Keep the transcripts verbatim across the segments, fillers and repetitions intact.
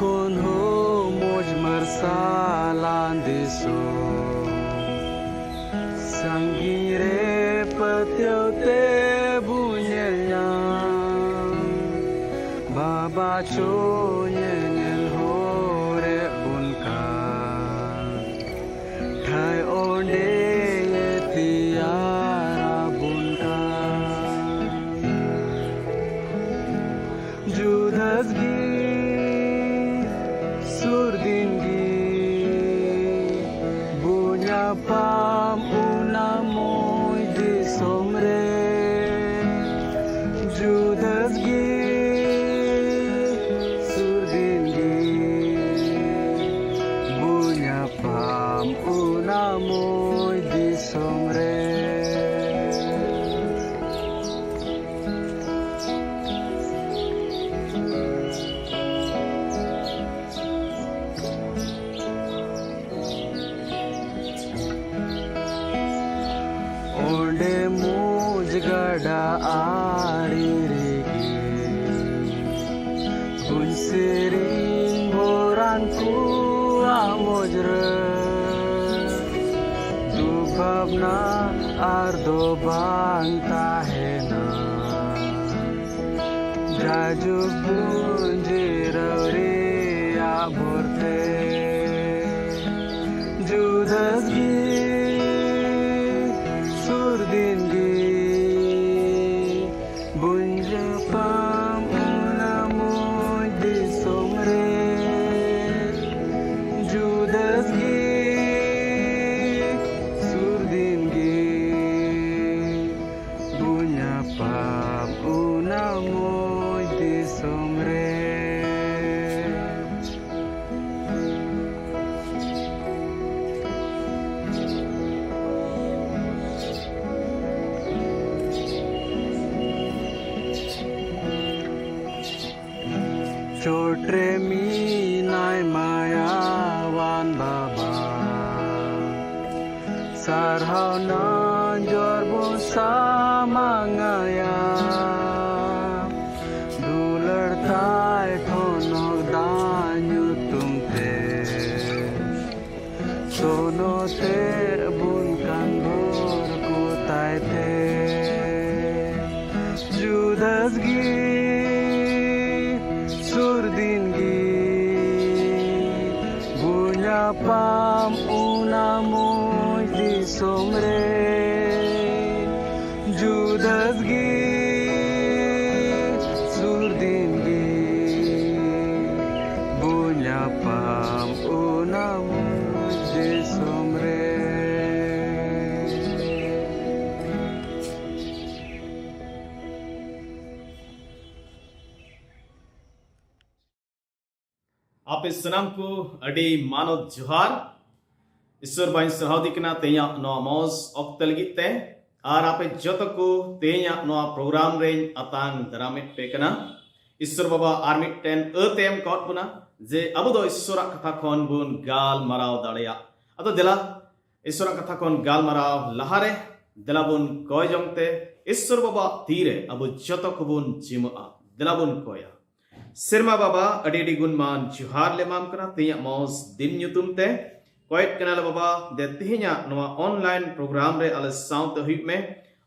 ᱠᱚᱱᱦᱚ ᱢᱚᱡᱽ ᱢᱟᱨᱥᱟᱞᱟᱱ ᱫᱤᱥᱚᱢ, ᱥᱟᱺᱜᱤᱧ ᱨᱮ ᱯᱟᱹᱛᱭᱟᱹᱣ ᱛᱮ ᱵᱚ ᱧᱮᱞ ᱧᱟᱢ᱾ ᱵᱟᱵᱟ ᱪᱚ ᱧᱮᱧᱮᱞ ᱦᱚᱨᱮ ᱵᱚᱱ ᱠᱟᱱ, ᱴᱷᱟᱹᱭ ᱚᱸᱰᱮ ᱛᱮᱭᱟᱨ ᱟᱵᱚᱱ ᱠᱟᱱ᱾ ᱡᱩᱫᱟᱹᱥ ᱜᱮ ᱥᱩᱨ ᱫᱤᱱ ᱜᱮ ᱵᱚ ᱧᱟᱯᱟᱢ ᱚᱱᱟ ᱢᱚᱡᱽ ᱫᱤᱥᱚᱢ ᱨᱮ᱾ ᱡᱩᱫᱟᱹᱥ ᱜᱮ ᱥᱩᱨ ᱫᱤᱱ ᱜᱮ ᱵᱚ ᱧᱟᱯᱟᱢ ᱚᱱᱟ ᱢᱚᱡᱽ ᱫᱤᱥᱚᱢ ᱨᱮ᱾ ᱚᱸᱰᱮ ᱢᱚᱡᱽ ᱜᱟᱰᱟ ᱟᱲᱮ ᱨᱮᱜᱮ ᱵᱚᱱ ᱥᱮᱨᱮᱧ ᱵᱷᱚᱨᱟᱱ ᱠᱚᱣᱟᱜ ᱢᱚᱡᱽ ᱨᱮ᱾ ᱫᱩᱠ ᱵᱷᱟᱵᱽᱱᱟ ᱟᱨ ᱫᱚ ᱵᱟᱝ ᱛᱟᱦᱮᱱᱟ᱾ ᱡᱟᱭᱡᱩᱜᱽ ᱵᱚᱱ ᱡᱤᱨᱟᱹᱣ ᱨᱮᱭᱟᱜ ᱵᱷᱚᱨᱛᱮ᱾ ᱡᱩᱫᱟᱹᱥ ᱜᱮ ᱥᱩᱨ ᱫᱤᱱ ᱜᱮ ᱵᱚᱱ ᱧᱟᱯᱟᱢ ᱚᱱᱟ ᱢᱚᱡᱽ ᱫᱤᱥᱚᱢ ᱨᱮ᱾ ᱡᱩᱫᱟᱹᱥ ᱜᱮ ᱥᱩᱨ ᱫᱤᱱ ᱜᱮ ᱵᱚ ᱧᱟᱯᱟᱢ ᱚᱱᱟ ᱢᱚᱡᱽ ᱫᱤᱥᱚᱢ ᱨᱮ᱾ ᱪᱚᱴ ᱨᱮ ᱢᱮᱱᱟᱭ ᱢᱟᱭᱟᱣᱟᱱ ᱵᱟᱵᱟ, ᱥᱟᱨᱦᱟᱣ ᱱᱟᱡᱚᱨ ᱵᱚ ᱥᱟᱢᱟᱝ ᱟᱭᱟ᱾ ᱫᱩᱞᱟᱹᱲ ᱛᱟᱭ ᱴᱷᱚᱱᱚᱠ ᱫᱟᱭ ᱛᱟᱥᱜᱤ ᱥᱩᱨ ᱫᱤᱱ ᱜᱮ ᱵᱚ ᱧᱟᱯᱟᱢ ᱚᱱᱟ ᱢᱚᱡᱽ ᱫᱤᱥᱚᱢ ᱨᱮ᱾ ᱡᱩᱫᱟᱹᱥ ᱜᱮ ᱥᱩᱨ ᱫᱤᱱ ᱜᱮ ᱵᱚ ᱧᱟᱯᱟᱢ ᱚᱱᱟ ᱢᱚᱡᱽ ᱫᱤᱥᱚᱢ ᱨᱮ᱾ ᱟᱯᱮ ᱥᱟᱱᱟᱢ ᱠᱚ ᱟᱹᱰᱤ ᱢᱟᱱᱚᱛ ᱡᱚᱦᱟᱨ᱾ ᱤᱥᱥᱚᱨ ᱵᱟᱹᱧ ᱥᱟᱨᱦᱟᱣ ᱫᱤ ᱠᱟᱱᱟ ᱛᱮᱦᱮᱧᱟᱜ ᱱᱚᱣᱟ ᱢᱚᱡᱽ ᱚᱠᱛᱚ ᱞᱟᱹᱜᱤᱫ ᱛᱮ, ᱟᱨ ᱟᱯᱮ ᱡᱚᱛᱚ ᱠᱚ ᱛᱮᱦᱮᱧᱟᱜ ᱱᱚᱣᱟ ᱯᱨᱳᱜᱨᱟᱢ ᱨᱮᱧ ᱟᱛᱟᱝ ᱫᱟᱨᱟᱢᱮᱫ ᱯᱮ ᱠᱟᱱᱟ᱾ ᱤᱥᱥᱚᱨ ᱵᱟᱵᱟ ᱟᱨ ᱢᱤᱫᱴᱮᱱ ᱟᱹᱛᱮ ᱮᱢ ᱠᱟᱣᱟᱫ ᱵᱚᱱᱟ ᱡᱮ ᱟᱵᱚ ᱫᱚ ᱤᱥᱥᱚᱨᱟᱜ ᱠᱟᱛᱷᱟ ᱠᱷᱚᱱ ᱵᱚᱱ ᱜᱟᱞᱢᱟᱨᱟᱣ ᱫᱟᱲᱮᱭᱟᱜ᱾ ᱟᱫᱚ ᱫᱮᱞᱟ, ᱤᱥᱥᱚᱨᱟᱜ ᱠᱟᱛᱷᱟ ᱠᱷᱚᱱ ᱜᱟᱞᱢᱟᱨᱟᱣ ᱞᱟᱦᱟᱨᱮ ᱫᱮᱞᱟ ᱵᱚᱱ ᱠᱚᱭ ᱡᱚᱝ ᱛᱮ ᱤᱥᱥᱚᱨ ᱵᱟᱵᱟᱣᱟᱜ ᱛᱤᱨᱮ ᱟᱵᱚ ᱡᱚᱛᱚ ᱠᱚᱵᱚᱱ ᱡᱤᱢᱟᱹᱜᱼᱟ᱾ ᱫᱮᱞᱟ ᱵᱚᱱ ᱠᱚᱭᱟ᱾ ᱥᱮᱨᱢᱟ ᱵᱟᱵᱟ, ᱟᱹᱰᱤ ᱟᱹᱰᱤ ᱜᱩᱱᱢᱟᱱ ᱡᱚᱦᱟᱨ ᱞᱮ ᱮᱢᱟᱢ ᱠᱟᱱᱟ ᱛᱮᱦᱮᱧᱟᱜ ᱢᱚᱡᱽ ᱫᱤᱱ ᱧᱩᱛᱩᱢ ᱛᱮ᱾ ᱠᱚᱭᱮᱫ ᱠᱟᱱᱟᱞᱮ ᱵᱟᱵᱟ, ᱫᱮ ᱛᱮᱦᱮᱧᱟᱜ ᱱᱚᱣᱟ ᱚᱱᱞᱟᱭᱤᱱ ᱯᱨᱳᱜᱨᱟᱢ ᱨᱮ ᱟᱞᱮ ᱥᱟᱶᱛᱮ ᱦᱩᱭᱩᱜ ᱢᱮ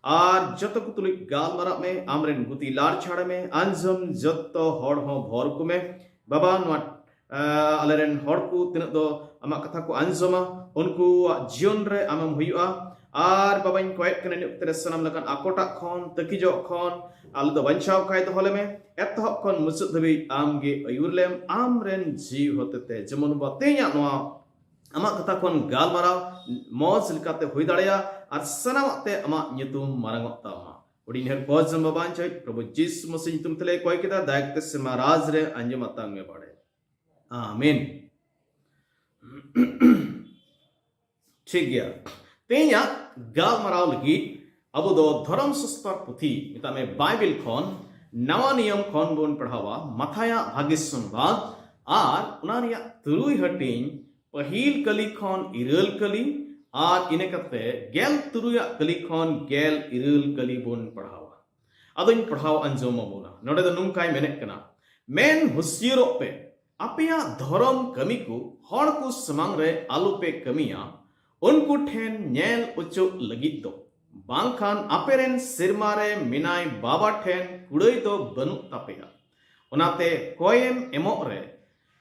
ᱟᱨ ᱡᱚᱛᱚ ᱠᱚ ᱛᱩᱞᱩᱡ ᱜᱟᱞᱢᱟᱨᱟᱜ ᱢᱮ, ᱟᱢᱨᱮᱱ ᱜᱩᱛᱤ ᱞᱟᱲ ᱪᱷᱟᱲ ᱢᱮ, ᱟᱸᱡᱚᱢ ᱡᱚᱛᱚ ᱦᱚᱲ ᱦᱚᱸ ᱵᱷᱚᱨ ᱠᱚᱢᱮ᱾ ᱵᱟᱵᱟ, ᱱᱚᱣᱟ ᱟᱞᱮᱨᱮᱱ ᱦᱚᱲ ᱠᱚ ᱛᱤᱱᱟᱹᱜ ᱫᱚ ᱟᱢᱟᱜ ᱠᱟᱛᱷᱟ ᱠᱚ ᱟᱸᱡᱚᱢᱟ, ᱩᱱᱠᱩᱣᱟᱜ ᱡᱤᱭᱚᱱ ᱨᱮ ᱟᱢᱮᱢ ᱦᱩᱭᱩᱜᱼᱟ᱾ ᱟᱨ ᱵᱟᱵᱟᱧ ᱠᱚᱭᱮᱫ ᱠᱟᱱᱟ, ᱱᱤᱭᱟᱹ ᱚᱠᱛᱮ ᱨᱮ ᱥᱟᱱᱟᱢ ᱞᱮᱠᱟᱱ ᱟᱠᱚᱴᱟᱜ ᱠᱷᱚᱱ, ᱛᱟᱹᱠᱤᱡᱚᱜ ᱠᱷᱚᱱ ᱟᱞᱮ ᱫᱚ ᱵᱟᱧᱪᱟᱣ ᱠᱟᱭ ᱫᱚᱦᱚ ᱞᱮᱢᱮ᱾ ᱮᱛᱚᱦᱚᱵ ᱠᱷᱚᱱ ᱢᱩᱪᱟᱹᱫ ᱫᱷᱟᱹᱵᱤᱡ ᱟᱢ ᱜᱮ ᱟᱹᱭᱩᱨ ᱞᱮᱢ, ᱟᱢ ᱨᱮᱱ ᱡᱤᱣᱤ ᱦᱚᱛᱮᱛᱮ᱾ ᱡᱮᱢᱚᱱ ᱵᱟᱵᱟ ᱛᱮᱦᱮᱧᱟᱜ ᱱᱚᱣᱟ ᱟᱢᱟᱜ ᱠᱟᱛᱷᱟ ᱠᱷᱚᱱ ᱜᱟᱞᱢᱟᱨᱟᱣ ᱢᱚᱡᱽ ᱞᱮᱠᱟᱛᱮ ᱦᱩᱭ ᱫᱟᱲᱮᱭᱟᱜ ᱟᱨ ᱥᱟᱱᱟᱢᱟᱜ ᱛᱮ ᱟᱢᱟᱜ ᱧᱩᱛᱩᱢ ᱢᱟᱨᱟᱝᱚᱜ ᱛᱟᱢᱟ᱾ ᱟᱹᱰᱤ ᱰᱷᱮᱨ ᱠᱚ ᱡᱚᱢ ᱵᱟᱵᱟ ᱟᱧᱪᱚᱭ ᱯᱨᱚᱵᱷᱩ ᱡᱤᱥᱩ ᱢᱟᱥᱤ ᱧᱩᱛᱩᱢ ᱛᱮᱞᱮ ᱠᱚᱭ ᱠᱮᱫᱟ, ᱫᱟᱭᱟ ᱠᱟᱛᱮ ᱥᱮᱨᱢᱟ ᱨᱟᱡᱽ ᱨᱮ ᱟᱸᱡᱚᱢ ᱟᱛᱟᱝ ᱢᱮ ᱵᱟᱲᱮ᱾ ᱟᱢᱮᱱ᱾ ᱴᱷᱤᱠ ᱜᱮᱭᱟ, ᱛᱮᱦᱮᱧᱟᱜ ᱜᱟᱞᱢᱟᱨᱟᱣ ᱞᱟᱹᱜᱤᱫ ᱟᱵᱚ ᱫᱚ ᱫᱷᱚᱨᱚᱢ ᱥᱟᱥᱛᱚᱨ ᱯᱩᱛᱷᱤ, ᱢᱮᱛᱟᱜ ᱢᱮ ᱵᱟᱭᱵᱮᱞ ᱠᱷᱚᱱ, ᱱᱟᱣᱟ ᱱᱤᱭᱚᱢ ᱠᱷᱚᱱ ᱵᱚᱱ ᱯᱟᱲᱦᱟᱣᱟ ᱢᱟᱛᱷᱟᱭᱟᱜ ᱵᱷᱟᱜᱮ ᱥᱚᱢᱵᱟᱫ ᱟᱨ ᱚᱱᱟ ᱨᱮᱭᱟᱜ ᱛᱩᱨᱩᱭ ᱦᱟᱹᱴᱤᱧ, ᱯᱟᱹᱦᱤᱞ ᱠᱟᱹᱞᱤ ᱠᱷᱚᱱ ᱤᱨᱟᱹᱞ ᱠᱟᱹᱞᱤ ᱟᱨ ᱤᱱᱟᱹ ᱠᱟᱛᱮ ᱜᱮᱞ ᱛᱩᱨᱩᱭᱟᱜ ᱠᱟᱹᱞᱤ ᱠᱷᱚᱱ ᱜᱮᱞ ᱤᱨᱟᱹᱞ ᱠᱟᱹᱞᱤ ᱵᱚᱱ ᱯᱟᱲᱦᱟᱣᱟ᱾ ᱟᱫᱚᱧ ᱯᱟᱲᱦᱟᱣ ᱟᱸᱡᱚᱢ ᱟᱵᱚᱱᱟ᱾ ᱱᱚᱰᱮ ᱫᱚ ᱱᱚᱝᱠᱟᱭ ᱢᱮᱱᱮᱫ ᱠᱟᱱᱟ, ᱢᱮᱱ ᱦᱩᱥᱭᱟᱹᱨᱚᱜ ᱯᱮ, ᱟᱯᱮᱭᱟᱜ ᱫᱷᱚᱨᱚᱢ ᱠᱟᱹᱢᱤ ᱠᱚ ᱦᱚᱲ ᱠᱚ ᱥᱟᱢᱟᱝ ᱨᱮ ᱟᱞᱚᱯᱮ ᱠᱟᱹᱢᱤᱭᱟ, ᱩᱱᱠᱩ ᱴᱷᱮᱱ ᱧᱮᱞ ᱚᱪᱚᱜ ᱞᱟᱹᱜᱤᱫ ᱫᱚ᱾ ᱵᱟᱝᱠᱷᱟᱱ ᱟᱯᱮᱨᱮᱱ ᱥᱮᱨᱢᱟ ᱨᱮ ᱢᱮᱱᱟᱭ ᱵᱟᱵᱟ ᱴᱷᱮᱱ ᱠᱩᱲᱟᱹᱭ ᱫᱚ ᱵᱟᱹᱱᱩᱜ ᱛᱟᱯᱮᱭᱟ᱾ ᱚᱱᱟᱛᱮ ᱠᱚᱭᱮᱢ ᱮᱢᱚᱜ ᱨᱮ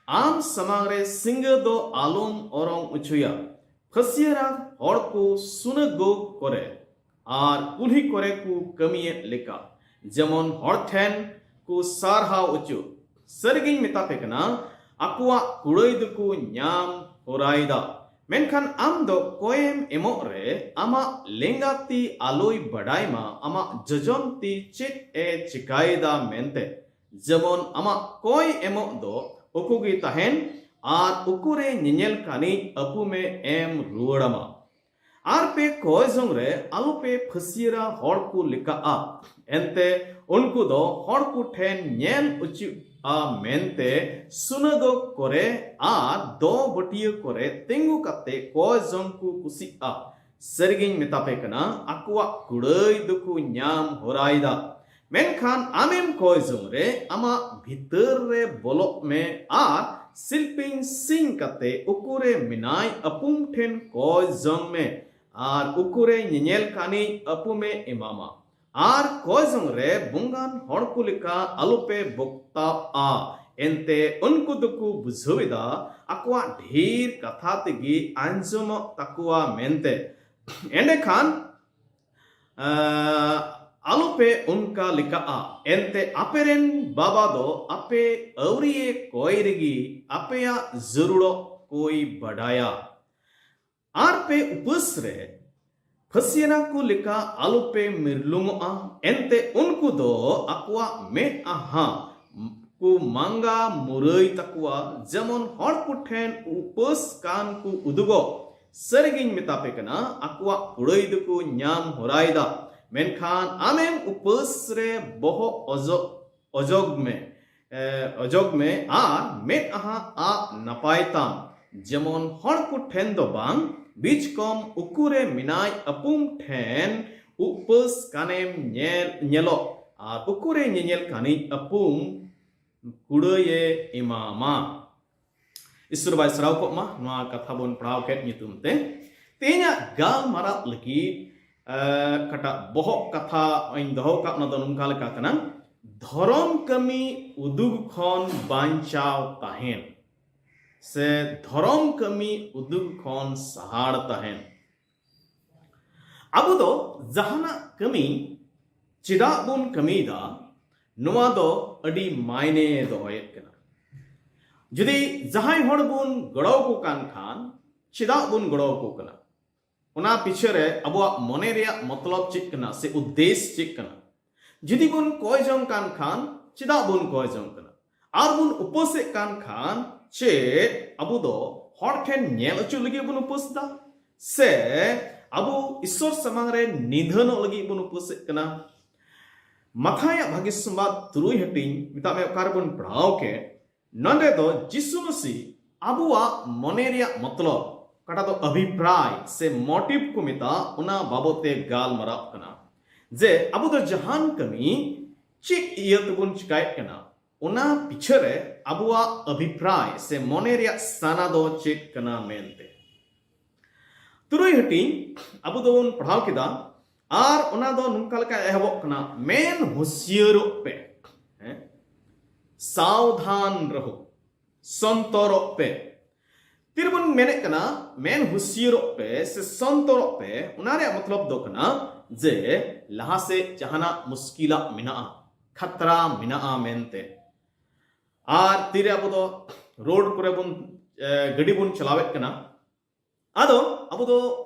ᱟᱢ ᱥᱟᱢᱟᱝ ᱨᱮ ᱥᱤᱸᱜᱟᱹ ᱫᱚ ᱟᱞᱚᱢ ᱚᱨᱚᱝ ᱚᱪᱚᱭᱟ᱾ ᱯᱷᱟᱹᱥᱭᱟᱹᱨᱟ ᱦᱚᱲ ᱠᱚ ᱥᱩᱱᱟᱜᱚᱜᱽ ᱠᱚᱨᱮ ᱟᱨ ᱠᱩᱞᱦᱤ ᱠᱚᱨᱮ ᱠᱚ ᱠᱟᱹᱢᱤᱭᱮᱫ ᱞᱮᱠᱟ, ᱡᱮᱢᱚᱱ ᱦᱚᱲ ᱴᱷᱮᱱ ᱠᱚ ᱥᱟᱨᱦᱟᱣ ᱚᱪᱚ᱾ ᱥᱟᱹᱨᱤᱜᱤᱧ ᱢᱮᱛᱟ ᱯᱮ ᱠᱟᱱᱟ, ᱟᱠᱚᱣᱟᱜ ᱠᱩᱲᱟᱹᱭ ᱫᱚᱠᱚ ᱧᱟᱢ ᱦᱚᱨᱟᱭᱮᱫᱟ᱾ ᱢᱮᱱᱠᱷᱟᱱ ᱟᱢ ᱫᱚ ᱠᱚᱭᱮᱢ ᱮᱢᱚᱜ ᱨᱮ ᱟᱢᱟᱜ ᱞᱮᱸᱜᱟ ᱛᱤ ᱟᱞᱚᱭ ᱵᱟᱰᱟᱭ ᱢᱟ ᱟᱢᱟᱜ ᱡᱚᱡᱚᱢ ᱛᱤ ᱪᱮᱫ ᱮ ᱪᱤᱠᱟᱭᱮᱫᱟ ᱢᱮᱱᱛᱮ᱾ ᱡᱮᱢᱚᱱ ᱟᱢᱟᱜ ᱠᱚᱭ ᱮᱢᱚᱜ ᱫᱚ ᱩᱠᱩ ᱜᱮ ᱛᱟᱦᱮᱱ ᱟᱨ ᱩᱠᱩ ᱨᱮ ᱧᱮᱧᱮᱞ ᱠᱟᱱᱤᱡ ᱟᱹᱯᱩᱢᱮ ᱮᱢ ᱨᱩᱣᱟᱹᱲ ᱟᱢᱟ᱾ ᱟᱨ ᱯᱮ ᱠᱚᱭ ᱡᱚᱝ ᱨᱮ ᱟᱞᱚᱯᱮ ᱯᱷᱟᱹᱥᱭᱟᱹᱨᱟ ᱦᱚᱲ ᱠᱚ ᱞᱮᱠᱟᱜᱼᱟ᱾ ᱮᱱᱛᱮ ᱩᱱᱠᱩ ᱫᱚ ᱦᱚᱲ ᱠᱚ ᱴᱷᱮᱱ ᱧᱮᱞ ᱚᱪᱚᱜᱼᱟ ᱢᱮᱱᱛᱮ ᱥᱩᱱᱟᱜᱚᱜᱽ ᱠᱚᱨᱮ ᱟᱨ ᱫᱚ ᱵᱟᱹᱴᱤᱭᱟᱹ ᱠᱚᱨᱮ ᱛᱤᱸᱜᱩ ᱠᱟᱛᱮ ᱠᱚᱭ ᱡᱚᱝ ᱠᱚ ᱠᱩᱥᱤᱜᱼᱟ᱾ ᱥᱟᱹᱨᱤᱜᱤᱧ ᱢᱮᱛᱟ ᱯᱮ ᱠᱟᱱᱟ, ᱟᱠᱚᱣᱟᱜ ᱠᱩᱲᱟᱹᱭ ᱫᱚᱠᱚ ᱧᱟᱢ ᱦᱚᱨᱟᱭᱮᱫᱟ᱾ ᱢᱮᱱᱠᱷᱟᱱ ᱟᱢᱮᱢ ᱠᱚᱭ ᱡᱚᱝ ᱨᱮ ᱟᱢᱟᱜ ᱵᱷᱤᱛᱟᱹᱨ ᱨᱮ ᱵᱚᱞᱚᱜ ᱢᱮ ᱟᱨ ᱥᱤᱞᱯᱤᱧ ᱥᱤᱧ ᱠᱟᱛᱮ ᱩᱠᱩᱨᱮ ᱢᱮᱱᱟᱭ ᱟᱹᱯᱩᱢ ᱴᱷᱮᱱ ᱠᱚᱭ ᱡᱚᱝ ᱢᱮ, ᱟᱨ ᱩᱠᱩᱨᱮ ᱧᱮᱧᱮᱞ ᱠᱟᱱᱤᱡ ᱟᱹᱯᱩᱢᱮ ᱮᱢᱟᱢᱟ᱾ ᱟᱨ ᱠᱚᱭ ᱡᱚᱝ ᱨᱮ ᱵᱚᱸᱜᱟᱱ ᱦᱚᱲ ᱠᱚ ᱞᱮᱠᱟ ᱟᱞᱚᱯᱮ ᱵᱚᱠᱛᱟᱣᱜᱼᱟ᱾ ᱮᱱᱛᱮ ᱩᱱᱠᱩ ᱫᱚᱠᱚ ᱵᱩᱡᱷᱟᱹᱣ ᱮᱫᱟ ᱟᱠᱚᱣᱟᱜ ᱰᱷᱮᱨ ᱠᱟᱛᱷᱟ ᱛᱮᱜᱮ ᱟᱸᱡᱚᱢᱚᱜ ᱛᱟᱠᱚᱣᱟ ᱢᱮᱱᱛᱮ᱾ ᱮᱸᱰᱮᱠᱷᱟᱱ ᱟᱞᱚᱯᱮ ᱚᱱᱠᱟ ᱞᱮᱠᱟᱜᱼᱟ᱾ ᱮᱱᱛᱮ ᱟᱯᱮᱨᱮᱱ ᱵᱟᱵᱟ ᱫᱚ ᱟᱯᱮ ᱟᱹᱣᱨᱤᱭᱮ ᱠᱚᱭ ᱨᱮᱜᱮ ᱟᱯᱮᱭᱟᱜ ᱡᱟᱹᱨᱩᱲᱚᱜ ᱠᱚᱭ ᱵᱟᱰᱟᱭᱟ᱾ ᱟᱨ ᱯᱮ ᱩᱯᱟᱹᱥ ᱨᱮ ᱯᱷᱟᱹᱥᱭᱟᱹᱱᱟ ᱠᱚ ᱞᱮᱠᱟ ᱟᱞᱚᱯᱮ ᱢᱤᱨᱞᱩᱝᱚᱜᱼᱟ᱾ ᱮᱱᱛᱮ ᱩᱱᱠᱩ ᱫᱚ ᱟᱠᱚᱣᱟᱜ ᱢᱮᱫᱦᱟ ᱠᱚ ᱢᱟᱸᱜᱟ ᱢᱩᱨᱟᱹᱭ ᱛᱟᱠᱚᱣᱟ, ᱡᱮᱢᱚᱱ ᱦᱚᱲ ᱠᱚ ᱴᱷᱮᱱ ᱩᱯᱟᱹᱥ ᱠᱟᱱ ᱠᱚ ᱩᱫᱩᱜᱚᱜ᱾ ᱥᱟᱹᱨᱤᱜᱤᱧ ᱢᱮᱛᱟ ᱯᱮ ᱠᱟᱱᱟ, ᱟᱠᱚᱣᱟᱜ ᱠᱩᱲᱟᱹᱭ ᱫᱚᱠᱚ ᱧᱟᱢ ᱦᱚᱨᱟᱭᱮᱫᱟ᱾ ᱢᱮᱱᱠᱷᱟᱱ ᱟᱢᱮᱢ ᱩᱯᱟᱹᱥ ᱨᱮ ᱵᱚᱦᱚᱜ ᱚᱡᱚᱜ ᱚᱡᱚᱜ ᱢᱮ, ᱮ, ᱚᱡᱚᱜ ᱢᱮ ᱟᱨ ᱢᱮᱫᱦᱟ ᱟᱜ ᱱᱟᱯᱟᱭ ᱛᱟᱢ᱾ ᱡᱮᱢᱚᱱ ᱦᱚᱲ ᱠᱚ ᱴᱷᱮᱱ ᱫᱚ ᱵᱟᱝ, ᱵᱤᱪᱠᱚᱢ ᱩᱠᱩᱨᱮ ᱢᱮᱱᱟᱭ ᱟᱹᱯᱩᱢ ᱴᱷᱮᱱ ᱩᱯᱟᱹᱥ ᱠᱟᱱᱮᱢ ᱧᱮᱞ, ᱧᱮᱞᱚᱜ ᱟᱨ ᱩᱠᱩᱨᱮ ᱧᱮᱧᱮᱞ ᱠᱟᱱᱤᱡ ᱟᱹᱯᱩᱢ ᱠᱩᱲᱟᱹᱭᱮ ᱮᱢᱟᱢᱟ᱾ ᱤᱥᱚᱨ ᱵᱟᱭ ᱥᱟᱨᱦᱟᱣ ᱠᱚᱜ ᱢᱟ ᱱᱚᱣᱟ ᱠᱟᱛᱷᱟ ᱵᱚᱱ ᱯᱟᱲᱦᱟᱣ ᱠᱮᱫ ᱧᱩᱛᱩᱢ ᱛᱮ᱾ ᱛᱮᱦᱮᱧᱟᱜ ᱜᱟᱞᱢᱟᱨᱟᱣ ᱞᱟᱹᱜᱤᱫ ᱮ, ᱚᱠᱟᱴᱟᱜ ᱵᱚᱦᱚᱜ ᱠᱟᱛᱷᱟ ᱤᱧ ᱫᱚᱦᱚ ᱟᱠᱟᱫ, ᱚᱱᱟ ᱫᱚ ᱱᱚᱝᱠᱟ ᱞᱮᱠᱟ ᱠᱟᱱᱟ, ᱫᱷᱚᱨᱚᱢ ᱠᱟᱹᱢᱤ ᱩᱫᱩᱜ ᱠᱷᱚᱱ ᱵᱟᱧᱪᱟᱣ ᱛᱟᱦᱮᱱ, ᱥᱮ ᱫᱷᱚᱨᱚᱢ ᱠᱟᱹᱢᱤ ᱩᱫᱩᱜ ᱠᱷᱚᱱ ᱥᱟᱦᱟᱲ ᱛᱟᱦᱮᱱ᱾ ᱟᱵᱚ ᱫᱚ ᱡᱟᱦᱟᱱᱟᱜ ᱠᱟᱹᱢᱤ ᱪᱮᱫᱟᱜ ᱵᱚᱱ ᱠᱟᱹᱢᱤᱭᱮᱫᱟ, ᱱᱚᱣᱟ ᱫᱚ ᱟᱹᱰᱤ ᱢᱟᱭᱱᱮ ᱫᱚᱦᱚᱭᱮᱫ ᱠᱟᱱᱟ᱾ ᱡᱩᱫᱤ ᱡᱟᱦᱟᱸᱭ ᱦᱚᱲ ᱵᱚᱱ ᱜᱚᱲᱚ ᱟᱠᱚ ᱠᱟᱱ ᱠᱷᱟᱱ, ᱪᱮᱫᱟᱜ ᱵᱚᱱ ᱜᱚᱲᱚ ᱟᱠᱚ ᱠᱟᱱᱟ? ᱚᱱᱟ ᱯᱤᱪᱷᱮ ᱨᱮ ᱟᱵᱚᱣᱟᱜ ᱢᱚᱱᱮ ᱨᱮᱭᱟᱜ ᱢᱚᱛᱞᱚᱵ ᱪᱮᱫ ᱠᱟᱱᱟ, ᱥᱮ ᱩᱫᱽᱫᱮᱥ ᱪᱮᱫ ᱠᱟᱱᱟ? ᱡᱩᱫᱤ ᱵᱚᱱ ᱠᱚᱭ ᱡᱚᱝ ᱠᱟᱱ ᱠᱷᱟᱱ, ᱪᱮᱫᱟᱜ ᱵᱚᱱ ᱠᱚᱭ ᱡᱚᱝ ᱠᱟᱱᱟ? ᱟᱨ ᱵᱚᱱ ᱩᱯᱟᱹᱥᱮᱫ ᱠᱟᱱ ᱠᱷᱟᱱ, ᱪᱮᱫ ᱟᱵᱚ ᱫᱚ ᱦᱚᱲ ᱴᱷᱮᱱ ᱧᱮᱞ ᱦᱚᱪᱚ ᱞᱟᱹᱜᱤᱫ ᱵᱚᱱ ᱩᱯᱟᱹᱥ ᱮᱫᱟ, ᱥᱮ ᱟᱵᱚ ᱤᱥᱥᱚᱨ ᱥᱟᱢᱟᱝ ᱨᱮ ᱱᱤᱫᱷᱟᱹᱱᱚᱜ ᱞᱟᱹᱜᱤᱫ ᱵᱚᱱ ᱩᱯᱟᱹᱥᱮᱫ ᱠᱟᱱᱟ? ᱢᱟᱛᱷᱟᱭᱟᱜ ᱵᱷᱟᱹᱜᱤ ᱥᱚᱢᱵᱟᱫ ᱛᱩᱨᱩᱭ ᱦᱟᱹᱴᱤᱧ, ᱢᱮᱛᱟᱜ ᱢᱮ ᱚᱠᱟ ᱨᱮᱵᱚᱱ ᱯᱟᱲᱦᱟᱣ ᱠᱮᱫ, ᱱᱚᱰᱮ ᱫᱚ ᱡᱤᱥᱩ ᱢᱟᱹᱥᱤ ᱟᱵᱚᱣᱟᱜ ᱢᱚᱱᱮ ᱨᱮᱭᱟᱜ ᱢᱚᱛᱞᱚᱵ, ᱚᱠᱟᱴᱟᱜ ᱫᱚ ᱚᱵᱷᱤᱯᱨᱟᱭ ᱥᱮ ᱢᱚᱴᱤᱵᱷ ᱠᱚ ᱢᱮᱛᱟᱜᱼᱟ, ᱚᱱᱟ ᱵᱟᱵᱚᱛ ᱛᱮ ᱜᱟᱞᱢᱟᱨᱟᱣ ᱠᱟᱱᱟ᱾ ᱡᱮ ᱟᱵᱚ ᱫᱚ ᱡᱟᱦᱟᱱ ᱠᱟᱹᱢᱤ ᱪᱮᱫ ᱤᱭᱟᱹ ᱛᱮᱵᱚᱱ ᱪᱤᱠᱟᱭᱮᱫ ᱠᱟᱱᱟ, ᱚᱱᱟ ᱯᱤᱪᱷᱮ ᱨᱮ ᱟᱵᱚᱣᱟᱜ ᱚᱵᱷᱤᱯᱨᱟᱭ ᱥᱮ ᱢᱚᱱᱮ ᱨᱮᱭᱟᱜ ᱥᱟᱱᱟ ᱫᱚ ᱪᱮᱫ ᱠᱟᱱᱟ ᱢᱮᱱᱛᱮ᱾ ᱛᱩᱨᱩᱭ ᱦᱟᱹᱴᱤᱧ ᱟᱵᱚ ᱫᱚᱵᱚᱱ ᱯᱟᱲᱦᱟᱣ ᱠᱮᱫᱟ, ᱟᱨ ᱚᱱᱟ ᱫᱚ ᱱᱚᱝᱠᱟ ᱞᱮᱠᱟ ᱮᱦᱚᱵᱚᱜ ᱠᱟᱱᱟ, ᱢᱮᱱ ᱦᱩᱥᱤᱭᱟᱹᱨᱚᱜ ᱯᱮ, ᱦᱮᱸ? ᱥᱟᱣᱫᱷᱟᱱ ᱨᱚᱦᱚ, ᱥᱚᱱᱛᱚᱨᱚᱜ ᱯᱮ᱾ ᱛᱤᱨᱵᱚᱱ ᱢᱮᱱᱮᱫ ᱠᱟᱱᱟ, ᱢᱮᱱ ᱦᱩᱥᱤᱭᱟᱹᱨᱚᱜ ᱯᱮ ᱥᱮ ᱥᱚᱱᱛᱚᱨᱚᱜ ᱯᱮ, ᱚᱱᱟ ᱨᱮᱭᱟᱜ ᱢᱚᱛᱞᱚᱵ ᱫᱚ ᱠᱟᱱᱟ ᱡᱮ ᱞᱟᱦᱟ ᱥᱮᱫ ᱡᱟᱦᱟᱱᱟᱜ ᱢᱩᱥᱠᱤᱞᱟᱜ ᱢᱮᱱᱟᱜᱼᱟ, ᱠᱷᱟᱛᱨᱟ ᱢᱮᱱᱟᱜᱼᱟ ᱢᱮᱱᱛᱮ᱾ ᱟᱨ ᱛᱤᱨᱮ ᱟᱵᱚ ᱫᱚ ᱨᱳᱰ ᱠᱚᱨᱮ ᱵᱚᱱ, ᱮ, ᱜᱟᱹᱰᱤ ᱵᱚᱱ ᱪᱟᱞᱟᱣᱮᱫ ᱠᱟᱱᱟ, ᱟᱫᱚ ᱟᱵᱚ ᱫᱚ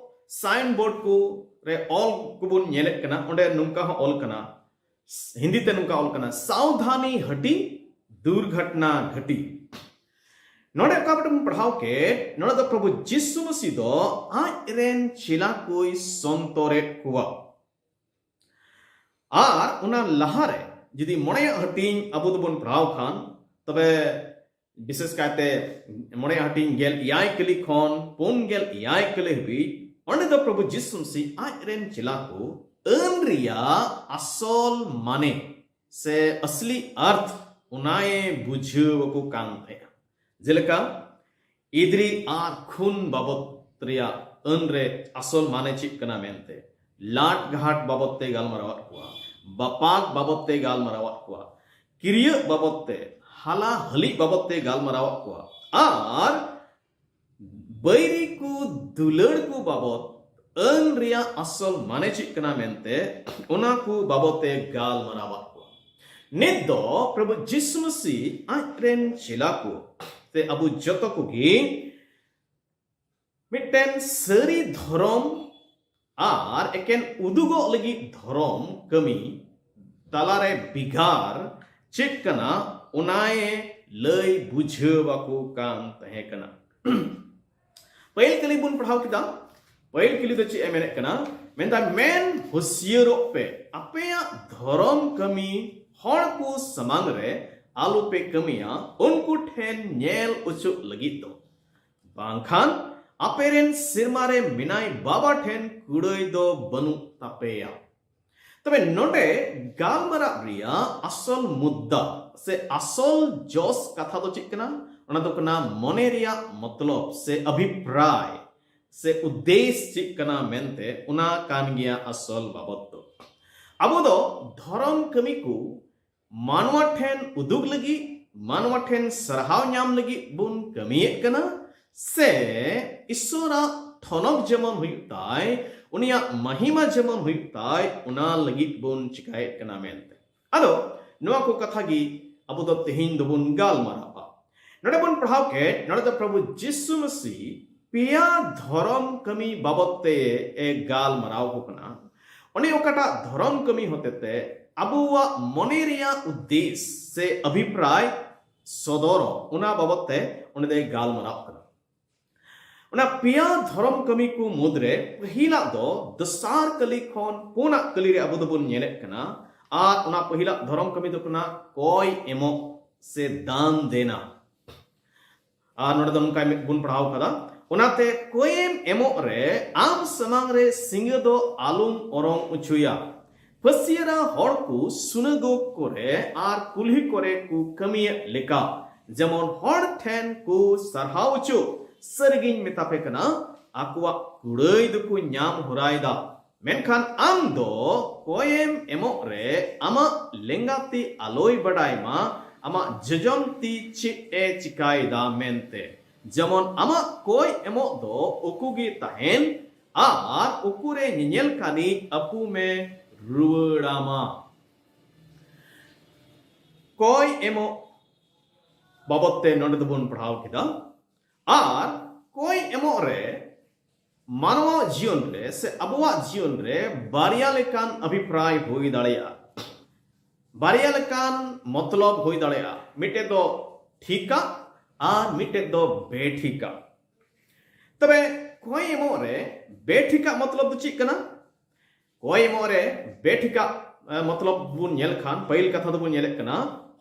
ᱥᱟᱭᱤᱱ ᱵᱳᱨᱰ ᱠᱚ ᱨᱮ ᱚᱞ ᱠᱚᱵᱚᱱ ᱧᱮᱞᱮᱫ ᱠᱟᱱᱟ, ᱚᱸᱰᱮ ᱱᱚᱝᱠᱟ ᱦᱚᱸ ᱚᱞ ᱠᱟᱱᱟ, ᱦᱤᱱᱫᱤ ᱛᱮ ᱱᱚᱝᱠᱟ ᱚᱞ ᱠᱟᱱᱟ, ᱥᱟᱣᱫᱷᱟᱱᱤ ᱦᱟᱹᱴᱤ, ᱫᱩᱨᱜᱷᱚᱴᱱᱟ ᱜᱷᱟᱹᱴᱤ᱾ ᱱᱚᱰᱮ ᱚᱠᱟ ᱵᱚᱱ ᱯᱟᱲᱦᱟᱣ ᱠᱮᱫ, ᱱᱚᱰᱮ ᱫᱚ ᱯᱨᱚᱵᱷᱩ ᱡᱤᱥᱩ ᱢᱟᱹᱥᱤ ᱫᱚ ᱟᱡ ᱨᱮᱱ ᱪᱮᱞᱟ ᱠᱚᱭ ᱥᱚᱱᱛᱚᱨᱮᱫ ᱠᱚᱣᱟ᱾ ᱟᱨ ᱚᱱᱟ ᱞᱟᱦᱟᱨᱮ ᱡᱩᱫᱤ ᱢᱚᱬᱮᱭᱟᱜ ᱦᱟᱹᱴᱤᱧ ᱟᱵᱚ ᱫᱚᱵᱚᱱ ᱯᱟᱲᱦᱟᱣ ᱠᱷᱟᱱ, ᱛᱚᱵᱮ ᱵᱤᱥᱮᱥ ᱠᱟᱭᱛᱮ ᱢᱚᱬᱮᱭᱟᱜ ᱦᱟᱹᱴᱤᱧ ᱜᱮᱞ ᱮᱭᱟᱭ ᱠᱟᱹᱞᱤ ᱠᱷᱚᱱ ᱯᱩᱱ ᱜᱮᱞ ᱮᱭᱟᱭ ᱠᱟᱹᱞᱤ ᱦᱟᱹᱵᱤᱡ, ᱚᱸᱰᱮ ᱫᱚ ᱯᱨᱚᱵᱷᱩ ᱡᱤᱥᱩ ᱢᱟᱹᱥᱤ ᱟᱡ ᱨᱮᱱ ᱪᱮᱞᱟ ᱠᱚ ᱟᱹᱱ ᱨᱮᱭᱟᱜ ᱟᱥᱚᱞ ᱢᱟᱱᱮ ᱥᱮ ᱟᱥᱞᱤ ᱟᱨᱛᱷ ᱚᱱᱟᱭ ᱵᱩᱡᱷᱟᱹᱣ ᱟᱠᱚ ᱠᱟᱱ ᱛᱟᱦᱮᱸᱫᱼᱟ᱾ ᱡᱮᱞᱮᱠᱟ ᱤᱫᱨᱤ ᱟᱨ ᱠᱷᱩᱱ ᱵᱟᱵᱚᱛ ᱨᱮᱭᱟᱜ ᱟᱹᱱ ᱨᱮ ᱟᱥᱚᱞ ᱢᱟᱱᱮ ᱪᱮᱫ ᱠᱟᱱᱟ ᱢᱮᱱᱛᱮ, ᱞᱟᱴ ᱜᱷᱟᱴ ᱵᱟᱵᱚᱫ ᱛᱮ ᱜᱟᱞᱢᱟᱨᱟᱣᱟᱫ ᱠᱚᱣᱟ, ᱵᱟᱯᱟᱠ ᱵᱟᱵᱚᱫ ᱛᱮ ᱜᱟᱞᱢᱟᱨᱟᱣᱟᱫ ᱠᱚᱣᱟ, ᱠᱤᱨᱭᱟᱹᱜ ᱵᱟᱵᱚᱫ ᱛᱮ, ᱦᱟᱞᱟ ᱦᱟᱹᱞᱤᱜ ᱵᱟᱵᱚᱫ ᱛᱮ ᱜᱟᱞᱢᱟᱨᱟᱣᱟᱫ ᱠᱚᱣᱟ, ᱟᱨ ᱵᱟᱹᱭᱨᱤ ᱠᱚ ᱫᱩᱞᱟᱹᱲ ᱠᱚ ᱵᱟᱵᱚᱫ ᱟᱹᱱ ᱨᱮᱭᱟᱜ ᱟᱥᱚᱞ ᱢᱟᱱᱮ ᱪᱮᱫ ᱠᱟᱱᱟ ᱢᱮᱱᱛᱮ ᱚᱱᱟ ᱠᱚ ᱵᱟᱵᱚᱫ ᱛᱮ ᱜᱟᱞᱢᱟᱨᱟᱣᱟᱫ ᱠᱚᱣᱟ᱾ ᱱᱤᱛ ᱫᱚ ᱯᱨᱚᱵᱷᱩ ᱡᱤᱥᱩ ᱢᱟᱹᱥᱤ ᱟᱡ ᱨᱮᱱ ᱪᱮᱞᱟ ᱠᱚ ᱥᱮ ᱟᱵᱚ ᱡᱚᱛᱚ ᱠᱚᱜᱮ ᱢᱤᱫᱴᱮᱱ ᱥᱟᱹᱨᱤ ᱫᱷᱚᱨᱚᱢ ᱟᱨ ᱮᱠᱮᱱ ᱩᱫᱩᱜᱚᱜ ᱞᱟᱹᱜᱤᱫ ᱫᱷᱚᱨᱚᱢ ᱠᱟᱹᱢᱤ ᱛᱟᱞᱟᱨᱮ ᱵᱷᱮᱜᱟᱨ ᱪᱮᱫ ᱠᱟᱱᱟ, ᱚᱱᱟᱭ ᱞᱟᱹᱭ ᱵᱩᱡᱷᱟᱹᱣ ᱟᱠᱚ ᱠᱟᱱ ᱛᱟᱦᱮᱸ ᱠᱟᱱᱟ᱾ ᱯᱟᱹᱦᱤᱞ ᱠᱟᱹᱞᱤ ᱵᱚᱱ ᱯᱟᱲᱦᱟᱣ ᱠᱮᱫᱟ᱾ ᱯᱟᱹᱦᱤᱞ ᱠᱟᱹᱞᱤ ᱫᱚ ᱪᱮᱫ ᱮ ᱢᱮᱱᱮᱫ ᱠᱟᱱᱟ? ᱢᱮᱱᱫᱟ, ᱢᱮᱱ ᱦᱩᱥᱭᱟᱹᱨᱚᱜ ᱯᱮ, ᱟᱯᱮᱭᱟᱜ ᱫᱷᱚᱨᱚᱢ ᱠᱟᱹᱢᱤ ᱦᱚᱲ ᱠᱚ ᱥᱟᱢᱟᱝ ᱨᱮ ᱟᱞᱚᱯᱮ ᱠᱟᱹᱢᱤᱭᱟ, ᱩᱱᱠᱩ ᱴᱷᱮᱱ ᱧᱮᱞ ᱚᱪᱚᱜ ᱞᱟᱹᱜᱤᱫ ᱫᱚ, ᱵᱟᱝᱠᱷᱟᱱ ᱟᱯᱮᱨᱮᱱ ᱥᱮᱨᱢᱟ ᱨᱮ ᱢᱮᱱᱟᱭ ᱵᱟᱵᱟ ᱴᱷᱮᱱ ᱠᱩᱲᱟᱹᱭ ᱫᱚ ᱵᱟᱹᱱᱩᱜ ᱛᱟᱯᱮᱭᱟ᱾ ᱛᱚᱵᱮ ᱱᱚᱰᱮ ᱜᱟᱞᱢᱟᱨᱟᱣ ᱨᱮᱭᱟᱜ ᱟᱥᱚᱞ ᱢᱩᱫᱽᱫᱟ ᱥᱮ ᱟᱥᱚᱞ ᱡᱚᱥ ᱠᱟᱛᱷᱟ ᱫᱚ ᱪᱮᱫ ᱠᱟᱱᱟ? ᱚᱱᱟ ᱫᱚ ᱠᱟᱱᱟ ᱢᱚᱱᱮ ᱨᱮᱭᱟᱜ ᱢᱚᱛᱞᱚᱵ ᱥᱮ ᱚᱵᱷᱤᱯᱨᱟᱭ ᱥᱮ ᱩᱫᱽᱫᱮᱥ ᱪᱮᱫ ᱠᱟᱱᱟ ᱢᱮᱱᱛᱮ, ᱚᱱᱟ ᱠᱟᱱ ᱜᱮᱭᱟ ᱟᱥᱚᱞ ᱵᱟᱵᱚᱫ ᱫᱚ᱾ ᱟᱵᱚ ᱫᱚ ᱫᱷᱚᱨᱚᱢ ᱠᱟᱹᱢᱤ ᱠᱚ ᱢᱟᱱᱣᱟ ᱴᱷᱮᱱ ᱩᱫᱩᱜ ᱞᱟᱹᱜᱤᱫ, ᱢᱟᱱᱣᱟ ᱴᱷᱮᱱ ᱥᱟᱨᱦᱟᱣ ᱧᱟᱢ ᱞᱟᱹᱜᱤᱫ ᱵᱚᱱ ᱠᱟᱹᱢᱤᱭᱮᱫ ᱠᱟᱱᱟ, ᱥᱮ ᱤᱥᱚᱨᱟᱜ ᱛᱷᱚᱱᱚᱛ ᱡᱮᱢᱚᱱ ᱦᱩᱭᱩᱜ ᱛᱟᱭ, ᱩᱱᱤᱭᱟᱜ ᱢᱟᱦᱤᱢᱟ ᱡᱮᱢᱚᱱ ᱦᱩᱭᱩᱜ ᱛᱟᱭ, ᱚᱱᱟ ᱞᱟᱹᱜᱤᱫ ᱵᱚᱱ ᱪᱤᱠᱟᱭᱮᱫ ᱠᱟᱱᱟ ᱢᱮᱱᱛᱮ᱾ ᱟᱫᱚ ᱱᱚᱣᱟ ᱠᱚ ᱠᱟᱛᱷᱟ ᱜᱮ ᱟᱵᱚ ᱫᱚ ᱛᱮᱦᱮᱧ ᱫᱚᱵᱚᱱ ᱜᱟᱞᱢᱟᱨᱟᱣᱟ᱾ ᱱᱚᱰᱮ ᱵᱚᱱ ᱯᱟᱲᱦᱟᱣ ᱠᱮᱫ, ᱱᱚᱰᱮ ᱫᱚ ᱯᱨᱚᱵᱷᱩ ᱡᱤᱥᱩ ᱢᱟᱹᱥᱤ ᱯᱮᱭᱟ ᱫᱷᱚᱨᱚᱢ ᱠᱟᱹᱢᱤ ᱵᱟᱵᱚᱫ ᱛᱮ ᱮ ᱜᱟᱞᱢᱟᱨᱟᱣ ᱠᱚ ᱠᱟᱱᱟ᱾ ᱚᱱᱮ ᱚᱠᱟᱴᱟᱜ ᱫᱷᱚᱨᱚᱢ ᱠᱟᱹᱢᱤ ᱦᱚᱛᱮᱛᱮ ᱟᱵᱚᱣᱟᱜ ᱢᱚᱱᱮ ᱨᱮᱭᱟᱜ ᱩᱫᱽᱫᱮᱥ ᱥᱮ ᱚᱵᱷᱤᱯᱨᱟᱭ ᱥᱚᱫᱚᱨᱚᱜ, ᱚᱱᱟ ᱵᱟᱵᱚᱫ ᱛᱮ ᱚᱸᱰᱮ ᱫᱚᱭ ᱜᱟᱞᱢᱟᱨᱟᱣ ᱠᱟᱱᱟ᱾ ᱚᱱᱟ ᱯᱮᱭᱟ ᱫᱷᱚᱨᱚᱢ ᱠᱟᱹᱢᱤ ᱠᱚ ᱢᱩᱫᱽᱨᱮ ᱯᱟᱹᱦᱤᱞᱟᱜ ᱫᱚ ᱫᱚᱥᱟᱨ ᱠᱟᱹᱞᱤ ᱠᱷᱚᱱ ᱯᱩᱱᱟᱜ ᱠᱟᱹᱞᱤ ᱨᱮ ᱟᱵᱚ ᱫᱚᱵᱚᱱ ᱧᱮᱞᱮᱫ ᱠᱟᱱᱟ᱾ ᱟᱨ ᱚᱱᱟ ᱯᱟᱹᱦᱤᱞᱟᱜ ᱫᱷᱚᱨᱚᱢ ᱠᱟᱹᱢᱤ ᱫᱚ ᱠᱟᱱᱟ ᱠᱚᱭ ᱮᱢᱚᱜ ᱥᱮ ᱫᱟᱱ ᱫᱮᱱᱟ᱾ ᱟᱨ ᱱᱚᱰᱮ ᱫᱚ ᱱᱚᱝᱠᱟ ᱵᱚᱱ ᱯᱟᱲᱦᱟᱣ ᱠᱟᱫᱟ, ᱚᱱᱟᱛᱮ ᱠᱚᱭᱮᱢ ᱮᱢᱚᱜ ᱨᱮ ᱟᱢ ᱥᱟᱢᱟᱝ ᱨᱮ ᱥᱤᱸᱜᱟᱹ ᱫᱚ ᱟᱞᱚᱢ ᱚᱨᱚᱝ ᱚᱪᱚᱭᱟ᱾ ᱯᱷᱟᱹᱥᱤᱭᱟᱹᱨᱟ ᱦᱚᱲ ᱠᱚ ᱥᱩᱱᱟᱜᱚᱜᱽ ᱠᱚᱨᱮ ᱟᱨ ᱠᱩᱞᱦᱤ ᱠᱚᱨᱮ ᱠᱚ ᱠᱟᱹᱢᱤᱭᱮᱫ ᱞᱮᱠᱟ, ᱡᱮᱢᱚᱱ ᱦᱚᱲ ᱴᱷᱮᱱ ᱠᱚ ᱥᱟᱨᱦᱟᱣ ᱚᱪᱚ᱾ ᱥᱟᱹᱨᱤᱜᱤᱧ ᱢᱮᱛᱟ ᱯᱮ ᱠᱟᱱᱟ, ᱟᱠᱚᱣᱟᱜ ᱠᱩᱲᱟᱹᱭ ᱫᱚᱠᱚ ᱧᱟᱢ ᱦᱚᱨᱟᱭᱮᱫᱟ᱾ ᱢᱮᱱᱠᱷᱟᱱ ᱟᱢ ᱫᱚ ᱠᱚᱭᱮᱢ ᱮᱢᱚᱜ ᱨᱮ ᱟᱢᱟᱜ ᱞᱮᱸᱜᱟ ᱛᱤ ᱟᱞᱚᱭ ᱵᱟᱰᱟᱭ ᱢᱟ ᱟᱢᱟᱜ ᱡᱚᱡᱚᱢ ᱛᱤ ᱪᱮᱫ ᱮ ᱪᱤᱠᱟᱭᱮᱫᱟ ᱢᱮᱱᱛᱮ᱾ ᱡᱮᱢᱚᱱ ᱟᱢᱟᱜ ᱠᱚᱭ ᱮᱢᱚᱜ ᱫᱚ ᱩᱠᱩ ᱜᱮ ᱛᱟᱦᱮᱱ, ᱟᱨ ᱩᱠᱩᱨᱮ ᱧᱮᱧᱮᱞ ᱠᱟᱱᱤᱡ ᱟᱹᱯᱩᱢᱮ ᱨᱩᱣᱟᱹᱲᱟᱢᱟ᱾ ᱠᱚᱭ ᱮᱢᱚᱜ ᱵᱟᱵᱚᱫ ᱛᱮ ᱱᱚᱰᱮ ᱫᱚᱵᱚᱱ ᱯᱟᱲᱦᱟᱣ ᱠᱮᱫᱟ᱾ ᱟᱨ ᱠᱚᱭ ᱮᱢᱚᱜ ᱨᱮ ᱢᱟᱱᱣᱟ ᱡᱤᱭᱚᱱ ᱨᱮ ᱥᱮ ᱟᱵᱚᱣᱟᱜ ᱡᱤᱭᱚᱱ ᱨᱮ ᱵᱟᱨᱭᱟ ᱞᱮᱠᱟᱱ ᱚᱵᱷᱤᱯᱨᱟᱭ ᱦᱩᱭ ᱫᱟᱲᱮᱭᱟᱜᱼᱟ, ᱵᱟᱨᱭᱟ ᱞᱮᱠᱟᱱ ᱢᱚᱛᱞᱚᱵ ᱦᱩᱭ ᱫᱟᱲᱮᱭᱟᱜᱼᱟ᱾ ᱢᱤᱫᱴᱮᱡ ᱫᱚ ᱴᱷᱤᱠᱟ ᱟᱨ ᱢᱤᱫᱴᱮᱡ ᱫᱚ ᱵᱮᱴᱷᱤᱠᱟ᱾ ᱛᱚᱵᱮ ᱠᱚᱭ ᱮᱢᱚᱜ ᱨᱮ ᱵᱮᱴᱷᱤᱠᱟ ᱢᱚᱛᱞᱚᱵ ᱫᱚ ᱪᱮᱫ ᱠᱟᱱᱟ? ᱠᱚᱭ ᱮᱢᱚᱜ ᱨᱮ ᱵᱮᱴᱷᱤᱠᱟ, ᱮ, ᱢᱚᱛᱞᱚᱵ ᱵᱚᱱ ᱧᱮᱞ ᱠᱷᱟᱱ, ᱯᱟᱹᱦᱤᱞ ᱠᱟᱛᱷᱟ ᱫᱚᱵᱚᱱ ᱧᱮᱞᱮᱫ ᱠᱟᱱᱟ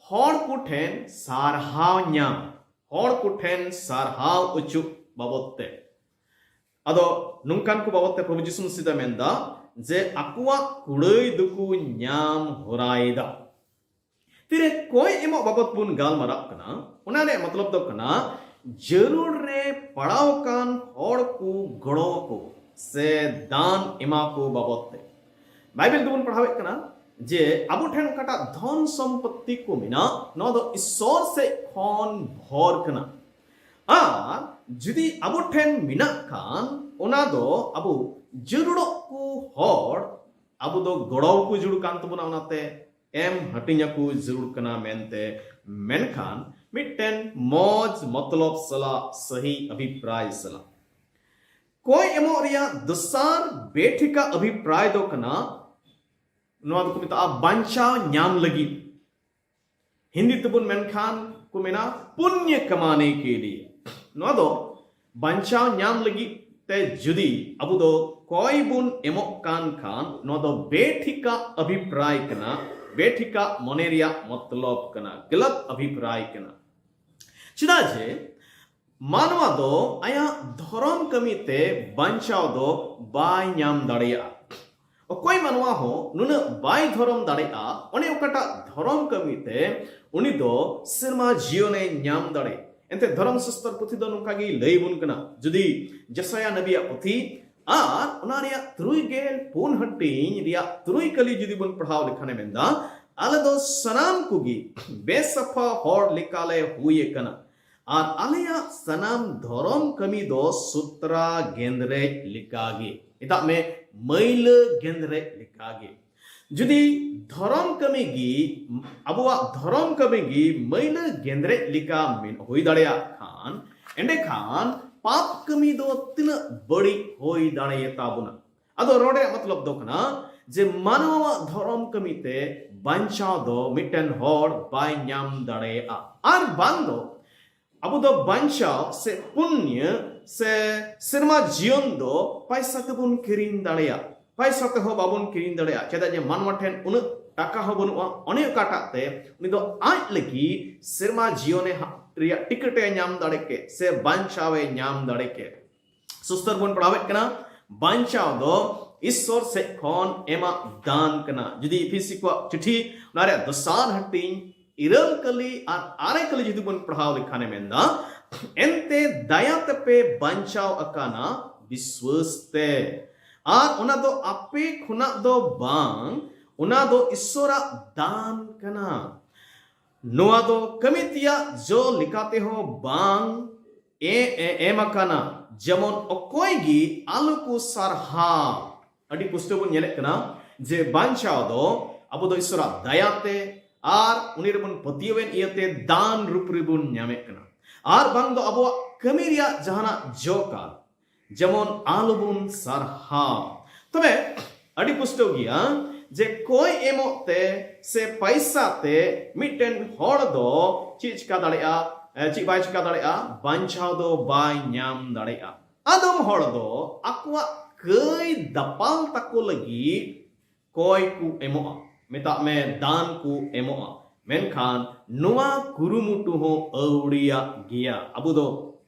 ᱦᱚᱲ ᱠᱚ ᱴᱷᱮᱱ ᱥᱟᱨᱦᱟᱣ ᱧᱟᱢ, ᱦᱚᱲ ᱠᱚ ᱴᱷᱮᱱ ᱥᱟᱨᱦᱟᱣ ᱚᱪᱚᱜ ᱵᱟᱵᱚᱫ ᱛᱮ᱾ ᱟᱫᱚ ᱱᱚᱝᱠᱟᱱ ᱠᱚ ᱵᱟᱵᱚᱫ ᱛᱮ ᱯᱨᱚᱵᱷᱩ ᱡᱤᱥᱩ ᱢᱟᱥᱤ ᱫᱚᱭ ᱢᱮᱱᱫᱟ ᱡᱮ ᱟᱠᱚᱣᱟᱜ ᱠᱩᱲᱟᱹᱭ ᱫᱚᱠᱚ ᱧᱟᱢ ᱦᱚᱨᱟᱭᱮᱫᱟ᱾ ᱛᱤᱨᱮ ᱠᱚᱭ ᱮᱢᱚᱜ ᱵᱟᱵᱚᱫ ᱵᱚᱱ ᱜᱟᱞᱢᱟᱨᱟᱜ ᱠᱟᱱᱟ, ᱚᱱᱟ ᱨᱮᱭᱟᱜ ᱢᱚᱛᱞᱚᱵ ᱫᱚ ᱠᱟᱱᱟ ᱡᱟᱹᱨᱩᱲ ᱨᱮ ᱯᱟᱲᱟᱣ ᱟᱠᱟᱱ ᱦᱚᱲ ᱠᱚ ᱜᱚᱲᱚ ᱟᱠᱚ ᱥᱮ ᱫᱟᱱ ᱮᱢᱟ ᱠᱚ ᱵᱟᱵᱚᱫ ᱛᱮ᱾ ᱵᱟᱭᱵᱮᱞ ᱫᱚᱵᱚᱱ ᱯᱟᱲᱦᱟᱣᱮᱫ ᱠᱟᱱᱟ ᱡᱮ ᱟᱵᱚ ᱴᱷᱮᱱ ᱚᱠᱟᱴᱟᱜ ᱫᱷᱚᱱ ᱥᱚᱢᱯᱚᱛᱛᱤ ᱠᱚ ᱢᱮᱱᱟᱜ, ᱱᱚᱣᱟ ᱫᱚ ᱤᱥᱥᱚᱨ ᱥᱮᱫ ᱠᱷᱚᱱ ᱵᱷᱚᱨ ᱠᱟᱱᱟ᱾ ᱟᱨ ᱡᱩᱫᱤ ᱟᱵᱚ ᱴᱷᱮᱱ ᱢᱮᱱᱟᱜ ᱠᱷᱟᱱ, ᱚᱱᱟ ᱫᱚ ᱟᱵᱚ ᱡᱟᱹᱨᱩᱲᱚᱜ ᱠᱚ ᱦᱚᱲ ᱟᱵᱚ ᱫᱚ ᱜᱚᱲᱚ ᱠᱚ ᱡᱟᱹᱨᱩᱲ ᱠᱟᱱ ᱛᱟᱵᱚᱱᱟ, ᱚᱱᱟᱛᱮ ᱮᱢ ᱦᱟᱹᱴᱤᱧ ᱟᱠᱚ ᱡᱟᱹᱨᱩᱲ ᱠᱟᱱᱟ ᱢᱮᱱᱛᱮ᱾ ᱢᱮᱱᱠᱷᱟᱱ ᱢᱤᱫᱴᱮᱱ ᱢᱚᱡᱽ ᱢᱚᱛᱞᱚᱵ ᱥᱟᱞᱟᱜ ᱥᱟᱹᱦᱤ ᱚᱵᱷᱤᱯᱨᱟᱭ ᱥᱟᱞᱟᱜ ᱠᱚᱭ ᱮᱢᱚᱜ ᱨᱮᱭᱟᱜ ᱫᱚᱥᱟᱨ ᱵᱮᱴᱷᱤᱠᱟ ᱚᱵᱷᱤᱯᱨᱟᱭ ᱫᱚ ᱠᱟᱱᱟ, ᱱᱚᱣᱟ ᱫᱚᱠᱚ ᱢᱮᱛᱟᱜᱼᱟ ᱵᱟᱧᱪᱟᱣ ᱧᱟᱢ ᱞᱟᱹᱜᱤᱫ᱾ ᱦᱤᱱᱫᱤ ᱛᱮᱵᱚᱱ ᱢᱮᱱᱠᱷᱟᱱ ᱠᱚ ᱢᱮᱱᱟ ᱯᱩᱱᱭᱚ ᱠᱟᱢᱟᱱᱮ ᱠᱮ ᱞᱤᱭᱮ᱾ ᱱᱚᱣᱟ ᱫᱚ ᱵᱟᱧᱪᱟᱣ ᱧᱟᱢ ᱞᱟᱹᱜᱤᱫ ᱛᱮ ᱡᱩᱫᱤ ᱟᱵᱚ ᱫᱚ ᱠᱚᱭ ᱵᱚᱱ ᱮᱢᱚᱜ ᱠᱟᱱ ᱠᱷᱟᱱ, ᱱᱚᱣᱟ ᱫᱚ ᱵᱮᱴᱷᱤᱠᱟ ᱚᱵᱷᱤᱯᱨᱟᱭ ᱠᱟᱱᱟ, ᱵᱮᱴᱷᱤᱠᱟ ᱢᱚᱱᱮ ᱨᱮᱭᱟᱜ ᱢᱚᱛᱞᱚᱵ ᱠᱟᱱᱟ, ᱜᱟᱞᱟᱛ ᱚᱵᱷᱤᱯᱨᱟᱭ ᱠᱟᱱᱟ᱾ ᱪᱮᱫᱟᱜ ᱡᱮ ᱢᱟᱱᱣᱟ ᱫᱚ ᱟᱭᱟᱜ ᱫᱷᱚᱨᱚᱢ ᱠᱟᱹᱢᱤ ᱛᱮ ᱵᱟᱧᱪᱟᱣ ᱫᱚ ᱵᱟᱭ ᱧᱟᱢ ᱫᱟᱲᱮᱭᱟᱜᱼᱟ᱾ ᱚᱠᱚᱭ ᱢᱟᱱᱣᱟ ᱦᱚᱸ ᱱᱩᱱᱟᱹᱜ ᱵᱟᱭ ᱫᱷᱚᱨᱚᱢ ᱫᱟᱲᱮᱭᱟᱜᱼᱟ, ᱚᱱᱮ ᱚᱠᱟᱴᱟᱜ ᱫᱷᱚᱨᱚᱢ ᱠᱟᱹᱢᱤ ᱛᱮ ᱩᱱᱤ ᱫᱚ ᱥᱮᱨᱢᱟ ᱡᱤᱭᱚᱱᱮ ᱧᱟᱢ ᱫᱟᱲᱮ᱾ ᱮᱱᱛᱮ ᱫᱷᱚᱨᱚᱢ ᱥᱟᱥᱛᱚᱨ ᱯᱩᱛᱷᱤ ᱫᱚ ᱱᱚᱝᱠᱟ ᱜᱮ ᱞᱟᱹᱭ ᱵᱚᱱ ᱠᱟᱱᱟ᱾ ᱡᱩᱫᱤ ᱡᱮᱥᱟᱭᱟ ᱱᱟᱵᱤᱭᱟᱜ ᱯᱩᱛᱷᱤ ᱟᱨ ᱚᱱᱟ ᱨᱮᱭᱟᱜ ᱛᱩᱨᱩᱭ ᱜᱮᱞ ᱯᱩᱱ ᱦᱟᱹᱴᱤᱧ ᱨᱮᱭᱟᱜ ᱛᱩᱨᱩᱭ ᱠᱟᱹᱞᱤ ᱡᱩᱫᱤ ᱵᱚᱱ ᱯᱟᱲᱦᱟᱣ ᱞᱮᱠᱷᱟᱱᱮ ᱢᱮᱱᱫᱟ, ᱟᱞᱮ ᱫᱚ ᱥᱟᱱᱟᱢ ᱠᱚᱜᱮ ᱵᱮᱥᱟᱯᱷᱟ ᱦᱚᱲ ᱞᱮᱠᱟᱞᱮ ᱦᱩᱭ ᱟᱠᱟᱱᱟ᱾ ᱟᱨ ᱟᱞᱮᱭᱟᱜ ᱥᱟᱱᱟᱢ ᱫᱷᱚᱨᱚᱢ ᱠᱟᱹᱢᱤ ᱫᱚ ᱥᱩᱛᱨᱟ ᱜᱮᱸᱫᱽᱨᱮᱡ ᱞᱮᱠᱟᱜᱮ, ᱢᱮᱛᱟᱜ ᱢᱮ ᱢᱟᱹᱭᱞᱟᱹ ᱜᱮᱸᱫᱽᱨᱮᱡ ᱞᱮᱠᱟᱜᱮ᱾ ᱡᱩᱫᱤ ᱫᱷᱚᱨᱚᱢ ᱠᱟᱹᱢᱤ ᱜᱮ, ᱟᱵᱚᱣᱟᱜ ᱫᱷᱚᱨᱚᱢ ᱠᱟᱹᱢᱤ ᱜᱮ ᱢᱟᱹᱭᱞᱟᱹ ᱜᱮᱸᱫᱽᱨᱮᱡ ᱞᱮᱠᱟ ᱢᱮᱱ ᱦᱩᱭ ᱫᱟᱲᱮᱭᱟᱜ ᱠᱷᱟᱱ, ᱮᱸᱰᱮᱠᱷᱟᱱ ᱯᱟᱯ ᱠᱟᱹᱢᱤ ᱫᱚ ᱛᱤᱱᱟᱹᱜ ᱵᱟᱹᱲᱤᱡ ᱦᱩᱭ ᱫᱟᱲᱮᱭᱟᱛᱟ ᱵᱚᱱᱟ᱾ ᱟᱫᱚ ᱱᱚᱰᱮ ᱢᱚᱛᱞᱚᱵ ᱫᱚ ᱠᱟᱱᱟ ᱡᱮ ᱢᱟᱱᱣᱟᱣᱟᱜ ᱫᱷᱚᱨᱚᱢ ᱠᱟᱹᱢᱤᱛᱮ ᱵᱟᱧᱪᱟᱣ ᱫᱚ ᱢᱤᱫᱴᱮᱱ ᱦᱚᱲ ᱵᱟᱭ ᱧᱟᱢ ᱫᱟᱲᱮᱭᱟᱜᱼᱟ᱾ ᱟᱨ ᱵᱟᱝ ᱫᱚ ᱟᱵᱚ ᱫᱚ ᱵᱟᱧᱪᱟᱣ ᱥᱮ ᱯᱩᱱᱭᱟᱹ ᱥᱮ ᱥᱮᱨᱢᱟ ᱡᱤᱭᱚᱱ ᱫᱚ ᱯᱟᱭᱥᱟ ᱛᱮᱵᱚᱱ ᱠᱤᱨᱤᱧ ᱫᱟᱲᱮᱭᱟᱜᱼᱟ, ᱯᱟᱭᱥᱟ ᱛᱮᱦᱚᱸ ᱵᱟᱵᱚᱱ ᱠᱤᱨᱤᱧ ᱫᱟᱲᱮᱭᱟᱜᱼᱟ᱾ ᱪᱮᱫᱟᱜ ᱡᱮ ᱢᱟᱱᱣᱟ ᱴᱷᱮᱱ ᱩᱱᱟᱹᱜ ᱴᱟᱠᱟ ᱦᱚᱸ ᱵᱟᱹᱱᱩᱜᱼᱟ᱾ ᱚᱱᱮ ᱚᱠᱟᱴᱟᱜ ᱛᱮ ᱩᱱᱤ ᱫᱚ ᱟᱡ ᱞᱟᱹᱜᱤᱫ ᱥᱮᱨᱢᱟ ᱡᱤᱭᱚᱱᱮ ᱦᱟ-, ᱨᱮᱭᱟᱜ ᱴᱤᱠᱤᱴ ᱮ ᱧᱟᱢ ᱫᱟᱲᱮ ᱠᱮ ᱥᱮ ᱵᱟᱧᱪᱟᱣ ᱮ ᱧᱟᱢ ᱫᱟᱲᱮ ᱠᱮ᱾ ᱥᱩᱥᱛᱚᱨ ᱵᱚᱱ ᱯᱟᱲᱦᱟᱣᱮᱫ ᱠᱟᱱᱟ, ᱵᱟᱧᱪᱟᱣ ᱫᱚ ᱤᱥᱥᱚᱨ ᱥᱮᱫ ᱠᱷᱚᱱ ᱮᱢᱟᱜ ᱫᱟᱱ ᱠᱟᱱᱟ᱾ ᱡᱩᱫᱤ ᱤᱯᱷᱤᱥᱤ ᱠᱚᱣᱟᱜ ᱪᱤᱴᱷᱤ ᱚᱱᱟ ᱨᱮᱭᱟᱜ ᱫᱚᱥᱟᱨ ᱦᱟᱹᱴᱤᱧ ᱤᱨᱟᱹᱞ ᱠᱟᱹᱞᱤ ᱟᱨ ᱟᱨᱮ ᱠᱟᱹᱞᱤ ᱡᱩᱫᱤ ᱵᱚᱱ ᱯᱟᱲᱦᱟᱣ ᱞᱮᱠᱷᱟᱱᱮ ᱢᱮᱱᱫᱟ, ᱮᱱᱛᱮ ᱫᱟᱭᱟ ᱛᱮᱯᱮ ᱵᱟᱧᱪᱟᱣ ᱟᱠᱟᱱᱟ ᱵᱤᱥᱣᱟᱹᱥ ᱛᱮ, ᱟᱨ ᱚᱱᱟ ᱫᱚ ᱟᱯᱮ ᱠᱷᱚᱱᱟᱜ ᱫᱚ ᱵᱟᱝ, ᱚᱱᱟ ᱫᱚ ᱤᱥᱥᱚᱨᱟᱜ ᱫᱟᱱ ᱠᱟᱱᱟ᱾ ᱱᱚᱣᱟ ᱫᱚ ᱠᱟᱹᱢᱤ ᱛᱮᱭᱟᱜ ᱡᱚ ᱞᱮᱠᱟᱛᱮᱦᱚᱸ ᱵᱟᱝ ᱮ-, ᱮ-, ᱮᱢ ᱟᱠᱟᱱᱟ, ᱡᱮᱢᱚᱱ ᱚᱠᱚᱭ ᱜᱮ ᱟᱞᱚ ᱠᱚ ᱥᱟᱨᱦᱟᱣ᱾ ᱟᱹᱰᱤ ᱯᱩᱥᱴᱟᱹᱣ ᱵᱚᱱ ᱧᱮᱞᱮᱫ ᱠᱟᱱᱟ ᱡᱮ ᱵᱟᱧᱪᱟᱣ ᱫᱚ ᱟᱵᱚ ᱫᱚ ᱤᱥᱥᱚᱨᱟᱜ ᱫᱟᱭᱟᱛᱮ ᱟᱨ ᱩᱱᱤ ᱨᱮᱵᱚᱱ ᱯᱟᱹᱛᱭᱟᱹᱣᱮᱱ ᱤᱭᱟᱹᱛᱮ ᱫᱟᱱ ᱨᱩᱯ ᱨᱮᱵᱚᱱ ᱧᱟᱢᱮᱫ ᱠᱟᱱᱟ, ᱟᱨ ᱵᱟᱝ ᱫᱚ ᱟᱵᱚᱣᱟᱜ ᱠᱟᱹᱢᱤ ᱨᱮᱭᱟᱜ ᱡᱟᱦᱟᱱᱟᱜ ᱡᱚ ᱠᱟᱨ, ᱡᱮᱢᱚᱱ ᱟᱞᱚᱵᱚᱱ ᱥᱟᱨᱦᱟᱣ᱾ ᱛᱚᱵᱮ ᱟᱹᱰᱤ ᱯᱩᱥᱴᱟᱹᱣ ᱜᱮᱭᱟ ᱡᱮ ᱠᱚᱭ ᱮᱢᱚᱜ ᱛᱮ ᱥᱮ ᱯᱟᱭᱥᱟ ᱛᱮ ᱢᱤᱫᱴᱮᱱ ᱦᱚᱲ ᱫᱚ ᱪᱮᱫ ᱪᱤᱠᱟ ᱫᱟᱲᱮᱭᱟᱜᱼᱟ, ᱮ, ᱪᱮᱫ ᱵᱟᱭ ᱪᱤᱠᱟ ᱫᱟᱲᱮᱭᱟᱜᱼᱟ, ᱵᱟᱧᱪᱟᱣ ᱫᱚ ᱵᱟᱭ ᱧᱟᱢ ᱫᱟᱲᱮᱭᱟᱜᱼᱟ᱾ ᱟᱫᱚᱢ ᱦᱚᱲ ᱫᱚ ᱟᱠᱚᱣᱟᱜ ᱠᱟᱹᱭ ᱫᱟᱯᱟᱞ ᱛᱟᱠᱚ ᱞᱟᱹᱜᱤᱫ ᱠᱚᱭ ᱠᱚ ᱮᱢᱚᱜᱼᱟ, ᱢᱮᱛᱟᱜ ᱢᱮ ᱫᱟᱱ ᱠᱚ ᱮᱢᱚᱜᱼᱟ, ᱢᱮᱱᱠᱷᱟᱱ ᱱᱚᱣᱟ ᱠᱩᱨᱩᱢᱩᱴᱩ ᱦᱚᱸ ᱟᱹᱣᱲᱤᱭᱟᱜ ᱜᱮᱭᱟ᱾ ᱟᱵᱚ ᱫᱚ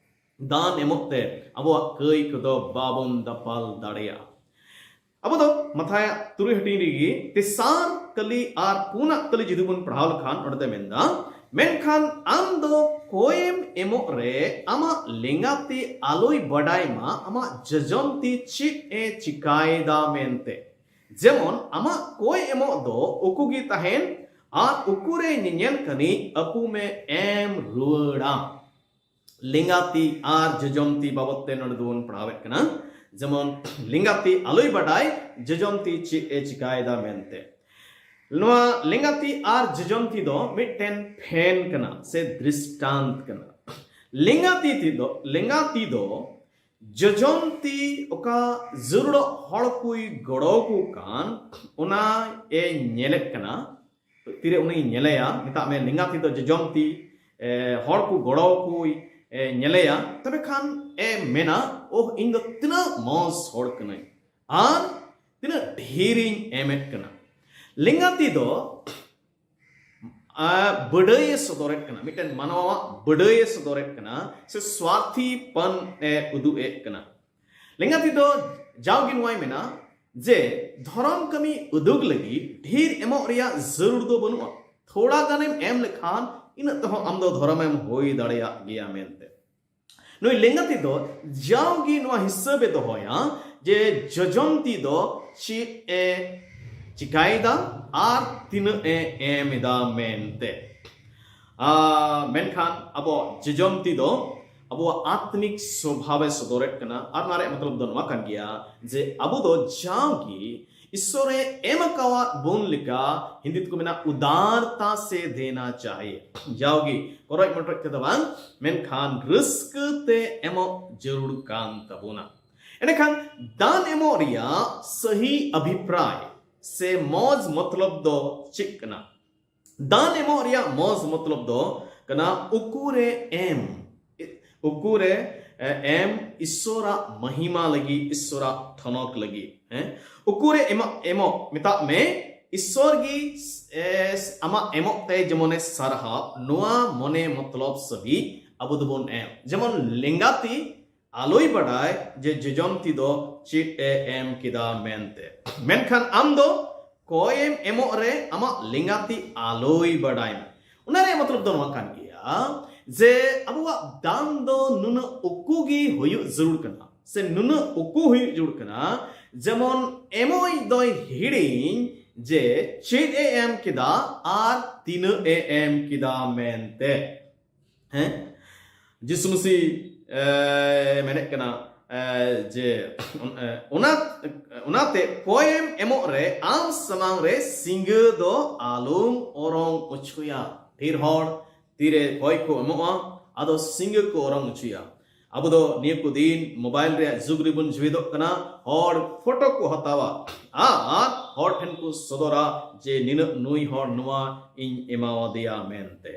ᱫᱟᱱ ᱮᱢᱚᱜ ᱛᱮ ᱟᱵᱚᱣᱟᱜ ᱠᱟᱹᱭ ᱠᱚᱫᱚ ᱵᱟᱵᱚᱱ ᱫᱟᱯᱟᱞ ᱫᱟᱲᱮᱭᱟᱜᱼᱟ᱾ ᱟᱵᱚ ᱫᱚ ᱢᱟᱛᱷᱟᱭᱟᱜ ᱛᱩᱨᱩᱭ ᱦᱟᱹᱴᱤᱧ ᱨᱮᱜᱮ ᱛᱮᱥᱟᱨ ᱠᱟᱹᱞᱤ ᱟᱨ ᱯᱩᱱᱟᱜ ᱠᱟᱹᱞᱤ ᱡᱩᱫᱤ ᱵᱚᱱ ᱯᱟᱲᱦᱟᱣ ᱞᱮᱠᱷᱟᱱ, ᱚᱸᱰᱮ ᱫᱚᱭ ᱢᱮᱱᱫᱟ, ᱢᱮᱱᱠᱷᱟᱱ ᱟᱢ ᱫᱚ ᱠᱚᱭᱮᱢ ᱮᱢᱚᱜ ᱨᱮ ᱟᱢᱟᱜ ᱞᱮᱸᱜᱟᱛᱤ ᱟᱞᱚᱭ ᱵᱟᱰᱟᱭ ᱢᱟ ᱟᱢᱟᱜ ᱡᱚᱡᱚᱢᱛᱤ ᱪᱮᱫ ᱮ ᱪᱤᱠᱟᱭᱮᱫᱟ ᱢᱮᱱᱛᱮ᱾ ᱡᱮᱢᱚᱱ ᱟᱢᱟᱜ ᱠᱚᱭ ᱮᱢᱚᱜ ᱫᱚ ᱩᱠᱩ ᱜᱮ ᱛᱟᱦᱮᱱ ᱟᱨ ᱩᱠᱩᱨᱮ ᱧᱮᱧᱮᱞ ᱠᱟᱹᱱᱤᱡ ᱟᱹᱯᱩᱢᱮ ᱮᱢ ᱨᱩᱣᱟᱹᱲᱟ᱾ ᱞᱮᱸᱜᱟᱛᱤ ᱟᱨ ᱡᱚᱡᱚᱢᱛᱤ ᱵᱟᱵᱚᱫ ᱛᱮ ᱱᱚᱰᱮ ᱫᱚᱵᱚᱱ ᱯᱟᱲᱦᱟᱣᱮᱫ ᱠᱟᱱᱟ᱾ ᱡᱮᱢᱚᱱ ᱞᱮᱸᱜᱟᱛᱤ ᱟᱞᱚᱭ ᱵᱟᱰᱟᱭ ᱡᱚᱡᱚᱢᱛᱤ ᱪᱮᱫ ᱮ ᱪᱤᱠᱟᱭᱮᱫᱟ ᱢᱮᱱᱛᱮ᱾ ᱱᱚᱣᱟ ᱞᱮᱸᱜᱟᱛᱤ ᱟᱨ ᱡᱚᱡᱚᱢᱛᱤ ᱫᱚ ᱢᱤᱫᱴᱮᱱ ᱯᱷᱮᱱ ᱠᱟᱱᱟ ᱥᱮ ᱫᱨᱤᱥᱴᱟᱱᱛ ᱠᱟᱱᱟ᱾ ᱞᱮᱸᱜᱟᱛᱤ ᱛᱤ ᱫᱚ ᱞᱮᱸᱜᱟᱛᱤ ᱫᱚ ᱡᱚᱡᱚᱢᱛᱤ ᱚᱠᱟ ᱡᱟᱹᱨᱩᱲᱚᱜ ᱦᱚᱲ ᱠᱚᱭ ᱜᱚᱲᱚ ᱟᱠᱚ ᱠᱟᱱ ᱚᱱᱟ ᱮ ᱧᱮᱞᱮᱫ ᱠᱟᱱᱟ᱾ ᱛᱤᱨᱮ ᱩᱱᱤ ᱧᱮᱞᱮᱭᱟ, ᱢᱮᱛᱟᱜ ᱢᱮ ᱞᱮᱸᱜᱟᱛᱤ ᱫᱚ ᱡᱚᱡᱚᱢᱛᱤ ᱮ, ᱦᱚᱲ ᱠᱚ ᱜᱚᱲᱚ ᱟᱠᱚᱭ ᱮ, ᱧᱮᱞᱮᱭᱟ, ᱛᱚᱵᱮ ᱠᱷᱟᱱ ᱮ ᱢᱮᱱᱟ, ᱳᱦ, ᱤᱧ ᱫᱚ ᱛᱤᱱᱟᱹᱜ ᱢᱚᱡᱽ ᱦᱚᱲ ᱠᱟᱹᱱᱟᱹᱧ ᱟᱨ ᱛᱤᱱᱟᱹᱜ ᱰᱷᱮᱨᱤᱧ ᱮᱢᱮᱫ ᱠᱟᱱᱟ᱾ ᱞᱮᱸᱜᱟᱛᱤ ᱫᱚ ᱟ, ᱵᱟᱹᱰᱟᱹᱭᱮ ᱥᱚᱫᱚᱨᱮᱫ ᱠᱟᱱᱟ, ᱢᱤᱫᱴᱮᱱ ᱢᱟᱱᱣᱟᱣᱟᱜ ᱵᱟᱹᱰᱟᱹᱭᱮ ᱥᱚᱫᱚᱨᱮᱫ ᱠᱟᱱᱟ ᱥᱮ ᱥᱣᱟᱨᱛᱷᱤᱯᱚᱱ ᱮ ᱩᱫᱩᱜ ᱮᱫ ᱠᱟᱱᱟ᱾ ᱞᱮᱸᱜᱟᱛᱤ ᱫᱚ ᱡᱟᱣᱜᱮ ᱱᱚᱣᱟᱭ ᱢᱮᱱᱟ ᱡᱮ ᱫᱷᱚᱨᱚᱢ ᱠᱟᱹᱢᱤ ᱩᱫᱩᱜ ᱞᱟᱹᱜᱤᱫ ᱰᱷᱮᱨ ᱮᱢᱚᱜ ᱨᱮᱭᱟᱜ ᱡᱟᱹᱨᱩᱲ ᱫᱚ ᱵᱟᱹᱱᱩᱜᱼᱟ᱾ ᱛᱷᱚᱲᱟ ᱜᱟᱱᱮᱢ ᱮᱢ ᱞᱮᱠᱷᱟᱱ ᱤᱱᱟᱹᱜ ᱛᱮᱦᱚᱸ ᱟᱢ ᱫᱚ ᱫᱷᱚᱨᱚᱢᱮᱢ ᱦᱩᱭ ᱫᱟᱲᱮᱭᱟᱜ ᱜᱮᱭᱟ ᱢᱮᱱᱛᱮ᱾ ᱱᱩᱭ ᱞᱮᱸᱜᱟᱛᱤ ᱫᱚ ᱡᱟᱣᱜᱮ ᱱᱚᱣᱟ ᱦᱤᱥᱟᱹᱵ ᱮ ᱫᱚᱦᱚᱭᱟ ᱡᱮ ᱡᱚᱡᱚᱢᱛᱤ ᱫᱚ ᱪᱮᱫ ᱮ ᱪᱤᱠᱟᱭᱮᱫᱟ ᱟᱨ ᱛᱤᱱᱟᱹᱜ ᱮ ᱮᱢ ᱮᱫᱟ ᱢᱮᱱᱛᱮ᱾ ᱟ, ᱢᱮᱱᱠᱷᱟᱱ ᱟᱵᱚᱣᱟᱜ ᱡᱚᱡᱚᱢᱛᱤ ᱫᱚ ᱟᱵᱚᱣᱟᱜ ᱟᱛᱢᱤᱠ ᱥᱚᱵᱷᱟᱵᱮ ᱥᱚᱫᱚᱨᱮᱫ ᱠᱟᱱᱟ᱾ ᱟᱨ ᱱᱚᱣᱟ ᱨᱮᱭᱟᱜ ᱢᱚᱛᱞᱚᱵ ᱫᱚ ᱱᱚᱣᱟ ᱠᱟᱱ ᱜᱮᱭᱟ ᱡᱮ ᱟᱵᱚ ᱫᱚ ᱡᱟᱣᱜᱮ ᱤᱥᱥᱚᱨᱮ ᱮᱢ ᱟᱠᱟᱣᱟᱫ ᱵᱚᱱ ᱞᱮᱠᱟ, ᱦᱤᱱᱫᱤ ᱛᱮᱠᱚ ᱢᱮᱱᱟ ᱩᱫᱟᱨᱛᱟ ᱥᱮ ᱫᱮᱱᱟ ᱪᱟᱦᱤᱭᱮ᱾ ᱡᱟᱣᱜᱮ ᱠᱚᱨᱚᱡ ᱢᱚᱴᱚᱡ ᱛᱮᱫᱚ ᱵᱟᱝ, ᱢᱮᱱᱠᱷᱟᱱ ᱨᱟᱹᱥᱠᱟᱹ ᱛᱮ ᱮᱢᱚᱜ ᱡᱟᱹᱨᱩᱲ ᱠᱟᱱ ᱛᱟᱵᱚᱱᱟ᱾ ᱮᱸᱰᱮᱠᱷᱟᱱ ᱫᱟᱱ ᱮᱢᱚᱜ ᱨᱮᱭᱟᱜ ᱥᱟᱹᱦᱤ ᱚᱵᱷᱤᱯᱨᱟᱭ ᱥᱮ ᱢᱚᱡᱽ ᱢᱚᱛᱞᱚᱵ ᱫᱚ ᱪᱮᱫ ᱠᱟᱱᱟ? ᱫᱟᱱ ᱮᱢᱚᱜ ᱨᱮᱭᱟᱜ ᱢᱚᱡᱽ ᱢᱚᱛᱞᱚᱵ ᱫᱚ ᱠᱟᱱᱟ ᱩᱠᱩᱨᱮ ᱮᱢ᱾ ᱩᱠᱩᱨᱮ, ᱮ, ᱮᱢ ᱤᱥᱥᱚᱨᱟᱜ ᱢᱟᱦᱤᱢᱟ ᱞᱟᱹᱜᱤᱫ, ᱤᱥᱥᱚᱨᱟᱜ ᱴᱷᱚᱱᱚᱠ ᱞᱟᱹᱜᱤᱫ᱾ ᱦᱮᱸ? ᱩᱠᱩᱨᱮ ᱮᱢᱚᱜ, ᱮᱢᱚᱜ, ᱢᱮᱛᱟᱜ ᱢᱮ, ᱤᱥᱥᱚᱨ ᱜᱮ, ᱮ, ᱟᱢᱟᱜ ᱮᱢᱚᱜ ᱛᱮ ᱡᱮᱢᱚᱱᱮ ᱥᱟᱨᱦᱟᱣ, ᱱᱚᱣᱟ ᱢᱚᱱᱮ ᱢᱚᱛᱞᱚᱵ ᱥᱟᱹᱦᱤᱡ ᱟᱵᱚ ᱫᱚᱵᱚᱱ ᱮᱢ᱾ ᱡᱮᱢᱚᱱ ᱞᱮᱸᱜᱟᱛᱤ ᱟᱞᱚᱭ ᱵᱟᱰᱟᱭ ᱡᱮ ᱡᱚᱡᱚᱢᱛᱤ ᱫᱚ ᱪᱮᱫ ᱮ ᱮᱢ ᱠᱮᱫᱟ ᱢᱮᱱᱛᱮ᱾ ᱢᱮᱱᱠᱷᱟᱱ ᱟᱢ ᱫᱚ ᱠᱚᱭᱮᱢ ᱮᱢᱚᱜ ᱨᱮ ᱟᱢᱟᱜ ᱞᱮᱸᱜᱟᱛᱤ ᱟᱞᱚᱭ ᱵᱟᱰᱟᱭ ᱢᱟ᱾ ᱚᱱᱟ ᱨᱮᱭᱟᱜ ᱢᱚᱛᱞᱚᱵ ᱫᱚ ᱱᱚᱣᱟ ᱠᱟᱱ ᱜᱮᱭᱟ, ᱡᱮ ᱟᱵᱚᱣᱟᱜ ᱫᱟᱱ ᱫᱚ ᱱᱩᱱᱟᱹᱜ ᱩᱠᱩ ᱜᱮ ᱦᱩᱭᱩᱜ ᱡᱟᱹᱨᱩᱲ ᱠᱟᱱᱟ, ᱥᱮ ᱱᱩᱱᱟᱹᱜ ᱩᱠᱩ ᱦᱩᱭᱩᱜ ᱡᱟᱹᱨᱩᱲ ᱠᱟᱱᱟ, ᱡᱮᱢᱚᱱ ᱮᱢᱚᱭᱤᱡ ᱫᱚᱭ ᱦᱤᱲᱤᱧ ᱡᱮ ᱪᱮᱫ ᱮ ᱮᱢ ᱠᱮᱫᱟ ᱟᱨ ᱛᱤᱱᱟᱹᱜ ᱮ ᱮᱢ ᱠᱮᱫᱟ ᱢᱮᱱᱛᱮ᱾ ᱦᱮᱸ, ᱡᱤᱥᱩ ᱢᱟᱹᱥᱤ ᱮ, ᱢᱮᱱᱮᱫ ᱠᱟᱱᱟ, ᱮ, ᱡᱮ ᱚᱱ- ᱮ, ᱚᱱᱟ ᱚᱱᱟᱛᱮ ᱠᱚᱭᱮᱢ ᱮᱢᱚᱜ ᱨᱮ ᱟᱢ ᱥᱟᱢᱟᱝ ᱨᱮ ᱥᱤᱸᱜᱟᱹ ᱫᱚ ᱟᱞᱚᱢ ᱚᱨᱚᱝ ᱚᱪᱚᱭᱟ᱾ ᱰᱷᱮᱨ ᱦᱚᱲ ᱛᱤᱨᱮ ᱠᱚᱭ ᱠᱚ ᱮᱢᱚᱜᱼᱟ, ᱟᱫᱚ ᱥᱤᱸᱜᱟᱹ ᱠᱚ ᱚᱨᱚᱝ ᱚᱪᱚᱭᱟ᱾ ᱟᱵᱚ ᱫᱚ ᱱᱤᱭᱟᱹ ᱠᱚ ᱫᱤᱱ ᱢᱳᱵᱟᱭᱤᱞ ᱨᱮᱭᱟᱜ ᱡᱩᱜᱽ ᱨᱮᱵᱚᱱ ᱡᱤᱣᱮᱫᱚᱜ ᱠᱟᱱᱟ᱾ ᱦᱚᱲ ᱯᱷᱳᱴᱳ ᱠᱚ ᱦᱟᱛᱟᱣᱟ ᱟᱨ ᱦᱚᱲ ᱴᱷᱮᱱ ᱠᱚ ᱥᱚᱫᱚᱨᱟ ᱡᱮ ᱱᱤᱱᱟᱹᱜ ᱱᱩᱭ ᱦᱚᱲ ᱱᱚᱣᱟ ᱤᱧ ᱮᱢᱟᱣᱟᱫᱮᱭᱟ ᱢᱮᱱᱛᱮ᱾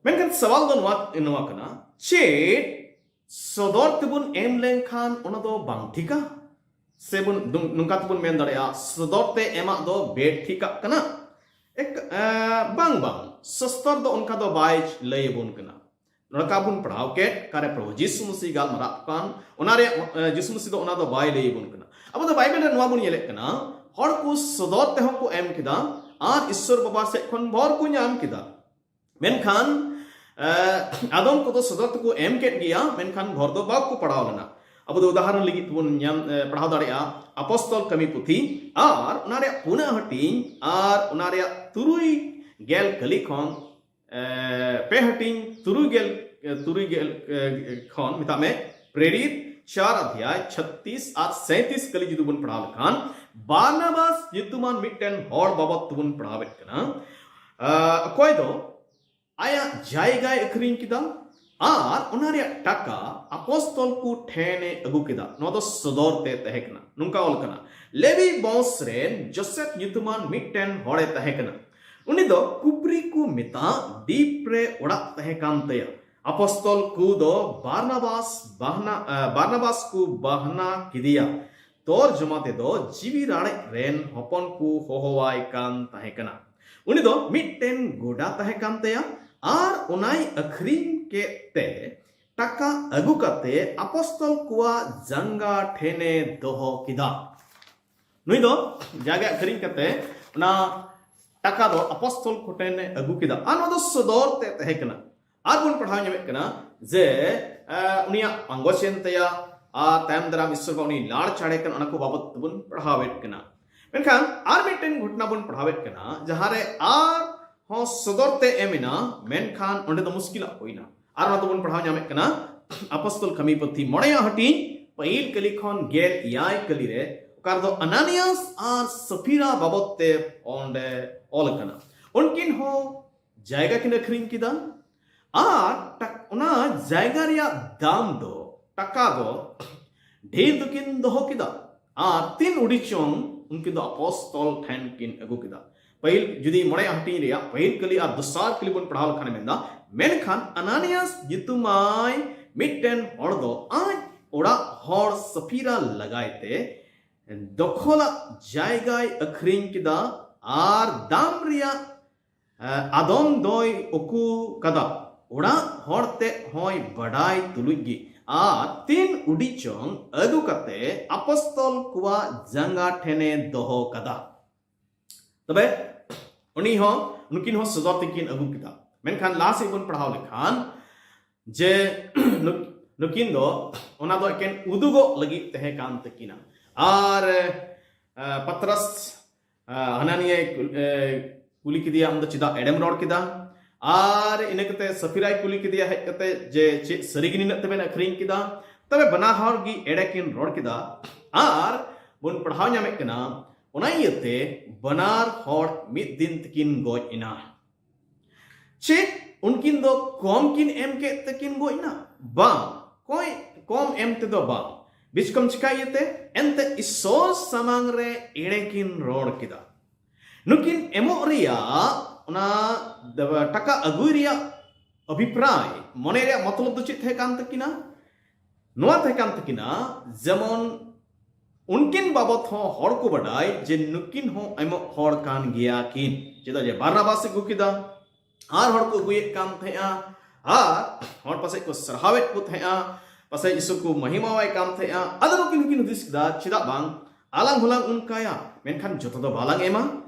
ᱢᱮᱱᱠᱷᱟᱱ ᱥᱟᱣᱟᱞ ᱫᱚ ᱱᱚᱣᱟ ᱱᱚᱣᱟ ᱠᱟᱱᱟ, ᱪᱮᱫ ᱥᱚᱫᱚᱨ ᱛᱮᱵᱚᱱ ᱮᱢ ᱞᱮᱱᱠᱷᱟᱱ ᱚᱱᱟ ᱫᱚ ᱵᱟᱝ ᱴᱷᱤᱠᱟ? ᱥᱮᱵᱚᱱ ᱱᱚᱝ- ᱱᱚᱝᱠᱟ ᱛᱮᱵᱚᱱ ᱢᱮᱱ ᱫᱟᱲᱮᱭᱟᱜᱼᱟ, ᱥᱚᱫᱚᱨ ᱛᱮ ᱮᱢᱟᱜ ᱫᱚ ᱵᱮᱴᱷᱤᱠᱟᱜ ᱠᱟᱱᱟ? ᱮᱠ- ᱮ, ᱵᱟᱝ, ᱵᱟᱝ, ᱥᱚᱥᱛᱚᱨ ᱫᱚ ᱚᱱᱠᱟ ᱫᱚ ᱵᱟᱭ ᱞᱟᱹᱭ ᱟᱵᱚᱱ ᱠᱟᱱᱟ᱾ ᱱᱚᱰᱮ ᱠᱟ ᱵᱚᱱ ᱯᱟᱲᱦᱟᱣ ᱠᱮᱫ, ᱠᱟᱨᱮ ᱯᱨᱚᱵᱷᱩ ᱡᱤᱥᱩ ᱢᱟᱹᱥᱤ ᱜᱟᱞᱢᱟᱨᱟᱜ ᱠᱟᱱ, ᱚᱱᱟ ᱨᱮ ᱮ, ᱡᱤᱥᱩ ᱢᱟᱹᱥᱤ ᱫᱚ ᱚᱱᱟ ᱫᱚ ᱵᱟᱭ ᱞᱟᱹᱭ ᱟᱵᱚᱱ ᱠᱟᱱᱟ᱾ ᱟᱵᱚ ᱫᱚ ᱵᱟᱭᱵᱮᱞ ᱨᱮ ᱱᱚᱣᱟ ᱵᱚᱱ ᱧᱮᱞᱮᱫ ᱠᱟᱱᱟ, ᱦᱚᱲ ᱠᱚ ᱥᱚᱫᱚᱨ ᱛᱮᱦᱚᱸ ᱠᱚ ᱮᱢ ᱠᱮᱫᱟ ᱟᱨ ᱤᱥᱥᱚᱨ ᱵᱟᱵᱟ ᱥᱮᱫ ᱠᱷᱚᱱ ᱵᱷᱚᱨ ᱠᱚ ᱧᱟᱢ ᱠᱮᱫᱟ᱾ ᱢᱮᱱᱠᱷᱟᱱ ᱮ, ᱟᱫᱚᱢ ᱠᱚᱫᱚ ᱥᱚᱫᱚᱨ ᱛᱮᱠᱚ ᱮᱢ ᱠᱮᱫ ᱜᱮᱭᱟ, ᱢᱮᱱᱠᱷᱟᱱ ᱵᱷᱚᱨ ᱫᱚ ᱵᱟᱠᱚ ᱯᱟᱲᱟᱣ ᱞᱮᱱᱟ᱾ ᱟᱵᱚ ᱫᱚ ᱩᱫᱟᱦᱚᱨᱚᱱ ᱞᱟᱹᱜᱤᱫ ᱛᱮᱵᱚᱱ ᱧᱟᱢ ᱮ, ᱯᱟᱲᱦᱟᱣ ᱫᱟᱲᱮᱭᱟᱜᱼᱟ ᱟᱯᱚᱥᱛᱚᱞ ᱠᱟᱹᱢᱤ ᱯᱩᱛᱷᱤ ᱟᱨ ᱚᱱᱟ ᱨᱮᱭᱟᱜ ᱯᱩᱱᱟᱹᱜ ᱦᱟᱹᱴᱤᱧ ᱟᱨ ᱚᱱᱟ ᱨᱮᱭᱟᱜ ᱛᱩᱨᱩᱭ ᱜᱮᱞ ᱠᱟᱹᱞᱤ ᱠᱷᱚᱱ ᱮ, ᱯᱮ ᱦᱟᱹᱴᱤᱧ ᱛᱩᱨᱩᱭ ᱜᱮᱞ ᱮ, ᱛᱩᱨᱩᱭ ᱜᱮᱞ ᱮ, ᱠᱷᱚᱱ ᱢᱮᱛᱟᱜ ᱢᱮ ᱯᱨᱮᱨᱤᱛ ᱪᱟᱨ ᱚᱫᱷᱭᱟᱭ ᱪᱷᱟᱛᱛᱤᱥ ᱟᱨ ᱥᱟᱸᱭᱛᱤᱥ ᱠᱟᱹᱞᱤ ᱡᱩᱫᱤ ᱵᱚᱱ ᱯᱟᱲᱦᱟᱣ ᱞᱮᱠᱷᱟᱱ, ᱵᱟᱨᱱᱟᱵᱟᱥ ᱧᱩᱛᱩᱢᱟᱱ ᱢᱤᱫᱴᱮᱱ ᱦᱚᱲ ᱵᱟᱵᱚᱫ ᱛᱮᱵᱚᱱ ᱯᱟᱲᱦᱟᱣᱮᱫ ᱠᱟᱱᱟ᱾ ᱮ, ᱚᱠᱚᱭ ᱫᱚ ᱟᱭᱟᱜ ᱡᱟᱭᱜᱟᱭ ᱟᱹᱠᱷᱨᱤᱧ ᱠᱮᱫᱟ ᱟᱨ ᱚᱱᱟ ᱨᱮᱭᱟᱜ ᱴᱟᱠᱟ ᱟᱯᱚᱥᱛᱚᱞ ᱠᱚ ᱴᱷᱮᱱ ᱮ ᱟᱹᱜᱩ ᱠᱮᱫᱟ᱾ ᱱᱚᱣᱟ ᱫᱚ ᱥᱚᱫᱚᱨ ᱛᱮ ᱛᱟᱦᱮᱸ ᱠᱟᱱᱟ᱾ ᱱᱚᱝᱠᱟ ᱚᱞ ᱠᱟᱱᱟ, ᱞᱮᱵᱤ ᱵᱚᱝᱥ ᱨᱮᱱ ᱡᱳᱥᱮᱯ ᱧᱩᱛᱩᱢᱟᱱ ᱢᱤᱫᱴᱮᱱ ᱦᱚᱲᱮ ᱛᱟᱦᱮᱸ ᱠᱟᱱᱟ᱾ ᱩᱱᱤ ᱫᱚ ᱠᱩᱯᱨᱤ ᱠᱚ ᱢᱮᱛᱟᱜ ᱫᱤᱯ ᱨᱮ ᱚᱲᱟᱜ ᱛᱟᱦᱮᱸ ᱠᱟᱱ ᱛᱟᱭᱟ᱾ ᱟᱯᱚᱥᱛᱚᱞ ᱠᱚ ᱫᱚ ᱵᱟᱨᱱᱟᱵᱟᱥ ᱵᱟᱦᱱᱟ ᱮ, ᱵᱟᱨᱱᱟᱵᱟᱥ ᱠᱚ ᱵᱟᱦᱱᱟ ᱠᱮᱫᱮᱭᱟ᱾ ᱛᱚᱨᱡᱚᱢᱟ ᱛᱮᱫᱚ ᱡᱤᱣᱤ ᱨᱟᱲᱮᱡ ᱨᱮᱱ ᱦᱚᱯᱚᱱ ᱠᱚ ᱦᱚᱦᱚᱣᱟᱭ ᱠᱟᱱ ᱛᱟᱦᱮᱸ ᱠᱟᱱᱟ᱾ ᱩᱱᱤ ᱫᱚ ᱢᱤᱫᱴᱮᱱ ᱜᱚᱰᱟ ᱛᱟᱦᱮᱸ ᱠᱟᱱ ᱛᱟᱭᱟ ᱟᱨ ᱚᱱᱟᱭ ᱟᱹᱠᱷᱨᱤᱧ ᱠᱮᱫ ᱛᱮ ᱴᱟᱠᱟ ᱟᱹᱜᱩ ᱠᱟᱛᱮ ᱟᱯᱚᱥᱛᱚᱞ ᱠᱚᱣᱟᱜ ᱡᱟᱸᱜᱟ ᱴᱷᱮᱱᱮ ᱫᱚᱦᱚ ᱠᱮᱫᱟ᱾ ᱱᱩᱭ ᱫᱚ ᱡᱟᱭᱜᱟ ᱟᱹᱠᱷᱨᱤᱧ ᱠᱟᱛᱮ ᱚᱱᱟ ᱴᱟᱠᱟ ᱫᱚ ᱟᱯᱚᱥᱛᱚᱞ ᱠᱚ ᱴᱷᱮᱱᱮ ᱟᱹᱜᱩ ᱠᱮᱫᱟ ᱟᱨ ᱱᱚᱣᱟ ᱫᱚ ᱥᱚᱫᱚᱨ ᱛᱮ ᱛᱟᱦᱮᱸ ᱠᱟᱱᱟ᱾ ᱟᱨ ᱵᱚᱱ ᱯᱟᱲᱦᱟᱣ ᱧᱟᱢᱮᱫ ᱠᱟᱱᱟ ᱡᱮ ᱩᱱᱤᱭᱟᱜ ᱟᱸᱜᱚᱪ ᱮᱱ ᱛᱟᱭᱟ ᱟᱨ ᱛᱟᱭᱚᱢ ᱫᱟᱨᱟᱢ ᱤᱥᱥᱚᱨ ᱵᱟ ᱩᱱᱤ ᱞᱟᱲ ᱪᱟᱲᱮ ᱠᱟᱱ, ᱚᱱᱟ ᱠᱚ ᱵᱟᱵᱚᱛ ᱛᱮᱵᱚᱱ ᱯᱟᱲᱦᱟᱣᱮᱫ ᱠᱟᱱᱟ᱾ ᱢᱮᱱᱠᱷᱟᱱ ᱟᱨ ᱢᱤᱫᱴᱮᱱ ᱜᱷᱚᱴᱚᱱᱟ ᱵᱚᱱ ᱯᱟᱲᱦᱟᱣᱮᱫ ᱠᱟᱱᱟ, ᱡᱟᱦᱟᱸᱨᱮ ᱟᱨ ᱦᱚᱸ ᱥᱚᱫᱚᱨ ᱛᱮ ᱮᱢ ᱮᱱᱟ, ᱢᱮᱱᱠᱷᱟᱱ ᱚᱸᱰᱮ ᱫᱚ ᱢᱩᱥᱠᱤᱞᱟᱜ ᱦᱩᱭᱱᱟ᱾ ᱟᱨ ᱚᱱᱟ ᱫᱚᱵᱚᱱ ᱯᱟᱲᱦᱟᱣ ᱧᱟᱢᱮᱫ ᱠᱟᱱᱟ ᱟᱯᱚᱥᱛᱚᱞ ᱠᱟᱹᱢᱤ ᱯᱩᱛᱷᱤ ᱢᱚᱬᱮᱭᱟᱜ ᱦᱟᱹᱴᱤᱧ ᱯᱟᱹᱦᱤᱞ ᱠᱟᱹᱞᱤ ᱠᱷᱚᱱ ᱜᱮᱞ ᱮᱭᱟᱭ ᱠᱟᱹᱞᱤ ᱨᱮ, ᱚᱠᱟ ᱨᱮᱫᱚ ᱟᱱᱟᱱᱤᱭᱟᱥ ᱟᱨ ᱥᱟᱯᱷᱤᱨᱟ ᱵᱟᱵᱚᱛ ᱛᱮ ᱚᱸᱰᱮ ᱚᱞ ᱟᱠᱟᱱᱟ᱾ ᱩᱱᱠᱤᱱ ᱦᱚᱸ ᱡᱟᱭᱜᱟ ᱠᱤᱱ ᱟᱹᱠᱷᱨᱤᱧ ᱠᱮᱫᱟ ᱟᱨ ᱴᱟᱠ- ᱚᱱᱟ ᱡᱟᱭᱜᱟ ᱨᱮᱭᱟᱜ ᱫᱟᱢ ᱫᱚ, ᱴᱟᱠᱟ ᱫᱚ ᱰᱷᱮᱨ ᱫᱚᱠᱤᱱ ᱫᱚᱦᱚ ᱠᱮᱫᱟ ᱟᱨ ᱛᱤᱱ ᱩᱰᱤ ᱪᱚᱝ ᱩᱱᱠᱤᱱ ᱫᱚ ᱟᱯᱚᱥᱛᱚᱞ ᱴᱷᱮᱱ ᱠᱤᱱ ᱟᱹᱜᱩ ᱠᱮᱫᱟ᱾ ᱯᱟᱹᱦᱤᱞ ᱡᱩᱫᱤ ᱢᱚᱬᱮ ᱦᱟᱹᱴᱤᱧ ᱨᱮᱭᱟᱜ ᱯᱟᱹᱦᱤᱞ ᱠᱟᱹᱞᱤ ᱟᱨ ᱫᱚᱥᱟᱨ ᱠᱟᱹᱞᱤ ᱵᱚᱱ ᱯᱟᱲᱦᱟᱣ ᱞᱮᱠᱷᱟᱱ ᱢᱮᱱᱫᱟ, ᱢᱮᱱᱠᱷᱟᱱ ᱟᱱᱟᱱᱤᱭᱟᱥ ᱧᱩᱛᱩᱢᱟᱭ ᱢᱤᱫᱴᱮᱱ ᱦᱚᱲ ᱫᱚ ᱟᱡ ᱚᱲᱟᱜ ᱦᱚᱲ ᱥᱟᱯᱷᱤᱨᱟ ᱞᱟᱜᱟᱭ ᱛᱮ ᱫᱚᱠᱷᱚᱞᱟᱜ ᱡᱟᱭᱜᱟᱭ ᱟᱹᱠᱷᱨᱤᱧ ᱠᱮᱫᱟ ᱟᱨ ᱫᱟᱢ ᱨᱮᱭᱟᱜ ᱟᱫᱚᱢ ᱫᱚᱭ ᱩᱠᱩ ᱠᱟᱫᱟ᱾ ᱚᱲᱟᱜ ᱦᱚᱲ ᱛᱮᱫ ᱦᱚᱸᱭ ᱵᱟᱰᱟᱭ ᱛᱩᱞᱩᱡ ᱜᱮ ᱟᱨ ᱛᱤᱱ ᱩᱰᱤ ᱪᱚᱝ ᱟᱹᱜᱩ ᱠᱟᱛᱮ ᱟᱯᱚᱥᱛᱚᱞ ᱠᱚᱣᱟᱜ ᱡᱟᱸᱜᱟ ᱴᱷᱮᱱᱮ ᱫᱚᱦᱚ ᱠᱟᱫᱟ᱾ ᱛᱚᱵᱮ ᱩᱱᱤ ᱦᱚᱸ, ᱱᱩᱠᱤᱱ ᱦᱚᱸ ᱥᱚᱫᱚᱨ ᱛᱮᱠᱤᱱ ᱟᱹᱜᱩ ᱠᱮᱫᱟ᱾ ᱢᱮᱱᱠᱷᱟᱱ ᱞᱟᱦᱟ ᱥᱮᱫ ᱵᱚᱱ ᱯᱟᱲᱦᱟᱣ ᱞᱮᱠᱷᱟᱱ ᱡᱮ ᱱᱩᱠ- ᱱᱩᱠᱤᱱ ᱫᱚ ᱚᱱᱟ ᱫᱚ ᱮᱠᱮᱱ ᱩᱫᱩᱜᱚᱜ ᱞᱟᱹᱜᱤᱫ ᱛᱟᱦᱮᱸ ᱠᱟᱱ ᱛᱟᱹᱠᱤᱱᱟ᱾ ᱟᱨ ᱯᱟᱛᱨᱟᱥ ᱦᱟᱱᱟᱱᱤᱭᱟᱭ ᱠᱩᱞᱤ ᱠᱮᱫᱮᱭᱟ, ᱟᱢ ᱫᱚ ᱪᱮᱫᱟᱜ ᱮᱲᱮᱢ ᱨᱚᱲ ᱠᱮᱫᱟ? ᱟᱨ ᱤᱱᱟᱹ ᱠᱟᱛᱮ ᱥᱟᱯᱷᱤᱨᱟᱭ ᱠᱩᱞᱤ ᱠᱮᱫᱮᱭᱟ ᱦᱮᱡ ᱠᱟᱛᱮ ᱡᱮ ᱪᱮᱫ ᱥᱟᱹᱨᱤ ᱜᱮ ᱱᱤᱱᱟᱹᱜ ᱛᱮᱵᱮᱱ ᱟᱹᱠᱷᱨᱤᱧ ᱠᱮᱫᱟ? ᱛᱚᱵᱮ ᱵᱟᱱᱟ ᱦᱚᱲ ᱜᱮ ᱮᱲᱮ ᱠᱤᱱ ᱨᱚᱲ ᱠᱮᱫᱟ᱾ ᱟᱨ ᱵᱚᱱ ᱯᱟᱲᱦᱟᱣ ᱧᱟᱢᱮᱫ ᱠᱟᱱᱟ, ᱚᱱᱟ ᱤᱭᱟᱹᱛᱮ ᱵᱟᱱᱟᱨ ᱦᱚᱲ ᱢᱤᱫ ᱫᱤᱱ ᱛᱮᱠᱤᱱ ᱜᱚᱡ ᱮᱱᱟ᱾ ᱪᱮᱫ ᱩᱱᱠᱤᱱ ᱫᱚ ᱠᱚᱢ ᱠᱤᱱ ᱮᱢ ᱠᱮᱫ ᱛᱮᱠᱤᱱ ᱜᱚᱡ ᱮᱱᱟ? ᱵᱟᱝ, ᱠᱚᱭ ᱠᱚᱢ ᱮᱢ ᱛᱮᱫᱚ ᱵᱟᱝ᱾ ᱵᱤᱪᱠᱚᱢ ᱪᱤᱠᱟ ᱤᱭᱟᱹᱛᱮ? ᱮᱱᱛᱮ ᱤᱥᱚᱨ ᱥᱟᱢᱟᱝ ᱨᱮ ᱮᱲᱮ ᱠᱤᱱ ᱨᱚᱲ ᱠᱮᱫᱟ᱾ ᱱᱩᱠᱤᱱ ᱮᱢᱚᱜ ᱨᱮᱭᱟᱜ, ᱚᱱᱟ ᱴᱟᱠᱟ ᱟᱹᱜᱩᱭ ᱨᱮᱭᱟᱜ ᱚᱵᱷᱤᱯᱨᱟᱭ, ᱢᱚᱱᱮ ᱨᱮᱭᱟᱜ ᱢᱚᱛᱞᱚᱵ ᱫᱚ ᱪᱮᱫ ᱛᱟᱦᱮᱸ ᱠᱟᱱ ᱛᱟᱹᱠᱤᱱᱟ? ᱱᱚᱣᱟ ᱛᱟᱦᱮᱸ ᱠᱟᱱ ᱛᱟᱹᱠᱤᱱᱟ, ᱡᱮᱢᱚᱱ ᱩᱱᱠᱤᱱ ᱵᱟᱵᱚᱛ ᱦᱚᱸ ᱦᱚᱲ ᱠᱚ ᱵᱟᱰᱟᱭ ᱡᱮ ᱱᱩᱠᱤᱱ ᱦᱚᱸ ᱮᱢᱚᱜ ᱦᱚᱲ ᱠᱟᱱ ᱜᱮᱭᱟ ᱠᱤᱱ᱾ ᱪᱮᱫᱟᱜ ᱡᱮ ᱵᱟᱨᱱᱟᱵᱟᱥ ᱮ ᱟᱹᱜᱩ ᱠᱮᱫᱟ, ᱟᱨ ᱦᱚᱲ ᱠᱚ ᱟᱹᱜᱩᱭᱮᱫ ᱠᱟᱱ ᱛᱟᱦᱮᱸᱜᱼᱟ, ᱟᱨ ᱦᱚᱲ ᱯᱟᱥᱮᱡ ᱠᱚ ᱥᱟᱨᱦᱟᱣᱮᱫ ᱠᱚ ᱛᱟᱦᱮᱸᱜᱼᱟ, ᱯᱟᱥᱮᱡ ᱤᱥᱩ ᱠᱚ ᱢᱚᱦᱤᱢᱟᱣᱟᱭ ᱠᱟᱱ ᱛᱟᱦᱮᱸᱜᱼᱟ᱾ ᱟᱫᱚ ᱱᱩᱠᱤᱱ ᱦᱚᱸᱠᱤᱱ ᱦᱩᱫᱤᱥ ᱠᱮᱫᱟ, ᱪᱮᱫᱟᱜ ᱵᱟᱝ ᱟᱞᱟᱝ ᱦᱚᱸᱞᱟᱝ ᱚᱱᱠᱟᱭᱟ, ᱢᱮᱱᱠᱷᱟᱱ ᱡᱚᱛᱚ ᱫᱚ ᱵᱟᱞᱟᱝ ᱮᱢᱟ,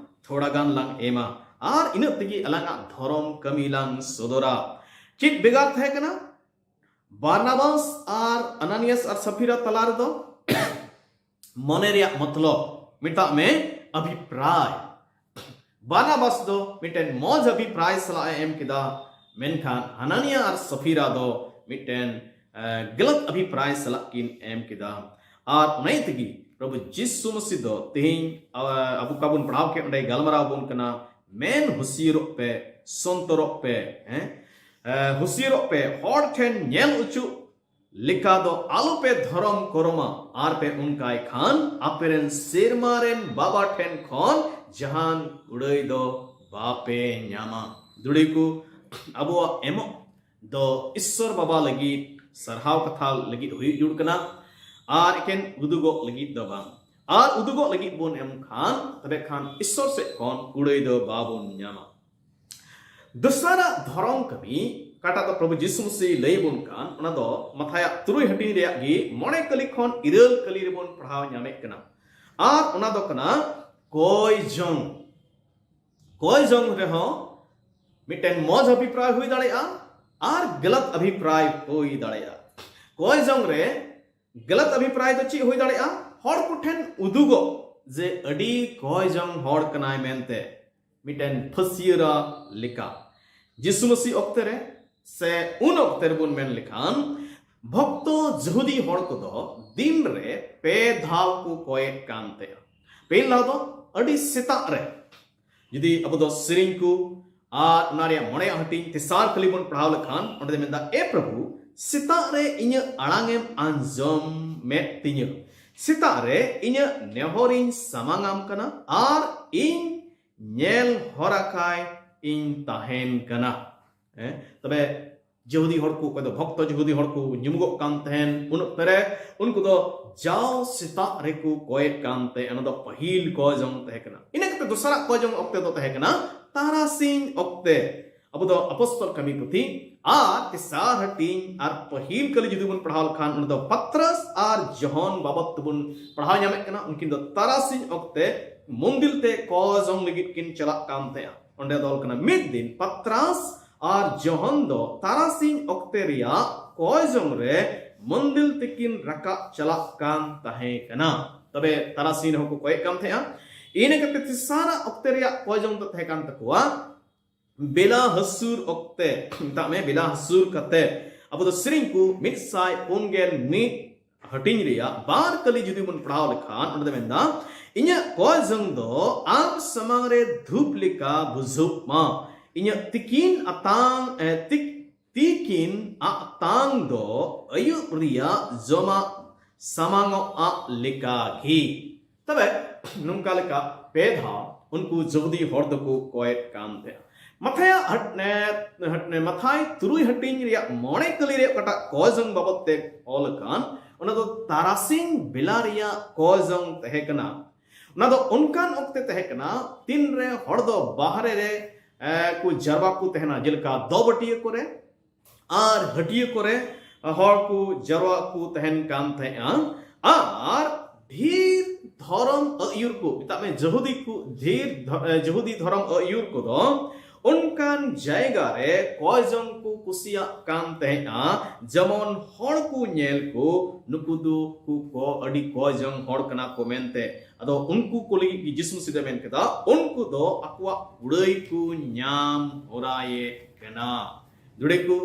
ᱛᱷᱚᱲᱟ ᱜᱟᱱ ᱞᱟᱝ ᱮᱢᱟ, ᱟᱨ ᱤᱱᱟᱹᱜ ᱛᱮᱜᱮ ᱟᱞᱟᱝᱟᱜ ᱫᱷᱚᱨᱚᱢ ᱠᱟᱹᱢᱤ ᱞᱟᱝ ᱥᱚᱫᱚᱨᱟ᱾ ᱪᱮᱫ ᱵᱷᱮᱜᱟᱨ ᱛᱟᱦᱮᱸ ᱠᱟᱱᱟ? ᱵᱟᱨᱱᱟᱵᱟᱥ ᱟᱨ ᱟᱱᱟᱱᱤᱭᱟᱥ ᱟᱨ ᱥᱟᱯᱷᱤᱨᱟ ᱛᱟᱞᱟ ᱨᱮᱫᱚ ᱢᱚᱱᱮ ᱨᱮᱭᱟᱜ ᱢᱚᱛᱞᱚᱵ, ᱢᱮᱛᱟᱜ ᱢᱮ ᱟᱵᱷᱤᱯᱨᱟᱭ᱾ ᱵᱟᱨᱱᱟᱵᱟᱥ ᱫᱚ ᱢᱤᱫᱴᱮᱱ ᱢᱚᱡᱽ ᱟᱵᱷᱤᱯᱨᱟᱭ ᱥᱟᱞᱟᱜ ᱮ ᱮᱢ ᱠᱮᱫᱟ, ᱢᱮᱱᱠᱷᱟᱱ ᱦᱟᱱᱟᱱᱤᱭᱟ ᱟᱨ ᱥᱟᱯᱷᱤᱨᱟ ᱫᱚ ᱢᱤᱫᱴᱮᱱ ᱜᱟᱞᱟᱛ ᱟᱵᱷᱤᱯᱨᱟᱭ ᱥᱟᱞᱟᱜ ᱠᱤᱱ ᱮᱢ ᱠᱮᱫᱟ᱾ ᱟᱨ ᱚᱱᱟ ᱛᱮᱜᱮ ᱯᱨᱚᱵᱷᱩ ᱡᱤᱥᱩ ᱢᱟᱥᱤ ᱫᱚ ᱛᱮᱦᱮᱧ ᱟᱵᱚ ᱠᱟᱵᱚᱱ ᱯᱟᱲᱦᱟᱣ ᱠᱮᱫ, ᱚᱸᱰᱮ ᱜᱟᱞᱢᱟᱨᱟᱣ ᱵᱚᱱ ᱠᱟᱱᱟ, ᱢᱮᱱ ᱦᱩᱥᱤᱭᱟᱹᱨᱚᱜ ᱯᱮ, ᱥᱚᱱᱛᱚᱨᱚᱜ ᱯᱮ᱾ ᱦᱮᱸ, ᱦᱩᱥᱤᱭᱟᱹᱨᱚᱜ ᱯᱮ, ᱦᱚᱲ ᱴᱷᱮᱱ ᱧᱮᱞ ᱚᱪᱚᱜ ᱞᱮᱠᱟ ᱫᱚ ᱟᱞᱚᱯᱮ ᱫᱷᱚᱨᱚᱢ ᱠᱚᱨᱚᱢᱟ, ᱟᱨ ᱯᱮ ᱚᱱᱠᱟᱭ ᱠᱷᱟᱱ ᱟᱯᱮᱨᱮᱱ ᱥᱮᱨᱢᱟ ᱨᱮᱱ ᱵᱟᱵᱟ ᱴᱷᱮᱱ ᱠᱷᱚᱱ ᱡᱟᱦᱟᱱ ᱠᱩᱲᱟᱹᱭ ᱫᱚ ᱵᱟᱯᱮ ᱧᱟᱢᱟ᱾ ᱫᱩᱲᱤ ᱠᱚ, ᱟᱵᱚᱣᱟᱜ ᱮᱢᱚᱜ ᱫᱚ ᱤᱥᱥᱚᱨ ᱵᱟᱵᱟ ᱞᱟᱹᱜᱤᱫ ᱥᱟᱨᱦᱟᱣ ᱠᱟᱛᱷᱟ ᱞᱟᱹᱜᱤᱫ ᱦᱩᱭᱩᱜ ᱡᱩᱲ ᱠᱟᱱᱟ᱾ ᱟᱨ ᱮᱠᱮᱱ ᱩᱫᱩᱜᱚᱜ ᱞᱟᱹᱜᱤᱫ ᱫᱚ ᱵᱟᱝ᱾ ᱟᱨ ᱩᱫᱩᱜᱚᱜ ᱞᱟᱹᱜᱤᱫ ᱵᱚᱱ ᱮᱢ ᱠᱷᱟᱱ, ᱛᱚᱵᱮ ᱠᱷᱟᱱ ᱤᱥᱥᱚᱨ ᱥᱮᱫ ᱠᱷᱚᱱ ᱠᱩᱲᱟᱹᱭ ᱫᱚ ᱵᱟᱵᱚᱱ ᱧᱟᱢᱟ᱾ ᱫᱚᱥᱟᱨᱟᱜ ᱫᱷᱚᱨᱚᱢ ᱠᱟᱹᱢᱤ, ᱚᱠᱟᱴᱟᱜ ᱫᱚ ᱯᱨᱚᱵᱷᱩ ᱡᱤᱥᱩ ᱢᱟᱥᱤ ᱞᱟᱹᱭ ᱵᱚᱱ ᱠᱟᱱ, ᱚᱱᱟ ᱫᱚ ᱢᱟᱛᱷᱟᱭᱟᱜ ᱛᱩᱨᱩᱭ ᱦᱟᱹᱴᱤᱧ ᱨᱮᱭᱟᱜ ᱜᱮ ᱢᱚᱬᱮ ᱠᱟᱹᱞᱤ ᱠᱷᱚᱱ ᱤᱨᱟᱹᱞ ᱠᱟᱹᱞᱤ ᱨᱮᱵᱚᱱ ᱯᱟᱲᱦᱟᱣ ᱧᱟᱢᱮᱫ ᱠᱟᱱᱟ᱾ ᱟᱨ ᱚᱱᱟ ᱫᱚ ᱠᱟᱱᱟ ᱠᱚᱭ ᱡᱚᱝ᱾ ᱠᱚᱭ ᱡᱚᱝ ᱨᱮᱦᱚᱸ ᱢᱤᱫᱴᱮᱱ ᱢᱚᱡᱽ ᱟᱵᱷᱤᱯᱨᱟᱭ ᱦᱩᱭ ᱫᱟᱲᱮᱭᱟᱜᱼᱟ ᱟᱨ ᱜᱟᱞᱟᱛ ᱟᱵᱷᱤᱯᱨᱟᱭ ᱦᱩᱭ ᱫᱟᱲᱮᱭᱟᱜᱼᱟ᱾ ᱠᱚᱭ ᱡᱚᱝ ᱨᱮ ᱜᱟᱞᱟᱛ ᱟᱵᱷᱤᱯᱨᱟᱭ ᱫᱚ ᱪᱮᱫ ᱦᱩᱭ ᱫᱟᱲᱮᱭᱟᱜᱼᱟ? ᱦᱚᱲ ᱠᱚᱴᱷᱮᱱ ᱩᱫᱩᱜᱚᱜ ᱡᱮ ᱟᱹᱰᱤ ᱠᱚᱭ ᱡᱚᱝ ᱦᱚᱲ ᱠᱟᱱᱟᱭ ᱢᱮᱱᱛᱮ, ᱢᱤᱫᱴᱮᱱ ᱯᱷᱟᱹᱥᱤᱭᱟᱹᱨᱟ ᱞᱮᱠᱟ᱾ ᱡᱤᱥᱩ ᱢᱟᱹᱥᱤ ᱚᱠᱛᱮ ᱨᱮ ᱥᱮ ᱩᱱ ᱚᱠᱛᱮ ᱨᱮᱵᱚᱱ ᱢᱮᱱ ᱞᱮᱠᱷᱟᱱ, ᱵᱷᱚᱠᱛᱚ ᱡᱤᱦᱩᱫᱤ ᱦᱚᱲ ᱠᱚᱫᱚ ᱫᱤᱱ ᱨᱮ ᱯᱮ ᱫᱷᱟᱣ ᱠᱚ ᱠᱚᱭᱮᱫ ᱠᱟᱱ ᱛᱟᱦᱮᱸᱜᱼᱟ᱾ ᱯᱮ ᱫᱷᱟᱣ ᱫᱚ ᱟᱹᱰᱤ ᱥᱮᱛᱟᱜ ᱨᱮ, ᱡᱩᱫᱤ ᱟᱵᱚ ᱫᱚ ᱥᱮᱨᱮᱧ ᱠᱚ ᱟᱨ ᱚᱱᱟ ᱨᱮᱭᱟᱜ ᱢᱚᱬᱮ ᱦᱟᱹᱴᱤᱧ ᱛᱮᱥᱟᱨ ᱠᱷᱟᱹᱞᱤ ᱵᱚᱱ ᱯᱟᱲᱦᱟᱣ ᱞᱮᱠᱷᱟᱱ, ᱚᱸᱰᱮ ᱫᱚ ᱢᱮᱱᱫᱟ, "ᱮ ᱯᱨᱚᱵᱷᱩ, ᱥᱮᱛᱟᱜ ᱨᱮ ᱤᱧᱟᱹᱜ ᱟᱲᱟᱝ ᱮᱢ ᱟᱸᱡᱚᱢ ᱢᱮᱫ ᱛᱤᱧᱟᱹ, ᱥᱮᱛᱟᱜ ᱨᱮ ᱤᱧᱟᱹᱜ ᱱᱮᱦᱚᱨᱤᱧ ᱥᱟᱢᱟᱝ ᱟᱢ ᱠᱟᱱᱟ ᱟᱨ ᱤᱧ ᱧᱮᱞ ᱦᱚᱨᱟᱠᱟᱭ ᱤᱧ ᱛᱟᱦᱮᱱ ᱠᱟᱱᱟ᱾" ᱦᱮᱸ, ᱛᱚᱵᱮ ᱡᱤᱦᱩᱫᱤ ᱦᱚᱲ ᱠᱚ, ᱚᱠᱚᱭ ᱫᱚ ᱵᱷᱚᱠᱛᱚ ᱡᱤᱦᱩᱫᱤ ᱦᱚᱲ ᱠᱚ ᱧᱩᱢᱩᱜᱚᱜ ᱠᱟᱱ ᱛᱟᱦᱮᱱ, ᱩᱱ ᱚᱠᱛᱮ ᱨᱮ ᱩᱱᱠᱩ ᱫᱚ ᱡᱟᱣ ᱥᱮᱛᱟᱜ ᱨᱮᱠᱚ ᱠᱚᱭᱮᱫ ᱠᱟᱱ ᱛᱟᱦᱮᱸ᱾ ᱚᱱᱟ ᱫᱚ ᱯᱟᱹᱦᱤᱞ ᱠᱚᱭ ᱡᱚᱝ ᱛᱟᱦᱮᱸ ᱠᱟᱱᱟ᱾ ᱤᱱᱟᱹ ᱠᱟᱛᱮ ᱫᱚᱥᱟᱨᱟᱜ ᱠᱚᱭ ᱡᱚᱝ ᱚᱠᱛᱮ ᱫᱚ ᱛᱟᱦᱮᱸ ᱠᱟᱱᱟ ᱛᱟᱨᱟᱥᱤᱧ ᱚᱠᱛᱮ᱾ ᱟᱵᱚ ᱫᱚ ᱟᱯᱚᱥᱛᱚᱞ ᱠᱟᱹᱢᱤ ᱯᱩᱛᱷᱤ ᱟᱨ ᱛᱮᱥᱟᱨ ᱦᱟᱹᱴᱤᱧ ᱟᱨ ᱯᱟᱹᱦᱤᱞ ᱠᱟᱹᱞᱤ ᱡᱩᱫᱤ ᱵᱚᱱ ᱯᱟᱲᱦᱟᱣ ᱞᱮᱠᱷᱟᱱ, ᱚᱱᱟ ᱫᱚ ᱯᱟᱛᱨᱟᱥ ᱟᱨ ᱡᱚᱦᱚᱱ ᱵᱟᱵᱚᱛ ᱛᱮᱵᱚᱱ ᱯᱟᱲᱦᱟᱣ ᱧᱟᱢᱮᱫ ᱠᱟᱱᱟ᱾ ᱩᱱᱠᱤᱱ ᱫᱚ ᱛᱟᱨᱟᱥᱤᱧ ᱚᱠᱛᱮ ᱢᱚᱱᱫᱤᱨ ᱛᱮ ᱠᱚᱭ ᱡᱚᱝ ᱞᱟᱹᱜᱤᱫ ᱠᱤᱱ ᱪᱟᱞᱟᱜ ᱠᱟᱱ ᱛᱟᱦᱮᱸᱜᱼᱟ᱾ ᱚᱸᱰᱮ ᱫᱚ ᱚᱞ ᱠᱟᱱᱟ, ᱢᱤᱫ ᱫᱤᱱ ᱯᱟᱛᱨᱟᱥ ᱟᱨ ᱡᱚᱦᱚᱱ ᱫᱚ ᱛᱟᱨᱟᱥᱤᱧ ᱚᱠᱛᱮ ᱨᱮᱭᱟᱜ ᱠᱚᱭ ᱡᱚᱝ ᱨᱮ ᱢᱚᱱᱫᱤᱞ ᱛᱮᱠᱤᱱ ᱨᱟᱠᱟᱵ ᱪᱟᱞᱟᱜ ᱠᱟᱱ ᱛᱟᱦᱮᱸ ᱠᱟᱱᱟ᱾ ᱛᱚᱵᱮ ᱛᱟᱨᱟᱥᱤᱧ ᱨᱮᱦᱚᱸ ᱠᱚ ᱠᱚᱭᱮᱫ ᱠᱟᱱ ᱛᱟᱦᱮᱸᱜᱼᱟ᱾ ᱤᱱᱟᱹ ᱠᱟᱛᱮ ᱛᱮᱥᱟᱨᱟᱜ ᱚᱠᱛᱮ ᱨᱮᱭᱟᱜ ᱠᱚᱭ ᱡᱚᱝ ᱫᱚ ᱛᱟᱦᱮᱸ ᱠᱟᱱ ᱛᱟᱠᱚᱣᱟ ᱵᱮᱞᱟ ᱦᱟᱹᱥᱩᱨ ᱚᱠᱛᱮ, ᱢᱮᱛᱟᱜ ᱢᱮ ᱵᱮᱞᱟ ᱦᱟᱹᱥᱩᱨ ᱠᱟᱛᱮ᱾ ᱟᱵᱚ ᱫᱚ ᱥᱮᱨᱮᱧ ᱠᱚ ᱢᱤᱫ ᱥᱟᱭ ᱯᱩᱱ ᱜᱮᱞ ᱢᱤᱫ ᱦᱟᱹᱴᱤᱧ ᱨᱮᱭᱟᱜ ᱵᱟᱨ ᱠᱟᱹᱞᱤ ᱡᱩᱫᱤ ᱵᱚᱱ ᱯᱟᱲᱦᱟᱣ ᱞᱮᱠᱷᱟᱱ, ᱚᱸᱰᱮ ᱫᱚ ᱢᱮᱱᱫᱟ, "ᱤᱧᱟᱹᱜ ᱠᱚᱭ ᱡᱚᱝ ᱫᱚ ᱟᱢ ᱥᱟᱢᱟᱝ ᱨᱮ ᱫᱷᱩᱯ ᱞᱮᱠᱟ ᱵᱩᱡᱷᱟᱹᱜ ᱢᱟ, ᱤᱧᱟᱹᱜ ᱛᱤᱠᱤᱱ ᱟᱛᱟᱝ ᱮ, ᱛᱤᱠ- ᱛᱤᱠᱤᱱ ᱟᱛᱟᱝ ᱫᱚ ᱟᱹᱭᱩᱵ ᱨᱮᱭᱟᱜ ᱡᱚᱢᱟᱜ ᱥᱟᱢᱟᱝᱚᱜ ᱟᱜ ᱞᱮᱠᱟ ᱜᱮ᱾" ᱛᱚᱵᱮ ᱱᱚᱝᱠᱟ ᱞᱮᱠᱟ ᱯᱮ ᱫᱷᱟᱣ ᱩᱱᱠᱩ ᱡᱚᱦᱩᱫᱤ ᱦᱚᱲ ᱫᱚᱠᱚ ᱠᱚᱭᱮᱫ ᱠᱟᱱ ᱛᱟᱦᱮᱸᱫ᱾ ᱢᱟᱛᱷᱟᱭᱟᱜ ᱦᱟᱴ-, ᱮ, ᱦᱟᱴ-, ᱮ, ᱢᱟᱛᱷᱟᱭ ᱛᱩᱨᱩᱭ ᱦᱟᱹᱴᱤᱧ ᱨᱮᱭᱟᱜ ᱢᱚᱬᱮ ᱠᱟᱹᱞᱤ ᱨᱮ ᱚᱠᱟᱴᱟᱜ ᱠᱚᱭ ᱡᱚᱝ ᱵᱟᱵᱚᱫ ᱛᱮ ᱚᱞ ᱟᱠᱟᱱ, ᱚᱱᱟ ᱫᱚ ᱛᱟᱨᱟᱥᱤᱧ ᱵᱮᱞᱟ ᱨᱮᱭᱟᱜ ᱠᱚᱭ ᱡᱚᱝ ᱛᱟᱦᱮᱸ ᱠᱟᱱᱟ᱾ ᱚᱱᱟ ᱫᱚ ᱚᱱᱠᱟᱱ ᱚᱠᱛᱮ ᱛᱟᱦᱮᱸ ᱠᱟᱱᱟ, ᱛᱤᱱᱨᱮ ᱦᱚᱲ ᱫᱚ ᱵᱟᱦᱨᱮ ᱨᱮ, ᱮ, ᱠᱚ ᱡᱟᱨᱣᱟ ᱠᱚ ᱛᱟᱦᱮᱱᱟ, ᱡᱮᱞᱮᱠᱟ ᱫᱚᱵᱟᱹᱴᱤᱭᱟᱹ ᱠᱚᱨᱮ ᱟᱨ ᱦᱟᱹᱴᱤᱭᱟᱹ ᱠᱚᱨᱮ ᱦᱚᱲ ᱠᱚ ᱡᱟᱨᱣᱟ ᱠᱚ ᱛᱟᱦᱮᱱ ᱠᱟᱱ ᱛᱟᱦᱮᱸᱜᱼᱟ᱾ ᱟᱨ ᱰᱷᱮᱨ ᱫᱷᱚᱨᱚᱢ ᱟᱹᱭᱩᱨ ᱠᱚ, ᱢᱮᱛᱟᱜ ᱢᱮ ᱡᱟᱹᱦᱩᱫᱤ ᱠᱚ, ᱰᱷᱮᱨ ᱫᱷᱚ-, ᱮ, ᱡᱟᱹᱦᱩᱫᱤ ᱫᱷᱚᱨᱚᱢ ᱟᱹᱭᱩᱨ ᱠᱚᱫᱚ ᱚᱱᱠᱟᱱ ᱡᱟᱭᱜᱟ ᱨᱮ ᱠᱚᱭ ᱡᱚᱝ ᱠᱚ ᱠᱩᱥᱤᱭᱟᱜ ᱠᱟᱱ ᱛᱟᱦᱮᱸᱜᱼᱟ, ᱡᱮᱢᱚᱱ ᱦᱚᱲ ᱠᱚ ᱧᱮᱞ ᱠᱚ, ᱱᱩᱠᱩ ᱫᱚ ᱠᱚ, ᱠᱚ ᱟᱹᱰᱤ ᱠᱚᱭ ᱡᱚᱝ ᱦᱚᱲ ᱠᱟᱱᱟ ᱠᱚ ᱢᱮᱱᱛᱮ᱾ ᱟᱫᱚ ᱩᱱᱠᱩ ᱠᱚ ᱞᱟᱹᱜᱤᱫ ᱜᱮ ᱡᱤᱥᱩ ᱢᱟᱹᱥᱤ ᱫᱚᱭ ᱢᱮᱱ ᱠᱮᱫᱟ, ᱩᱱᱠᱩ ᱫᱚ ᱟᱠᱚᱣᱟᱜ ᱠᱩᱲᱟᱹᱭ ᱠᱚ ᱧᱟᱢ ᱦᱚᱨᱟᱭᱮᱫ ᱠᱟᱱᱟ᱾ ᱡᱩᱲᱮ ᱠᱚ,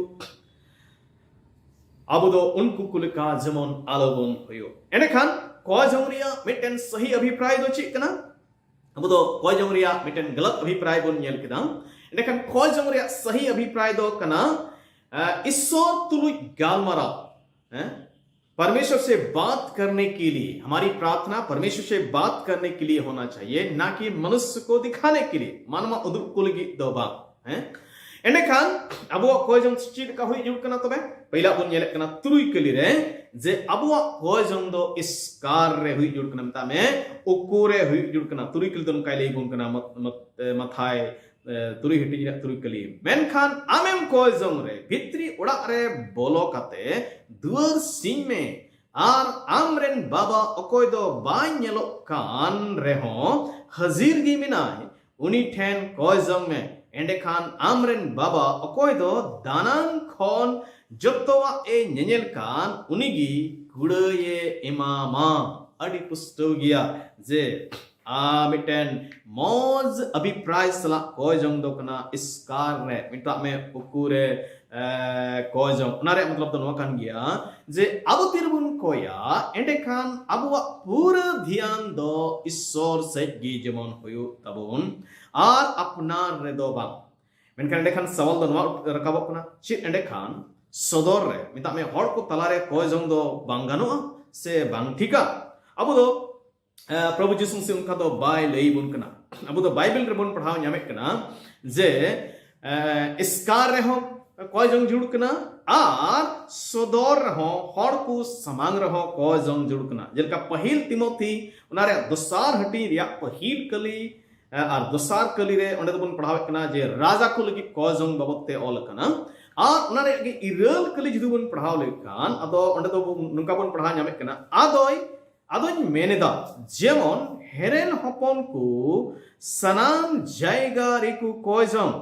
ᱟᱵᱚ ᱫᱚ ᱩᱱᱠᱩ ᱠᱚ ᱞᱮᱠᱟ ᱡᱮᱢᱚᱱ ᱟᱞᱚᱵᱚᱱ ᱦᱩᱭᱩᱜ᱾ ᱮᱸᱰᱮᱠᱷᱟᱱ ᱠᱚᱭ ᱡᱚᱝ ᱨᱮᱭᱟᱜ ᱢᱤᱫᱴᱮᱱ ᱥᱟᱹᱦᱤ ᱚᱵᱷᱤᱯᱨᱟᱭ ᱫᱚ ᱪᱮᱫ ᱠᱟᱱᱟ? ᱟᱵᱚ ᱫᱚ ᱠᱚᱭ ᱡᱚᱝ ᱨᱮᱭᱟᱜ ᱢᱤᱫᱴᱮᱱ ᱜᱟᱞᱟᱛ ᱚᱵᱷᱤᱯᱨᱟᱭ ᱵᱚᱱ ᱧᱮᱞ ᱠᱮᱫᱟ᱾ ᱮᱸᱰᱮᱠᱷᱟᱱ ᱠᱚᱭ ᱡᱚᱝ ᱨᱮᱭᱟᱜ ᱥᱟᱹᱦᱤ ᱚᱵᱷᱤᱯᱨᱟᱭ ᱫᱚ ᱠᱟᱱᱟ, ᱮ, ᱤᱥᱥᱚᱨ ᱛᱩᱞᱩᱡ ᱜᱟᱞᱢᱟᱨᱟᱣ, ᱦᱮᱸ? परमेश्वर से बात करने के लिए, हमारी प्रार्थना परमेश्वर से बात करने के लिए होना चाहिए, ना कि मनुष्य को दिखाने के लिए, ᱢᱟᱱᱣᱟ ᱩᱫᱩᱜ ᱠᱚ ᱞᱟᱹᱜᱤᱫ ᱫᱚ ᱵᱟᱝ᱾ ᱦᱮᱸ? ᱮᱸᱰᱮᱠᱷᱟᱱ ᱟᱵᱚᱣᱟᱜ ᱠᱚᱭ ᱡᱚᱝ ᱪᱮᱫ ᱞᱮᱠᱟ ᱦᱩᱭ ᱡᱩᱲ ᱠᱟᱱᱟ? ᱛᱚᱵᱮ ᱯᱟᱹᱭᱞᱟ ᱵᱚᱱ ᱧᱮᱞᱮᱫ ᱠᱟᱱᱟ ᱛᱩᱨᱩᱭ ᱠᱟᱹᱞᱤ ᱨᱮ, ᱡᱮ ᱟᱵᱚᱣᱟᱜ ᱠᱚᱭ ᱡᱚᱝ ᱫᱚ ᱮᱥᱠᱟᱨ ᱨᱮ ᱦᱩᱭ ᱡᱩᱲ ᱠᱟᱱᱟ, ᱢᱮᱛᱟᱜ ᱢᱮ ᱩᱠᱩ ᱨᱮ ᱦᱩᱭ ᱡᱩᱲ ᱠᱟᱱᱟ᱾ ᱛᱩᱨᱩᱭ ᱠᱟᱹᱞᱤ ᱫᱚ ᱱᱚᱝᱠᱟᱭ ᱞᱟᱹᱭ ᱟᱵᱚᱱ ᱠᱟᱱᱟ, ᱢᱟᱛ-, ᱢᱟᱛ-, ᱮ, ᱢᱟᱛᱷᱟᱭ, ᱮ, ᱛᱩᱨᱩᱭ ᱦᱟᱹᱴᱤᱧ ᱨᱮᱭᱟᱜ ᱛᱩᱨᱩᱭ ᱠᱟᱹᱞᱤ, "ᱢᱮᱱᱠᱷᱟᱱ ᱟᱢᱮᱢ ᱠᱚᱭ ᱡᱚᱝ ᱨᱮ ᱵᱷᱤᱛᱨᱤ ᱚᱲᱟᱜ ᱨᱮ ᱵᱚᱞᱚ ᱠᱟᱛᱮ ᱫᱩᱣᱟᱹᱨ ᱥᱤᱧ ᱢᱮ, ᱟᱨ ᱟᱢᱨᱮᱱ ᱵᱟᱵᱟ ᱚᱠᱚᱭ ᱫᱚ ᱵᱟᱭ ᱧᱮᱞᱚᱜ ᱠᱟᱱ ᱨᱮᱦᱚᱸ ᱦᱟᱹᱡᱤᱨ ᱜᱮ ᱢᱮᱱᱟᱭ, ᱩᱱᱤ ᱴᱷᱮᱱ ᱠᱚᱭ ᱡᱚᱝ ᱢᱮ, ᱮᱸᱰᱮᱠᱷᱟᱱ ᱟᱢᱨᱮᱱ ᱵᱟᱵᱟ, ᱚᱠᱚᱭ ᱫᱚ ᱫᱟᱱᱟᱝ ᱠᱷᱚᱱ ᱡᱚᱛᱚᱣᱟᱜ ᱮ ᱧᱮᱧᱮᱞ ᱠᱟᱱ, ᱩᱱᱤᱜᱮ ᱠᱩᱲᱟᱹᱭᱮ ᱮᱢᱟᱢᱟ᱾ ᱟᱹᱰᱤ ᱯᱩᱥᱴᱟᱹᱣ ᱜᱮᱭᱟ ᱡᱮ ᱟᱨ ᱢᱤᱫᱴᱮᱱ ᱢᱚᱡᱽ ᱚᱵᱷᱤᱯᱨᱟᱭ ᱥᱟᱞᱟᱜ ᱠᱚᱭ ᱡᱚᱝ ᱫᱚ ᱠᱟᱱᱟ ᱮᱥᱠᱟᱨ ᱨᱮ, ᱢᱮᱛᱟᱜ ᱢᱮ ᱩᱠᱩ ᱨᱮ ᱮ, ᱠᱚᱭ ᱡᱚᱝ᱾ ᱚᱱᱟ ᱨᱮᱭᱟᱜ ᱢᱚᱛᱞᱚᱵ ᱫᱚ ᱱᱚᱣᱟ ᱠᱟᱱ ᱜᱮᱭᱟ ᱡᱮ ᱟᱵᱚ ᱛᱤᱨᱮᱵᱚᱱ ᱠᱚᱭᱟ, ᱮᱸᱰᱮᱠᱷᱟᱱ ᱟᱵᱚᱣᱟᱜ ᱯᱩᱨᱟᱹ ᱫᱷᱮᱭᱟᱱ ᱫᱚ ᱤᱥᱥᱚᱨ ᱥᱮᱫ ᱜᱮ ᱡᱮᱢᱚᱱ ᱦᱩᱭᱩᱜ ᱛᱟᱵᱚᱱ, ᱟᱨ ᱟᱯᱱᱟᱨ ᱨᱮᱫᱚ ᱵᱟᱝ᱾ ᱢᱮᱱᱠᱷᱟᱱ ᱮᱸᱰᱮᱠᱷᱟᱱ ᱥᱟᱣᱟᱞ ᱫᱚ ᱱᱚᱣᱟ ᱨᱟᱠᱟᱵᱚᱜ ᱠᱟᱱᱟ, ᱪᱮᱫ ᱮᱸᱰᱮᱠᱷᱟᱱ ᱥᱚᱫᱚᱨ ᱨᱮ, ᱢᱮᱛᱟᱜ ᱢᱮ ᱦᱚᱲ ᱠᱚ ᱛᱟᱞᱟᱨᱮ ᱠᱚᱭ ᱡᱚᱝ ᱫᱚ ᱵᱟᱝ ᱜᱟᱱᱚᱜᱼᱟ ᱥᱮ ᱵᱟᱝ ᱴᱷᱤᱠᱟ? ᱟᱵᱚ ᱫᱚ ᱮ, ᱯᱨᱚᱵᱷᱩ ᱡᱤᱥᱩ ᱢᱟᱥᱤ ᱚᱱᱠᱟ ᱫᱚ ᱵᱟᱭ ᱞᱟᱹᱭ ᱵᱚᱱ ᱠᱟᱱᱟ᱾ ᱟᱵᱚ ᱫᱚ ᱵᱟᱭᱵᱮᱞ ᱨᱮᱵᱚᱱ ᱯᱟᱲᱦᱟᱣ ᱧᱟᱢᱮᱫ ᱠᱟᱱᱟ ᱡᱮ ᱮ, ᱮᱥᱠᱟᱨ ᱨᱮᱦᱚᱸ ᱠᱚᱭ ᱡᱚᱝ ᱡᱟᱹᱨᱩᱲ ᱠᱟᱱᱟ ᱟᱨ ᱥᱚᱫᱚᱨ ᱨᱮᱦᱚᱸ, ᱦᱚᱲ ᱠᱚ ᱥᱟᱢᱟᱝ ᱨᱮᱦᱚᱸ ᱠᱚᱭ ᱡᱚᱝ ᱡᱟᱹᱨᱩᱲ ᱠᱟᱱᱟ᱾ ᱡᱮᱞᱮᱠᱟ ᱯᱟᱹᱦᱤᱞ ᱛᱤᱢᱚᱛᱷᱤ ᱚᱱᱟ ᱨᱮᱭᱟᱜ ᱫᱚᱥᱟᱨ ᱦᱟᱹᱴᱤᱧ ᱨᱮᱭᱟᱜ ᱯᱟᱹᱦᱤᱞ ᱠᱟᱹᱞᱤ, ᱮ, ᱟᱨ ᱫᱚᱥᱟᱨ ᱠᱟᱹᱞᱤ ᱨᱮ ᱚᱸᱰᱮ ᱫᱚᱵᱚᱱ ᱯᱟᱲᱦᱟᱣᱮᱫ ᱠᱟᱱᱟ ᱡᱮ ᱨᱟᱡᱟ ᱠᱚ ᱞᱟᱹᱜᱤᱫ ᱠᱚᱭ ᱡᱚᱝ ᱵᱟᱵᱚᱫ ᱛᱮ ᱚᱞ ᱟᱠᱟᱱᱟ᱾ ᱟᱨ ᱚᱱᱟ ᱨᱮᱭᱟᱜ ᱜᱮ ᱤᱨᱟᱹᱞ ᱠᱟᱹᱞᱤ ᱡᱩᱫᱤ ᱵᱚᱱ ᱯᱟᱲᱦᱟᱣ ᱞᱮᱠᱷᱟᱱ, ᱟᱫᱚ ᱚᱸᱰᱮ ᱫᱚ ᱱᱚᱝᱠᱟ ᱵᱚᱱ ᱯᱟᱲᱦᱟᱣ ᱧᱟᱢᱮᱫ ᱠᱟᱱᱟ, ᱟᱫᱚᱭ ᱟᱫᱚᱧ ᱢᱮᱱᱮᱫᱟ, ᱡᱮᱢᱚᱱ ᱦᱮᱨᱮᱞ ᱦᱚᱯᱚᱱ ᱠᱚ ᱥᱟᱱᱟᱢ ᱡᱟᱭᱜᱟ ᱨᱮᱠᱚ ᱠᱚᱭ ᱡᱚᱝ,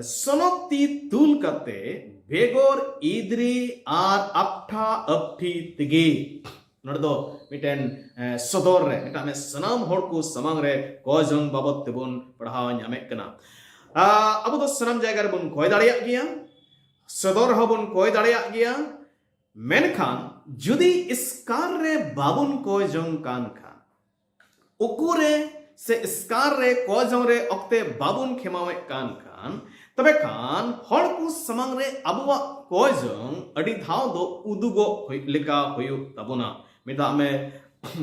ᱥᱚᱱᱚᱛ ᱛᱤ ᱛᱩᱞ ᱠᱟᱛᱮ ᱵᱮᱜᱚᱨ ᱤᱫᱽᱨᱤ ᱟᱨ ᱟᱯᱴᱷᱟ ᱟᱯᱴᱷᱤ ᱛᱮᱜᱮ᱾ ᱱᱚᱰᱮ ᱫᱚ ᱢᱤᱫᱴᱮᱱ, ᱮ, ᱥᱚᱫᱚᱨ ᱨᱮ, ᱢᱮᱛᱟᱜ ᱢᱮ ᱥᱟᱱᱟᱢ ᱦᱚᱲ ᱠᱚ ᱥᱟᱢᱟᱝ ᱨᱮ ᱠᱚᱭ ᱡᱚᱝ ᱵᱟᱵᱚᱫ ᱛᱮᱵᱚᱱ ᱯᱟᱲᱦᱟᱣ ᱧᱟᱢᱮᱫ ᱠᱟᱱᱟ᱾ ᱟ, ᱟᱵᱚ ᱫᱚ ᱥᱟᱱᱟᱢ ᱡᱟᱭᱜᱟ ᱨᱮᱵᱚᱱ ᱠᱚᱭ ᱫᱟᱲᱮᱭᱟᱜ ᱜᱮᱭᱟ, ᱥᱚᱫᱚᱨ ᱨᱮᱦᱚᱸ ᱵᱚᱱ ᱠᱚᱭ ᱫᱟᱲᱮᱭᱟᱜ ᱜᱮᱭᱟ, ᱢᱮᱱᱠᱷᱟᱱ ᱡᱩᱫᱤ ᱮᱥᱠᱟᱨ ᱨᱮ ᱵᱟᱵᱚᱱ ᱠᱚᱭ ᱡᱚᱝ ᱠᱟᱱ ᱠᱷᱟᱱ, ᱩᱠᱩ ᱨᱮ ᱥᱮ ᱮᱥᱠᱟᱨ ᱨᱮ ᱠᱚᱭ ᱡᱚᱝ ᱨᱮ ᱚᱠᱛᱮ ᱵᱟᱵᱚᱱ ᱠᱷᱮᱢᱟᱣᱮᱫ ᱠᱟᱱ ᱠᱷᱟᱱ, ᱛᱚᱵᱮ ᱠᱷᱟᱱ ᱦᱚᱲ ᱠᱚ ᱥᱟᱢᱟᱝ ᱨᱮ ᱟᱵᱚᱣᱟᱜ ᱠᱚᱭ ᱡᱚᱝ ᱟᱹᱰᱤ ᱫᱷᱟᱣ ᱫᱚ ᱩᱫᱩᱜᱚᱜ ᱦᱩᱭ-, ᱞᱮᱠᱟ ᱦᱩᱭᱩᱜ ᱛᱟᱵᱚᱱᱟ᱾ ᱢᱮᱛᱟᱜ ᱢᱮ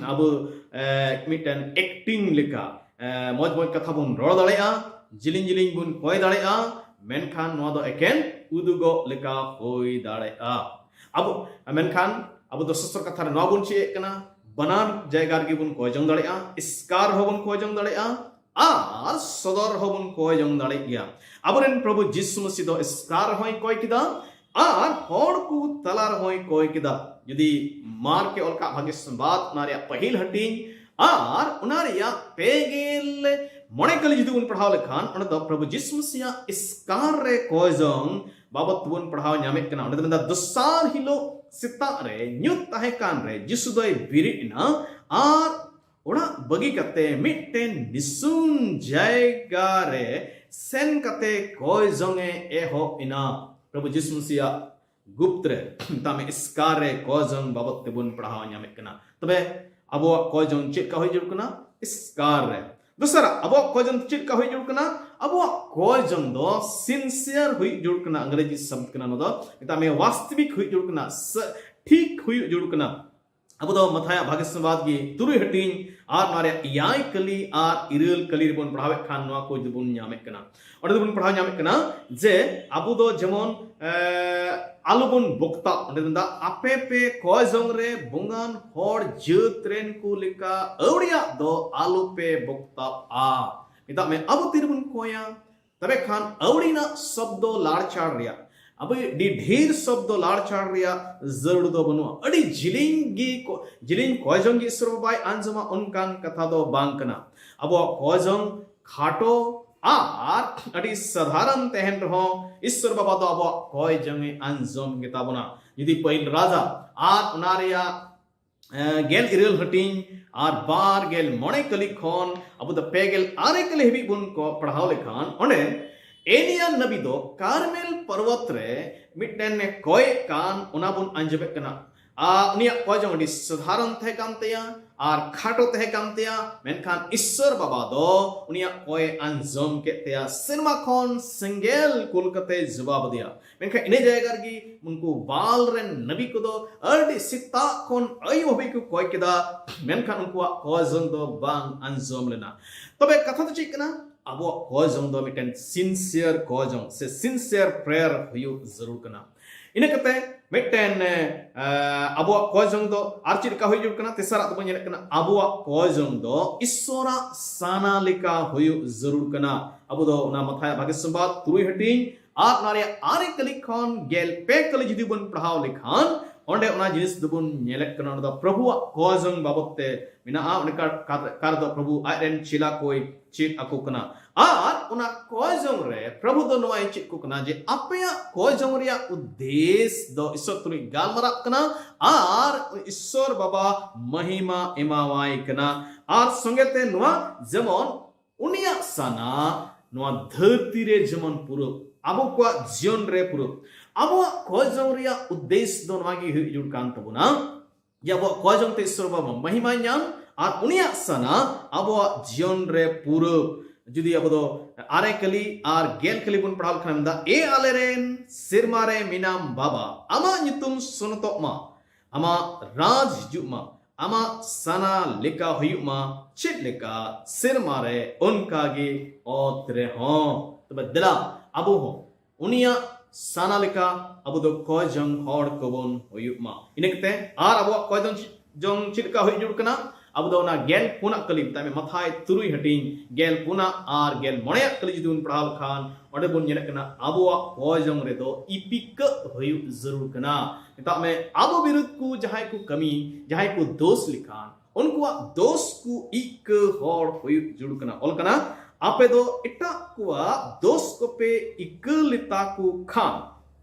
ᱟᱵᱚ, ᱮ, ᱢᱤᱫᱴᱮᱱ ᱮᱠᱴᱤᱝ ᱞᱮᱠᱟ, ᱮ, ᱢᱚᱡᱽ ᱢᱚᱡᱽ ᱠᱟᱛᱷᱟ ᱵᱚᱱ ᱨᱚᱲ ᱫᱟᱲᱮᱭᱟᱜᱼᱟ, ᱡᱤᱞᱤᱧ ᱡᱤᱞᱤᱧ ᱵᱚᱱ ᱠᱚᱭ ᱫᱟᱲᱮᱭᱟᱜᱼᱟ, ᱢᱮᱱᱠᱷᱟᱱ ᱱᱚᱣᱟ ᱫᱚ ᱮᱠᱮᱱ ᱩᱫᱩᱜᱚᱜ ᱞᱮᱠᱟ ᱦᱩᱭ ᱫᱟᱲᱮᱭᱟᱜᱼᱟ᱾ ᱟᱵᱚ, ᱢᱮᱱᱠᱷᱟᱱ ᱟᱵᱚ ᱫᱚ ᱥᱚᱥᱛᱨᱚ ᱠᱟᱛᱷᱟ ᱨᱮ ᱱᱚᱣᱟ ᱵᱚᱱ ᱪᱮᱫ ᱮᱫ ᱠᱟᱱᱟ, ᱵᱟᱱᱟᱨ ᱡᱟᱭᱜᱟ ᱨᱮᱜᱮ ᱵᱚᱱ ᱠᱚᱭ ᱡᱚᱝ ᱫᱟᱲᱮᱭᱟᱜᱼᱟ, ᱮᱥᱠᱟᱨ ᱦᱚᱸᱵᱚᱱ ᱠᱚᱭ ᱡᱚᱝ ᱫᱟᱲᱮᱭᱟᱜᱼᱟ ᱟᱨ ᱥᱚᱫᱚᱨ ᱦᱚᱸᱵᱚᱱ ᱠᱚᱭ ᱡᱚᱝ ᱫᱟᱲᱮᱭᱟᱜ ᱜᱮᱭᱟ᱾ ᱟᱵᱚᱨᱮᱱ ᱯᱨᱚᱵᱷᱩ ᱡᱤᱥᱩ ᱢᱟᱥᱤ ᱫᱚ ᱮᱥᱠᱟᱨ ᱦᱚᱸᱭ ᱠᱚᱭ ᱠᱮᱫᱟ ᱟᱨ ᱦᱚᱲ ᱠᱚ ᱛᱟᱞᱟ ᱨᱮᱦᱚᱸᱭ ᱠᱚᱭ ᱠᱮᱫᱟ᱾ ᱡᱩᱫᱤ ᱢᱟᱨᱠ ᱮ ᱚᱞ ᱠᱟᱜ ᱵᱷᱟᱜᱮ ᱥᱚᱢᱵᱟᱫ, ᱚᱱᱟ ᱨᱮᱭᱟᱜ ᱯᱟᱹᱦᱤᱞ ᱦᱟᱹᱴᱤᱧ ᱟᱨ ᱚᱱᱟ ᱨᱮᱭᱟᱜ ᱯᱮ ᱜᱮᱞ ᱢᱚᱬᱮ ᱠᱟᱹᱞᱤ ᱡᱩᱫᱤ ᱵᱚᱱ ᱯᱟᱲᱦᱟᱣ ᱞᱮᱠᱷᱟᱱ, ᱚᱸᱰᱮ ᱫᱚ ᱯᱨᱚᱵᱷᱩ ᱡᱤᱥᱩ ᱢᱟᱥᱤᱭᱟᱜ ᱮᱥᱠᱟᱨ ᱨᱮ ᱠᱚᱭ ᱡᱚᱝ ᱵᱟᱵᱚᱛ ᱛᱮᱵᱚᱱ ᱯᱟᱲᱦᱟᱣ ᱧᱟᱢᱮᱫ ᱠᱟᱱᱟ᱾ ᱚᱸᱰᱮ ᱫᱚ ᱢᱮᱱᱫᱟ, ᱫᱚᱥᱟᱨ ᱦᱤᱞᱳᱜ ᱥᱮᱛᱟᱜ ᱨᱮ ᱧᱩᱛ ᱛᱟᱦᱮᱸ ᱠᱟᱱ ᱨᱮ ᱡᱤᱥᱩ ᱫᱚᱭ ᱵᱮᱨᱮᱫ ᱮᱱᱟ ᱟᱨ ᱚᱲᱟᱜ ᱵᱟᱹᱜᱤ ᱠᱟᱛᱮ ᱢᱤᱫᱴᱮᱱ ᱱᱤᱥᱩᱱ ᱡᱟᱭᱜᱟ ᱨᱮ ᱥᱮᱱ ᱠᱟᱛᱮ ᱠᱚᱭ ᱡᱚᱝ ᱮ ᱮᱦᱚᱵ ᱮᱱᱟ᱾ ᱯᱨᱚᱵᱷᱩ ᱡᱤᱥᱩ ᱢᱟᱥᱤᱭᱟᱜ ᱜᱩᱯᱛ ᱨᱮ, ᱢᱮᱛᱟᱜ ᱢᱮ, ᱮᱥᱠᱟᱨ ᱨᱮ ᱠᱚᱭ ᱡᱚᱝ ᱵᱟᱵᱚᱛ ᱛᱮᱵᱚᱱ ᱯᱟᱲᱦᱟᱣ ᱧᱟᱢᱮᱫ ᱠᱟᱱᱟ᱾ ᱛᱚᱵᱮ ᱟᱵᱚᱣᱟᱜ ᱠᱚᱭ ᱡᱚᱝ ᱪᱮᱫ ᱞᱮᱠᱟ ᱦᱩᱭ ᱡᱟᱹᱨᱩᱲ ᱠᱟᱱᱟ? ᱮᱥᱠᱟᱨ ᱨᱮ᱾ ᱫᱚᱥᱟᱨᱟᱜ, ᱟᱵᱚᱣᱟᱜ ᱠᱚᱭ ᱡᱚᱝ ᱪᱮᱫ ᱞᱮᱠᱟ ᱦᱩᱭ ᱡᱟᱹᱨᱩᱲ ᱠᱟᱱᱟ? ᱟᱵᱚᱣᱟᱜ ᱠᱚᱭ ᱡᱚᱝ ᱫᱚ ᱥᱤᱱᱥᱤᱭᱟᱨ ᱦᱩᱭ ᱡᱟᱹᱨᱩᱲ ᱠᱟᱱᱟ᱾ ᱤᱝᱨᱮᱡᱤ ᱥᱚᱵᱫ ᱠᱟᱱᱟ ᱱᱚᱣᱟ ᱫᱚ, ᱢᱮᱛᱟᱜ ᱢᱮ, ᱣᱟᱥᱛᱚᱵᱤᱠ ᱦᱩᱭ ᱡᱟᱹᱨᱩᱲ ᱠᱟᱱᱟ, ᱥ-, ᱴᱷᱤᱠ ᱦᱩᱭ ᱡᱟᱹᱨᱩᱲ ᱠᱟᱱᱟ᱾ ᱟᱵᱚ ᱫᱚ ᱢᱟᱛᱷᱟᱭᱟᱜ ᱵᱷᱟᱜᱮ ᱥᱩᱵᱟᱫ ᱜᱮ ᱛᱩᱨᱩᱭ ᱦᱟᱹᱴᱤᱧ ᱟᱨ ᱱᱚᱣᱟ ᱨᱮᱭᱟᱜ ᱮᱭᱟᱭ ᱠᱟᱹᱞᱤ ᱟᱨ ᱤᱨᱟᱹᱞ ᱠᱟᱹᱞᱤ ᱨᱮᱵᱚᱱ ᱯᱟᱲᱦᱟᱣᱮᱫ ᱠᱷᱟᱱ, ᱱᱚᱣᱟ ᱠᱚ ᱡᱩᱫᱤ ᱵᱚᱱ ᱧᱟᱢᱮᱫ ᱠᱟᱱᱟ, ᱚᱸᱰᱮ ᱫᱚᱵᱚᱱ ᱯᱟᱲᱦᱟᱣ ᱧᱟᱢᱮᱫ ᱠᱟᱱᱟ ᱡᱮ ᱟᱵᱚ ᱫᱚ ᱡᱮᱢᱚᱱ, ᱮ, ᱟᱞᱚᱵᱚᱱ ᱵᱚᱠᱛᱟᱜ᱾ ᱚᱸᱰᱮ ᱢᱮᱱᱫᱟ, ᱟᱯᱮ ᱯᱮ ᱠᱚᱭ ᱡᱚᱝ ᱨᱮ ᱵᱚᱸᱜᱟᱱ ᱦᱚᱲ ᱡᱟᱹᱛ ᱨᱮᱱ ᱠᱚ ᱞᱮᱠᱟ ᱟᱹᱣᱲᱤᱭᱟᱜ ᱫᱚ ᱟᱞᱚᱯᱮ ᱵᱚᱠᱛᱟᱜᱼᱟ᱾ ᱢᱮᱛᱟᱜ ᱢᱮ, ᱟᱵᱚ ᱛᱤᱨᱮᱵᱚᱱ ᱠᱚᱭᱟ? ᱛᱚᱵᱮ ᱠᱷᱟᱱ ᱟᱹᱣᱲᱤᱱᱟᱜ ᱥᱚᱵᱫᱚ ᱞᱟᱲᱪᱟᱲ ᱨᱮᱭᱟᱜ, ᱟᱵᱚ ᱟᱹᱰᱤ ᱰᱷᱮᱨ ᱥᱚᱵᱫᱚ ᱞᱟᱲᱪᱟᱲ ᱨᱮᱭᱟᱜ ᱡᱟᱹᱨᱩᱲ ᱫᱚ ᱵᱟᱹᱱᱩᱜᱼᱟ᱾ ᱟᱹᱰᱤ ᱡᱤᱞᱤᱧ ᱜᱮ ᱠᱚ-, ᱡᱤᱞᱤᱧ ᱠᱚᱭ ᱡᱚᱝ ᱜᱮ ᱤᱥᱚᱨ ᱵᱟᱵᱟᱭ ᱟᱸᱡᱚᱢᱟ, ᱚᱱᱠᱟᱱ ᱠᱟᱛᱷᱟ ᱫᱚ ᱵᱟᱝ ᱠᱟᱱᱟ᱾ ᱟᱵᱚᱣᱟᱜ ᱠᱚᱭ ᱡᱚᱝ ᱠᱷᱟᱴᱚ ᱟᱨ ᱟᱹᱰᱤ ᱥᱟᱫᱷᱟᱨᱚᱱ ᱛᱟᱦᱮᱱ ᱨᱮᱦᱚᱸ, ᱤᱥᱚᱨ ᱵᱟᱵᱟ ᱫᱚ ᱟᱵᱚᱣᱟᱜ ᱠᱚᱭ ᱡᱚᱝ ᱮ ᱟᱸᱡᱚᱢ ᱜᱮᱛᱟ ᱵᱚᱱᱟ᱾ ᱡᱩᱫᱤ ᱯᱟᱹᱦᱤᱞ ᱨᱟᱡᱟ ᱟᱨ ᱚᱱᱟ ᱨᱮᱭᱟᱜ ᱮᱸ, ᱜᱮᱞ ᱤᱨᱟᱹᱞ ᱦᱟᱹᱴᱤᱧ ᱟᱨ ᱵᱟᱨ ᱜᱮᱞ ᱢᱚᱬᱮ ᱠᱟᱹᱞᱤ ᱠᱷᱚᱱ ᱟᱵᱚ ᱫᱚ ᱯᱮ ᱜᱮᱞ ᱟᱨᱮ ᱠᱟᱹᱞᱤ ᱦᱟᱹᱵᱤᱡ ᱵᱚᱱ ᱠᱚ ᱯᱟᱲᱦᱟᱣ ᱞᱮᱠᱷᱟᱱ, ᱚᱸᱰᱮ ᱮᱞᱤᱭᱟ ᱱᱟᱵᱤ ᱫᱚ ᱠᱟᱨᱢᱮᱞ ᱯᱚᱨᱵᱚᱛ ᱨᱮ ᱢᱤᱫᱴᱮᱱ ᱮ ᱠᱚᱭᱮᱫ ᱠᱟᱱ, ᱚᱱᱟ ᱵᱚᱱ ᱟᱸᱡᱚᱢᱮᱫ ᱠᱟᱱᱟ᱾ ᱟᱨ ᱩᱱᱤᱭᱟᱜ ᱠᱚᱭ ᱡᱚᱝ ᱟᱹᱰᱤ ᱥᱟᱫᱷᱟᱨᱚᱱ ᱛᱟᱦᱮᱸ ᱠᱟᱱ ᱛᱟᱭᱟ ᱟᱨ ᱠᱷᱟᱴᱚ ᱛᱟᱦᱮᱸ ᱠᱟᱱ ᱛᱟᱭᱟ, ᱢᱮᱱᱠᱷᱟᱱ ᱤᱥᱥᱚᱨ ᱵᱟᱵᱟ ᱫᱚ ᱩᱱᱤᱭᱟᱜ ᱠᱚᱭ ᱟᱸᱡᱚᱢ ᱠᱮᱫ ᱛᱟᱭᱟ, ᱥᱮᱨᱢᱟ ᱠᱷᱚᱱ ᱥᱮᱸᱜᱮᱞ ᱠᱩᱞ ᱠᱟᱛᱮ ᱡᱚᱵᱟᱵ ᱟᱫᱮᱭᱟ᱾ ᱢᱮᱱᱠᱷᱟᱱ ᱤᱱᱟᱹ ᱡᱟᱭᱜᱟ ᱨᱮᱜᱮ ᱩᱱᱠᱩ ᱵᱟᱞ ᱨᱮᱱ ᱱᱟᱵᱤ ᱠᱚᱫᱚ ᱟᱹᱰᱤ ᱥᱮᱛᱟᱜ ᱠᱷᱚᱱ ᱟᱹᱭᱩᱵ ᱦᱟᱹᱵᱤᱡ ᱠᱚ ᱠᱚᱭ ᱠᱮᱫᱟ, ᱢᱮᱱᱠᱷᱟᱱ ᱩᱱᱠᱩᱣᱟᱜ ᱠᱚᱭ ᱡᱚᱝ ᱫᱚ ᱵᱟᱝ ᱟᱸᱡᱚᱢ ᱞᱮᱱᱟ᱾ ᱛᱚᱵᱮ ᱠᱟᱛᱷᱟ ᱫᱚ ᱪᱮᱫ ᱠᱟᱱᱟ? ᱟᱵᱚᱣᱟᱜ ᱠᱚᱭ ᱡᱚᱝ ᱫᱚ ᱢᱤᱫᱴᱮᱱ sincere ᱠᱚᱭ ᱡᱚᱝ ᱥᱮ sincere prayer ᱦᱩᱭᱩᱜ ᱡᱟᱹᱨᱩᱲ ᱠᱟᱱᱟ᱾ ᱤᱱᱟᱹ ᱠᱟᱛᱮ ᱢᱤᱫᱴᱮᱱ, ᱮ, ᱟᱵᱚᱣᱟᱜ ᱠᱚᱭ ᱡᱚᱝ ᱫᱚ ᱟᱨ ᱪᱮᱫ ᱞᱮᱠᱟ ᱦᱩᱭ ᱡᱟᱹᱨᱩᱲ ᱠᱟᱱᱟ? ᱛᱮᱥᱟᱨᱟᱜ ᱫᱚᱵᱚᱱ ᱧᱮᱞᱮᱫ ᱠᱟᱱᱟ, ᱟᱵᱚᱣᱟᱜ ᱠᱚᱭ ᱡᱚᱝ ᱫᱚ ᱤᱥᱥᱚᱨᱟᱜ ᱥᱟᱱᱟ ᱞᱮᱠᱟ ᱦᱩᱭᱩᱜ ᱡᱟᱹᱨᱩᱲ ᱠᱟᱱᱟ᱾ ᱟᱵᱚ ᱫᱚ ᱚᱱᱟ ᱢᱟᱛᱷᱟᱭᱟᱜ ᱵᱷᱟᱜᱮ ᱥᱚᱢᱵᱟᱫ ᱛᱩᱨᱩᱭ ᱦᱟᱹᱴᱤᱧ ᱟᱨ ᱚᱱᱟ ᱨᱮᱭᱟᱜ ᱟᱨᱮ ᱠᱟᱹᱞᱤ ᱠᱷᱚᱱ ᱜᱮᱞ ᱯᱮ ᱠᱟᱹᱞᱤ ᱡᱩᱫᱤ ᱵᱚᱱ ᱯᱟᱲᱦᱟᱣ ᱞᱮᱠᱷᱟᱱ, ᱚᱸᱰᱮ ᱚᱱᱟ ᱡᱤᱱᱤᱥ ᱫᱚᱵᱚᱱ ᱧᱮᱞᱮᱫ ᱠᱟᱱᱟ, ᱚᱸᱰᱮ ᱫᱚ ᱯᱨᱚᱵᱷᱩᱣᱟᱜ ᱠᱚᱭ ᱡᱚᱝ ᱵᱟᱵᱚᱛ ᱛᱮ ᱢᱮᱱᱟᱜᱼᱟ᱾ ᱚᱸᱰᱮ ᱠᱟ-, ᱠᱟ-, ᱠᱟᱨ ᱫᱚ ᱯᱨᱚᱵᱷᱩ ᱟᱡ ᱨᱮᱱ ᱪᱮᱞᱟ ᱠᱚᱭ ᱪᱮᱫ ᱟᱠᱚ ᱠᱟᱱᱟ᱾ ᱟᱨ ᱚᱱᱟ ᱠᱚᱭ ᱡᱚᱝ ᱨᱮ ᱯᱨᱚᱵᱷᱩ ᱫᱚ ᱱᱚᱣᱟᱭ ᱪᱮᱫ ᱠᱚ ᱠᱟᱱᱟ ᱡᱮ ᱟᱯᱮᱭᱟᱜ ᱠᱚᱭ ᱡᱚᱝ ᱨᱮᱭᱟᱜ ᱩᱫᱽᱫᱮᱥ ᱫᱚ ᱤᱥᱥᱚᱨ ᱛᱩᱞᱩᱡ ᱜᱟᱞᱢᱟᱨᱟᱜ ᱠᱟᱱᱟ᱾ ᱟᱨ ᱤᱥᱥᱚᱨ ᱵᱟᱵᱟ ᱢᱟᱦᱤᱢᱟ ᱮᱢᱟᱣᱟᱭ ᱠᱟᱱᱟ᱾ ᱟᱨ ᱥᱚᱸᱜᱮ ᱛᱮ ᱱᱚᱣᱟ ᱡᱮᱢᱚᱱ ᱩᱱᱤᱭᱟᱜ ᱥᱟᱱᱟ ᱱᱚᱣᱟ ᱫᱷᱟᱹᱨᱛᱤ ᱨᱮ ᱡᱮᱢᱚᱱ ᱯᱩᱨᱟᱹ ᱟᱵᱚ ᱠᱚᱣᱟᱜ ᱡᱤᱭᱚᱱ ᱨᱮ ᱯᱩᱨᱟᱹ ᱟᱵᱚᱣᱟᱜ ᱠᱚᱭ ᱡᱚᱝ ᱨᱮᱭᱟᱜ ᱩᱫᱽᱫᱮᱥ ᱫᱚ ᱱᱚᱣᱟ ᱜᱮ ᱦᱩᱭ ᱡᱩᱲ ᱠᱟᱱ ᱛᱟᱵᱚᱱᱟ᱾ ᱡᱮ ᱟᱵᱚᱣᱟᱜ ᱠᱚᱭ ᱡᱚᱝ ᱛᱮ ᱤᱥᱥᱚᱨ ᱵᱟᱵᱟ ᱢᱟᱦᱤᱢᱟᱭ ᱧᱟᱢ ᱟᱨ ᱩᱱᱤᱭᱟᱜ ᱥᱟᱱᱟ ᱟᱵᱚᱣᱟᱜ ᱡᱤᱭᱚᱱ ᱨᱮ ᱯᱩᱨᱟᱹ᱾ ᱡᱩᱫᱤ ᱟᱵᱚ ᱫᱚ ᱟᱨᱮ ᱠᱟᱹᱞᱤ ᱟᱨ ᱜᱮᱞ ᱠᱟᱹᱞᱤ ᱵᱚᱱ ᱯᱟᱲᱦᱟᱣ ᱞᱮᱠᱷᱟᱱ ᱢᱮᱱᱫᱟ, "ᱮ ᱟᱞᱮᱨᱮᱱ ᱥᱮᱨᱢᱟ ᱨᱮ ᱢᱮᱱᱟᱢ ᱵᱟᱵᱟ, ᱟᱢᱟᱜ ᱧᱩᱛᱩᱢ ᱥᱚᱱᱚᱛᱚᱜ ᱢᱟ, ᱟᱢᱟᱜ ᱨᱟᱡᱽ ᱦᱤᱡᱩᱜ ᱢᱟ, ᱟᱢᱟᱜ ᱥᱟᱱᱟ ᱞᱮᱠᱟ ᱦᱩᱭᱩᱜ ᱢᱟ, ᱪᱮᱫ ᱞᱮᱠᱟ ᱥᱮᱨᱢᱟ ᱨᱮ ᱚᱱᱠᱟ ᱜᱮ ᱚᱛ ᱨᱮᱦᱚᱸ᱾" ᱛᱚᱵᱮ ᱫᱮᱞᱟ ᱟᱵᱚ ᱦᱚᱸ ᱩᱱᱤᱭᱟᱜ ᱥᱟᱱᱟ ᱞᱮᱠᱟ ᱟᱵᱚ ᱫᱚ ᱠᱚᱭ ᱡᱚᱝ ᱦᱚᱲ ᱠᱚᱵᱚᱱ ᱦᱩᱭᱩᱜ ᱢᱟ᱾ ᱤᱱᱟᱹ ᱠᱟᱛᱮ ᱟᱨ ᱟᱵᱚᱣᱟᱜ ᱠᱚᱭ ᱡᱚᱝ ᱪᱮᱫ ᱞᱮᱠᱟ ᱦᱩᱭ ᱡᱩᱲ ᱠᱟᱱᱟ? ᱟᱵᱚ ᱫᱚ ᱚᱱᱟ ᱜᱮᱞ ᱯᱩᱱᱟᱜ ᱠᱟᱹᱞᱤ, ᱢᱮᱛᱟᱜ ᱢᱮ, ᱢᱟᱛᱷᱟᱭ ᱛᱩᱨᱩᱭ ᱦᱟᱹᱴᱤᱧ ᱜᱮᱞ ᱯᱩᱱᱟᱜ ᱟᱨ ᱜᱮᱞ ᱢᱚᱬᱮᱭᱟᱜ ᱠᱟᱹᱞᱤ ᱡᱩᱫᱤ ᱵᱚᱱ ᱯᱟᱲᱦᱟᱣ ᱞᱮᱠᱷᱟᱱ, ᱚᱸᱰᱮ ᱵᱚᱱ ᱧᱮᱞᱮᱫ ᱠᱟᱱᱟ ᱟᱵᱚᱣᱟᱜ ᱠᱚᱭ ᱡᱚᱝ ᱨᱮᱫᱚ ᱤᱯᱤᱠᱟᱹᱜ ᱦᱩᱭᱩᱜ ᱡᱟᱹᱨᱩᱲ ᱠᱟᱱᱟ᱾ ᱢᱮᱛᱟᱜ ᱢᱮ, ᱟᱵᱚ ᱵᱤᱨᱩᱫᱷ ᱠᱚ ᱡᱟᱦᱟᱸᱭ ᱠᱚ ᱠᱟᱹᱢᱤ, ᱡᱟᱦᱟᱸᱭ ᱠᱚ ᱫᱳᱥ ᱞᱮᱠᱷᱟᱱ, ᱩᱱᱠᱩᱣᱟᱜ ᱫᱳᱥ ᱠᱚ ᱤᱠᱟᱹ ᱦᱚᱲ ᱦᱩᱭᱩᱜ ᱡᱩᱲ ᱠᱟᱱᱟ᱾ ᱚᱞ ᱠᱟᱱᱟ, ᱟᱯᱮ ᱫᱚ ᱮᱴᱟᱜ ᱠᱚᱣᱟᱜ ᱫᱳᱥ ᱠᱚᱯᱮ ᱤᱠᱟᱹ ᱞᱮᱛᱟ ᱠᱚ ᱠᱷᱟᱱ,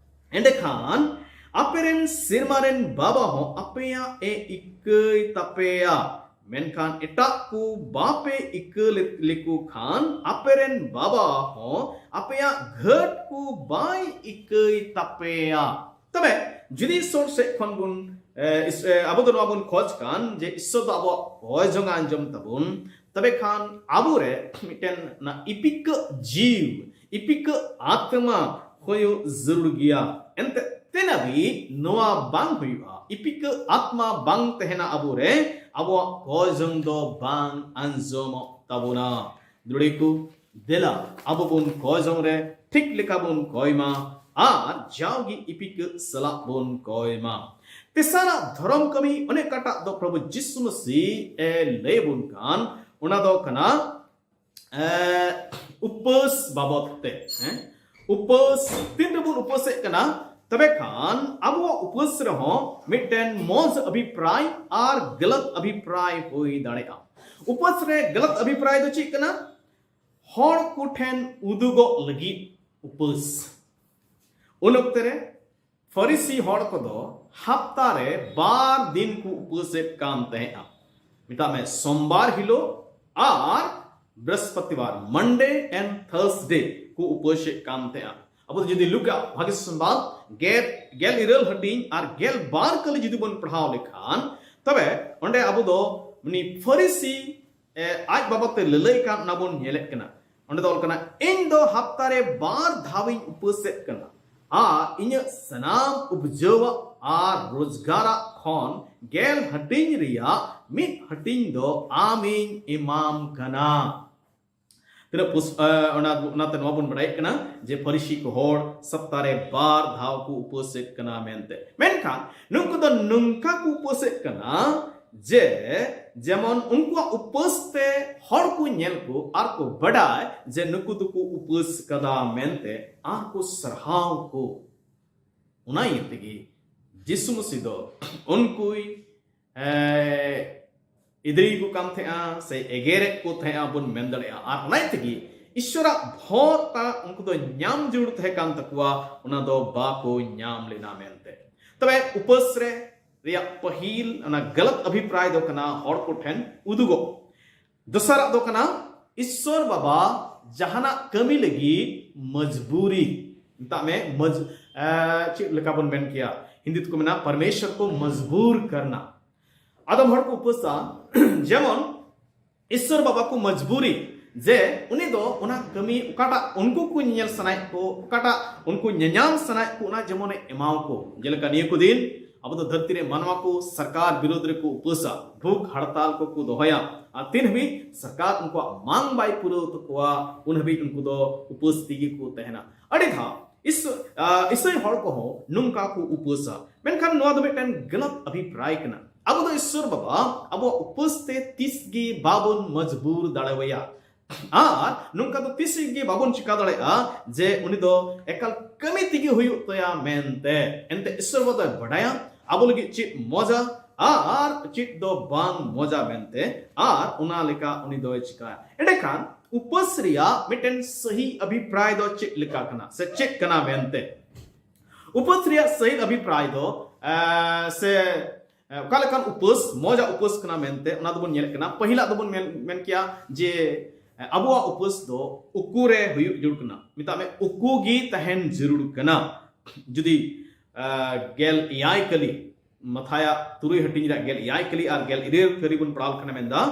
ᱮᱸᱰᱮᱠᱷᱟᱱ ᱟᱯᱮᱨᱮᱱ ᱥᱮᱨᱢᱟ ᱨᱮᱱ ᱵᱟᱵᱟ ᱦᱚᱸ ᱟᱯᱮᱭᱟᱜ ᱮ ᱤᱠᱟᱹᱭ ᱛᱟᱯᱮᱭᱟ᱾ ᱢᱮᱱᱠᱷᱟᱱ ᱮᱴᱟᱜ ᱠᱚ ᱵᱟᱯᱮ ᱤᱠᱟᱹ ᱞᱮ-, ᱞᱮᱠᱚ ᱠᱷᱟᱱ ᱟᱯᱮᱨᱮᱱ ᱵᱟᱵᱟ ᱦᱚᱸ ᱟᱯᱮᱭᱟᱜ ᱜᱷᱟᱹᱴ ᱠᱚ ᱵᱟᱭ ᱤᱠᱟᱹᱭ ᱛᱟᱯᱮᱭᱟ᱾ ᱛᱚᱵᱮ ᱡᱩᱫᱤ ᱤᱥᱚᱨ ᱥᱮᱫ ᱠᱷᱚᱱ ᱵᱚᱱ, ᱮ, ᱤᱥ-, ᱮ, ᱟᱵᱚ ᱫᱚ ᱱᱚᱣᱟ ᱵᱚᱱ ᱠᱷᱚᱡᱽ ᱠᱟᱱ ᱡᱮ ᱤᱥᱚᱨ ᱫᱚ ᱟᱵᱚᱣᱟᱜ ᱠᱚᱭ ᱡᱚᱝ ᱟᱸᱡᱚᱢ ᱛᱟᱵᱚᱱ, ᱛᱚᱵᱮ ᱠᱷᱟᱱ ᱟᱵᱚᱨᱮ ᱢᱤᱫᱴᱮᱱ ᱚᱱᱟ ᱤᱯᱤᱠᱟᱹᱜ ᱡᱤᱣ, ᱤᱯᱤᱠᱟᱹᱜ ᱟᱛᱢᱟ ᱦᱩᱭᱩᱜ ᱡᱟᱹᱨᱩᱲ ᱜᱮᱭᱟ᱾ ᱮᱱᱛᱮ ᱛᱤᱱ ᱦᱟᱹᱵᱤᱡ ᱱᱚᱣᱟ ᱵᱟᱝ ᱦᱩᱭᱩᱜᱼᱟ, ᱤᱯᱤᱠᱟᱹᱜ ᱟᱛᱢᱟ ᱵᱟᱝ ᱛᱟᱦᱮᱱᱟ ᱟᱵᱚᱨᱮ, ᱟᱵᱚᱣᱟᱜ ᱠᱚᱭ ᱡᱚᱝ ᱫᱚ ᱵᱟᱝ ᱟᱸᱡᱚᱢᱚᱜ ᱛᱟᱵᱚᱱᱟ᱾ ᱫᱩᱲᱤ ᱠᱚ, ᱫᱮᱞᱟ ᱟᱵᱚ ᱵᱚᱱ ᱠᱚᱭ ᱡᱚᱝ ᱨᱮ ᱴᱷᱤᱠ ᱞᱮᱠᱟ ᱵᱚᱱ ᱠᱚᱭ ᱢᱟ ᱟᱨ ᱡᱟᱣᱜᱮ ᱤᱯᱤᱠᱟᱹᱜ ᱥᱟᱞᱟᱜ ᱵᱚᱱ ᱠᱚᱭ ᱢᱟ᱾ ᱛᱮᱥᱟᱨᱟᱜ ᱫᱷᱚᱨᱚᱢ ᱠᱟᱹᱢᱤ ᱚᱱᱮ ᱚᱠᱟᱴᱟᱜ ᱫᱚ ᱯᱨᱚᱵᱷᱩ ᱡᱤᱥᱩ ᱢᱟᱹᱥᱤ ᱮ ᱞᱟᱹᱭ ᱵᱚᱱ ᱠᱟᱱ, ᱚᱱᱟ ᱫᱚ ᱠᱟᱱᱟ, ᱮ, ᱩᱯᱟᱹᱥ ᱵᱟᱵᱚᱫ ᱛᱮ᱾ ᱦᱮᱸ, ᱩᱯᱟᱹᱥ, ᱛᱤᱱ ᱨᱮᱵᱚᱱ ᱩᱯᱟᱹᱥᱮᱫ ᱠᱟᱱᱟ, ᱛᱚᱵᱮ ᱠᱷᱟᱱ ᱟᱵᱚᱣᱟᱜ ᱩᱯᱟᱹᱥ ᱨᱮᱦᱚᱸ ᱢᱤᱫᱴᱮᱱ ᱢᱚᱡᱽ ᱚᱵᱷᱤᱯᱨᱟᱭ ᱟᱨ ᱜᱟᱞᱟᱛ ᱚᱵᱷᱤᱯᱨᱟᱭ ᱦᱩᱭ ᱫᱟᱲᱮᱭᱟᱜᱼᱟ᱾ ᱩᱯᱟᱹᱥ ᱨᱮ ᱜᱟᱞᱟᱛ ᱚᱵᱷᱤᱯᱨᱟᱭ ᱫᱚ ᱪᱮᱫ ᱠᱟᱱᱟ? ᱦᱚᱲ ᱠᱚᱴᱷᱮᱱ ᱩᱫᱩᱜᱚᱜ ᱞᱟᱹᱜᱤᱫ ᱩᱯᱟᱹᱥ᱾ ᱩᱱ ᱚᱠᱛᱮ ᱨᱮ ᱯᱷᱟᱹᱨᱤᱥᱤ ᱦᱚᱲ ᱠᱚᱫᱚ ᱦᱟᱯᱛᱟ ᱨᱮ ᱵᱟᱨ ᱫᱤᱱ ᱠᱚ ᱩᱯᱟᱹᱥᱮᱫ ᱠᱟᱱ ᱛᱟᱦᱮᱸᱫᱼᱟ᱾ ᱢᱮᱛᱟᱜ ᱢᱮ, ᱥᱳᱢᱵᱟᱨ ᱦᱤᱞᱳᱜ ᱟᱨ ᱵᱨᱤᱦᱚᱥᱯᱚᱛᱤᱵᱟᱨ, Monday and Thursday ᱠᱚ ᱩᱯᱟᱹᱥᱮᱫ ᱠᱟᱱ ᱛᱟᱦᱮᱸᱫᱼᱟ᱾ ᱟᱵᱚ ᱫᱚ ᱡᱩᱫᱤ ᱞᱩᱠᱟ ᱵᱷᱟᱜᱮ ᱥᱳᱢᱵᱟᱨ ᱜᱮᱞ, ᱜᱮᱞ ᱤᱨᱟᱹᱞ ᱦᱟᱹᱴᱤᱧ ᱟᱨ ᱜᱮᱞ ᱵᱟᱨ ᱠᱟᱹᱞᱤ ᱡᱩᱫᱤ ᱵᱚᱱ ᱯᱟᱲᱦᱟᱣ ᱞᱮᱠᱷᱟᱱ, ᱛᱚᱵᱮ ᱚᱸᱰᱮ ᱟᱵᱚ ᱫᱚ ᱩᱱᱤ ᱯᱷᱟᱹᱨᱤᱥᱤ ᱮ, ᱟᱡ ᱵᱟᱵᱚᱫ ᱛᱮ ᱞᱟᱹᱞᱟᱹᱭ ᱠᱟᱱ ᱚᱱᱟ ᱵᱚᱱ ᱧᱮᱞᱮᱫ ᱠᱟᱱᱟ᱾ ᱚᱸᱰᱮ ᱫᱚ ᱚᱞ ᱠᱟᱱᱟ, "ᱤᱧ ᱫᱚ ᱦᱟᱯᱛᱟ ᱨᱮ ᱵᱟᱨ ᱫᱷᱟᱣ ᱤᱧ ᱩᱯᱟᱹᱥᱮᱫ ᱠᱟᱱᱟ ᱟᱨ ᱤᱧᱟᱹᱜ ᱥᱟᱱᱟᱢ ᱩᱯᱡᱟᱹᱣᱟᱜ ᱟᱨ ᱨᱳᱡᱽᱜᱟᱨᱟᱜ ᱠᱷᱚᱱ ᱜᱮᱞ ᱦᱟᱹᱴᱤᱧ ᱨᱮᱭᱟᱜ ᱢᱤᱫ ᱦᱟᱹᱴᱤᱧ ᱫᱚ ᱟᱢᱤᱧ ᱮᱢᱟᱢ ᱠᱟᱱᱟ᱾" ᱛᱤᱱᱟᱹᱜ ᱯᱩᱥ-, ᱮ, ᱚᱱᱟ, ᱚᱱᱟᱛᱮ ᱱᱚᱣᱟ ᱵᱚᱱ ᱵᱟᱲᱟᱭᱮᱫ ᱠᱟᱱᱟ ᱡᱮ ᱯᱷᱟᱹᱨᱤᱥᱤ ᱠᱚ ᱦᱚᱲ ᱥᱟᱯᱛᱟ ᱨᱮ ᱵᱟᱨ ᱫᱷᱟᱣ ᱠᱚ ᱩᱯᱟᱹᱥᱮᱫ ᱠᱟᱱᱟ ᱢᱮᱱᱛᱮ᱾ ᱢᱮᱱᱠᱷᱟᱱ ᱱᱩᱠᱩ ᱫᱚ ᱱᱚᱝᱠᱟ ᱠᱚ ᱩᱯᱟᱹᱥᱮᱫ ᱠᱟᱱᱟ ᱡᱮ ᱡᱮᱢᱚᱱ ᱩᱱᱠᱩᱣᱟᱜ ᱩᱯᱟᱹᱥ ᱛᱮ ᱦᱚᱲ ᱠᱚ ᱧᱮᱞ ᱠᱚ ᱟᱨ ᱠᱚ ᱵᱟᱰᱟᱭ ᱡᱮ ᱱᱩᱠᱩ ᱫᱚᱠᱚ ᱩᱯᱟᱹᱥ ᱠᱟᱫᱟ ᱢᱮᱱᱛᱮ ᱟᱨ ᱠᱚ ᱥᱟᱨᱦᱟᱣ ᱠᱚ᱾ ᱚᱱᱟ ᱤᱭᱟᱹ ᱛᱮᱜᱮ ᱡᱤᱥᱩ ᱢᱟᱹᱥᱤ ᱫᱚ ᱩᱱᱠᱩᱭ, ᱮ, ᱮᱫᱽᱨᱮᱭᱟᱠᱚ ᱠᱟᱱ ᱛᱟᱦᱮᱸᱜᱼᱟ ᱥᱮ ᱮᱜᱮᱨᱮᱫ ᱠᱚ ᱛᱟᱦᱮᱸᱜᱼᱟ ᱵᱚᱱ ᱢᱮᱱ ᱫᱟᱲᱮᱭᱟᱜᱼᱟ᱾ ᱟᱨ ᱚᱱᱟ ᱤᱭᱟᱹ ᱛᱮᱜᱮ ᱤᱥᱥᱚᱨᱟᱜ ᱵᱷᱚᱨ ᱚᱠᱟ ᱩᱱᱠᱩ ᱫᱚ ᱧᱟᱢ ᱡᱟᱹᱨᱩᱲ ᱛᱟᱦᱮᱸ ᱠᱟᱱ ᱛᱟᱠᱚᱣᱟ, ᱚᱱᱟ ᱫᱚ ᱵᱟᱠᱚ ᱧᱟᱢ ᱞᱮᱱᱟ ᱢᱮᱱᱛᱮ᱾ ᱛᱚᱵᱮ ᱩᱯᱟᱹᱥ ᱨᱮ ᱨᱮᱭᱟᱜ ᱯᱟᱹᱦᱤᱞ ᱚᱱᱟ ᱜᱟᱞᱟᱛ ᱚᱵᱷᱤᱯᱨᱟᱭ ᱫᱚ ᱠᱟᱱᱟ ᱦᱚᱲ ᱠᱚᱴᱷᱮᱱ ᱩᱫᱩᱜᱚᱜ᱾ ᱫᱚᱥᱟᱨᱟᱜ ᱫᱚ ᱠᱟᱱᱟ ᱤᱥᱥᱚᱨ ᱵᱟᱵᱟ ᱡᱟᱦᱟᱱᱟᱜ ᱠᱟᱹᱢᱤ ᱞᱟᱹᱜᱤᱫ ᱢᱚᱡᱽᱵᱩᱨᱤ, ᱢᱮᱛᱟᱜ ᱢᱮ ᱢᱚᱡᱽ-, ᱮ, ᱪᱮᱫ ᱞᱮᱠᱟ ᱵᱚᱱ ᱢᱮᱱ ᱠᱮᱭᱟ, ᱦᱤᱱᱫᱤ ᱛᱮᱠᱚ ᱢᱮᱱᱟ ᱯᱚᱨᱢᱮᱥᱣᱚᱨ ᱠᱚ ᱢᱚᱡᱽᱵᱩᱨ ᱠᱟᱨᱱᱟ᱾ ᱟᱫᱚᱢ ᱦᱚᱲ ᱠᱚ ᱩᱯᱟᱹᱥᱟ, ᱡᱮᱢᱚᱱ ᱤᱥᱥᱚᱨ ᱵᱟᱵᱟ ᱠᱚ ᱢᱚᱡᱽᱵᱩᱨᱤ ᱡᱮ ᱩᱱᱤ ᱫᱚ ᱚᱱᱟ ᱠᱟᱹᱢᱤ ᱚᱠᱟᱴᱟᱜ ᱩᱱᱠᱩ ᱠᱚ ᱧᱮᱧᱮᱞ ᱥᱟᱱᱟᱭᱮᱫ ᱠᱚ, ᱚᱠᱟᱴᱟᱜ ᱩᱱᱠᱩ ᱧᱮᱧᱟᱢ ᱥᱟᱱᱟᱭᱮᱫ ᱠᱚ, ᱚᱱᱟ ᱡᱮᱢᱚᱱᱮ ᱮᱢᱟᱣ ᱠᱚ᱾ ᱡᱮᱞᱮᱠᱟ ᱱᱤᱭᱟᱹ ᱠᱚ ᱫᱤᱱ ᱟᱵᱚ ᱫᱚ ᱫᱷᱟᱹᱨᱛᱤ ᱨᱮ ᱢᱟᱱᱣᱟ ᱠᱚ ᱥᱚᱨᱠᱟᱨ ᱵᱤᱨᱳᱫᱷ ᱨᱮᱠᱚ ᱩᱯᱟᱹᱥᱟ, ᱵᱷᱩᱠ ᱦᱟᱲᱛᱟᱞ ᱠᱚᱠᱚ ᱫᱚᱦᱚᱭᱟ, ᱟᱨ ᱛᱤᱱ ᱦᱟᱹᱵᱤᱡ ᱥᱚᱨᱠᱟᱨ ᱩᱱᱠᱩᱣᱟᱜ ᱢᱟᱝ ᱵᱟᱭ ᱯᱩᱨᱟᱹᱣ ᱛᱟᱠᱚᱣᱟ, ᱩᱱ ᱦᱟᱹᱵᱤᱡ ᱩᱱᱠᱩ ᱫᱚ ᱩᱯᱟᱹᱥ ᱛᱮᱜᱮ ᱠᱚ ᱛᱟᱦᱮᱱᱟ᱾ ᱟᱹᱰᱤ ᱫᱷᱟᱣ ᱤᱥ-, ᱟ, ᱤᱥᱟᱹᱭ ᱦᱚᱲ ᱠᱚᱦᱚᱸ ᱱᱚᱝᱠᱟ ᱠᱚ ᱩᱯᱟᱹᱥᱟ, ᱢᱮᱱᱠᱷᱟᱱ ᱱᱚᱣᱟ ᱫᱚ ᱢᱤᱫᱴᱮᱱ ᱜᱟᱞᱟᱛ ᱚᱵᱷᱤᱯᱨᱟᱭ ᱠᱟᱱᱟ᱾ ᱟᱵᱚ ᱫᱚ ᱤᱥᱥᱚᱨ ᱵᱟᱵᱟ ᱟᱵᱚᱣᱟᱜ ᱩᱯᱟᱹᱥ ᱛᱮ ᱛᱤᱥ ᱜᱮ ᱵᱟᱵᱚᱱ ᱢᱚᱡᱽᱵᱩᱨ ᱫᱟᱲᱮᱣᱟᱭᱟ᱾ ᱟᱨ ᱱᱚᱝᱠᱟ ᱫᱚ ᱛᱤᱥ ᱜᱮ ᱵᱟᱵᱚᱱ ᱪᱤᱠᱟ ᱫᱟᱲᱮᱭᱟᱜᱼᱟ ᱡᱮ ᱩᱱᱤ ᱫᱚ ᱮᱠᱟᱞ ᱠᱟᱹᱢᱤ ᱛᱮᱜᱮ ᱦᱩᱭᱩᱜ ᱛᱟᱭᱟ ᱢᱮᱱᱛᱮ᱾ ᱮᱱᱛᱮ ᱤᱥᱥᱚᱨ ᱵᱟᱵᱟ ᱫᱚᱭ ᱵᱟᱰᱟᱭᱟ ᱟᱵᱚ ᱞᱟᱹᱜᱤᱫ ᱪᱮᱫ ᱢᱚᱡᱟ, ᱟᱨ ᱪᱮᱫ ᱫᱚ ᱵᱟᱝ ᱢᱚᱡᱟ ᱢᱮᱱᱛᱮ, ᱟᱨ ᱚᱱᱟ ᱞᱮᱠᱟ ᱩᱱᱤ ᱫᱚᱭ ᱪᱤᱠᱟᱹᱭᱟ᱾ ᱮᱸᱰᱮᱠᱷᱟᱱ ᱩᱯᱟᱹᱥ ᱨᱮᱭᱟᱜ ᱢᱤᱫᱴᱮᱱ ᱥᱟᱹᱦᱤ ᱚᱵᱷᱤᱯᱨᱟᱭ ᱫᱚ ᱪᱮᱫ ᱞᱮᱠᱟ ᱠᱟᱱᱟ ᱥᱮ ᱪᱮᱫ ᱠᱟᱱᱟ ᱢᱮᱱᱛᱮ? ᱩᱯᱟᱹᱥ ᱨᱮᱭᱟᱜ ᱥᱟᱹᱦᱤ ᱚᱵᱷᱤᱯᱨᱟᱭ ᱫᱚ, ᱮ, ᱥᱮ, ᱮ, ᱚᱠᱟ ᱞᱮᱠᱟᱱ ᱩᱯᱟᱹᱥ ᱢᱚᱡᱟ ᱩᱯᱟᱹᱥ ᱠᱟᱱᱟ ᱢᱮᱱᱛᱮ, ᱚᱱᱟ ᱫᱚᱵᱚᱱ ᱧᱮᱞᱮᱫ ᱠᱟᱱᱟ᱾ ᱯᱟᱹᱦᱤᱞᱟᱜ ᱫᱚᱵᱚᱱ ᱢᱮᱱ, ᱢᱮᱱ ᱠᱮᱭᱟ ᱡᱮ, ᱮ, ᱟᱵᱚᱣᱟᱜ ᱩᱯᱟᱹᱥ ᱫᱚ ᱩᱠᱩ ᱨᱮ ᱦᱩᱭᱩᱜ ᱡᱟᱹᱨᱩᱲ ᱠᱟᱱᱟ᱾ ᱢᱮᱛᱟᱜ ᱢᱮ, ᱩᱠᱩ ᱜᱮ ᱛᱟᱦᱮᱱ ᱡᱟᱹᱨᱩᱲ ᱠᱟᱱᱟ᱾ ᱡᱩᱫᱤ, ᱮ, ᱜᱮᱞ ᱮᱭᱟᱭ ᱠᱟᱹᱞᱤ, ᱢᱟᱛᱷᱟᱭᱟᱜ ᱛᱩᱨᱩᱭ ᱦᱟᱹᱴᱤᱧ ᱨᱮᱭᱟᱜ ᱜᱮᱞ ᱮᱭᱟᱭ ᱠᱟᱹᱞᱤ ᱟᱨ ᱜᱮᱞ ᱤᱨᱟᱹᱞ ᱠᱟᱹᱞᱤ ᱵᱚᱱ ᱯᱟᱲᱦᱟᱣ ᱞᱮᱠᱷᱟᱱ ᱢᱮᱱᱫᱟ,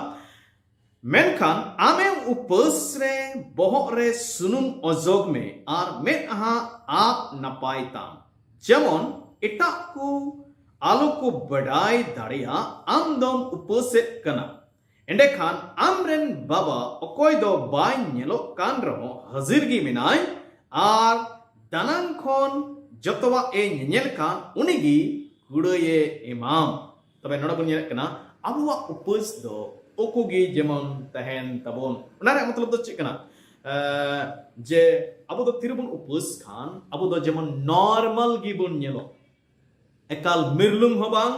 ᱢᱮᱱᱠᱷᱟᱱ ᱟᱢᱮᱢ ᱩᱯᱟᱹᱥ ᱨᱮ ᱵᱚᱦᱚᱜ ᱨᱮ ᱥᱩᱱᱩᱢ ᱚᱡᱚᱜ ᱢᱮ ᱟᱨ ᱢᱮᱫᱦᱟ ᱟᱵ ᱱᱟᱯᱟᱭ ᱛᱟᱢ, ᱡᱮᱢᱚᱱ ᱮᱴᱟᱜ ᱠᱚ ᱟᱞᱚ ᱠᱚ ᱵᱟᱰᱟᱭ ᱫᱟᱲᱮᱭᱟᱜ ᱟᱢ ᱫᱚᱢ ᱩᱯᱟᱹᱥᱮᱫ ᱠᱟᱱᱟ᱾ ᱮᱸᱰᱮᱠᱷᱟᱱ ᱟᱢᱨᱮᱱ ᱵᱟᱵᱟ, ᱚᱠᱚᱭ ᱫᱚ ᱵᱟᱭ ᱧᱮᱞᱚᱜ ᱠᱟᱱ ᱨᱮᱦᱚᱸ ᱦᱟᱹᱡᱤᱨ ᱜᱮ ᱢᱮᱱᱟᱭ, ᱟᱨ ᱫᱟᱱᱟᱝ ᱠᱷᱚᱱ ᱡᱚᱛᱚᱣᱟᱜ ᱮ ᱧᱮᱧᱮᱞ ᱠᱟᱱ, ᱩᱱᱤᱜᱮ ᱠᱩᱲᱟᱹᱭᱮ ᱮᱢᱟᱢ᱾ ᱛᱚᱵᱮ ᱱᱚᱰᱮ ᱵᱚᱱ ᱧᱮᱞᱮᱫ ᱠᱟᱱᱟ, ᱟᱵᱚᱣᱟᱜ ᱩᱯᱟᱹᱥ ᱫᱚ ᱩᱠᱩ ᱜᱮ ᱡᱮᱢᱚᱱ ᱛᱟᱦᱮᱱ ᱛᱟᱵᱚᱱ᱾ ᱚᱱᱟ ᱨᱮᱭᱟᱜ ᱢᱚᱛᱞᱚᱵ ᱫᱚ ᱪᱮᱫ ᱠᱟᱱᱟ? ᱮ, ᱡᱮ ᱟᱵᱚ ᱫᱚ ᱛᱤᱨᱮᱵᱚᱱ ᱩᱯᱟᱹᱥ ᱠᱷᱟᱱ, ᱟᱵᱚ ᱫᱚ ᱡᱮᱢᱚᱱ ᱱᱚᱨᱢᱟᱞ ᱜᱮᱵᱚᱱ ᱧᱮᱞᱚᱜ, ᱮᱠᱟᱞ ᱢᱤᱨᱞᱩᱝ ᱦᱚᱸ ᱵᱟᱝ,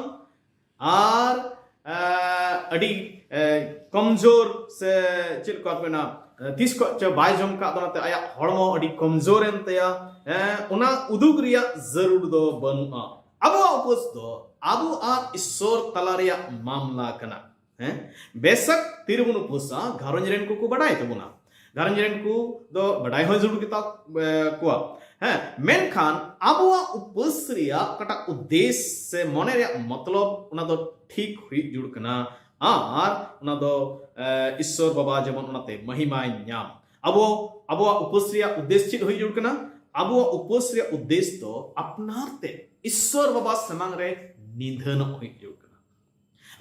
ᱟᱨ, ᱮ, ᱟᱹᱰᱤ, ᱮ, ᱠᱚᱢᱡᱳᱨ ᱥᱮ ᱪᱮᱫ ᱞᱮᱠᱟ ᱠᱚ ᱢᱮᱱᱟ, ᱮ, ᱛᱤᱥ ᱠᱷᱚᱱ ᱪᱚ ᱵᱟᱭ ᱡᱚᱢ ᱠᱟᱜ ᱫᱚ, ᱚᱱᱟᱛᱮ ᱟᱭᱟᱜ ᱦᱚᱲᱢᱚ ᱟᱹᱰᱤ ᱠᱚᱢᱡᱳᱨ ᱮᱱ ᱛᱟᱭᱟ᱾ ᱮ, ᱚᱱᱟ ᱩᱫᱩᱜ ᱨᱮᱭᱟᱜ ᱡᱟᱹᱨᱩᱲ ᱫᱚ ᱵᱟᱹᱱᱩᱜᱼᱟ᱾ ᱟᱵᱚᱣᱟᱜ ᱩᱯᱟᱹᱥ ᱫᱚ ᱟᱵᱚ ᱟᱨ ᱤᱥᱥᱚᱨ ᱛᱟᱞᱟ ᱨᱮᱭᱟᱜ ᱢᱟᱢᱞᱟ ᱠᱟᱱᱟ᱾ ᱦᱮᱸ, ᱵᱮᱥᱟᱠ ᱛᱤᱨᱮᱵᱚᱱ ᱩᱯᱟᱹᱥᱟ, ᱜᱷᱟᱨᱚᱸᱡᱽ ᱨᱮᱱ ᱠᱚᱠᱚ ᱵᱟᱰᱟᱭ ᱛᱟᱵᱚᱱᱟ, ᱜᱷᱟᱨᱚᱸᱡᱽ ᱨᱮᱱ ᱠᱚ ᱫᱚ ᱵᱟᱰᱟᱭ ᱦᱚᱸ ᱡᱟᱹᱨᱩᱲ ᱜᱮᱛᱟ, ᱮ, ᱠᱚᱣᱟ᱾ ᱦᱮᱸ, ᱢᱮᱱᱠᱷᱟᱱ ᱟᱵᱚᱣᱟᱜ ᱩᱯᱟᱹᱥ ᱨᱮᱭᱟᱜ ᱚᱠᱟᱴᱟᱜ ᱩᱫᱽᱫᱮᱥ ᱥᱮ ᱢᱚᱱᱮ ᱨᱮᱭᱟᱜ ᱢᱚᱛᱞᱚᱵ, ᱚᱱᱟ ᱫᱚ ᱴᱷᱤᱠ ᱦᱩᱭᱩᱜ ᱡᱟᱹᱨᱩᱲ ᱠᱟᱱᱟ᱾ ᱟᱨ ᱚᱱᱟ ᱫᱚ, ᱮ, ᱤᱥᱥᱚᱨ ᱵᱟᱵᱟ ᱡᱮᱢᱚᱱ ᱚᱱᱟᱛᱮ ᱢᱟᱹᱦᱤᱢᱟᱭ ᱧᱟᱢ᱾ ᱟᱵᱚ, ᱟᱵᱚᱣᱟᱜ ᱩᱯᱟᱹᱥ ᱨᱮᱭᱟᱜ ᱩᱫᱽᱫᱮᱥ ᱪᱮᱫ ᱦᱩᱭᱩᱜ ᱡᱟᱹᱨᱩᱲ ᱠᱟᱱᱟ? ᱟᱵᱚᱣᱟᱜ ᱩᱯᱟᱹᱥ ᱨᱮᱭᱟᱜ ᱩᱫᱽᱫᱮᱥ ᱫᱚ ᱟᱯᱱᱟᱨ ᱛᱮ ᱤᱥᱥᱚᱨ ᱵᱟᱵᱟ ᱥᱟᱢᱟᱝ ᱨᱮ ᱱᱤᱫᱷᱟᱹᱱᱚᱜ ᱦᱩᱭᱩᱜ ᱡᱟᱹᱨᱩᱲ ᱠᱟᱱᱟ᱾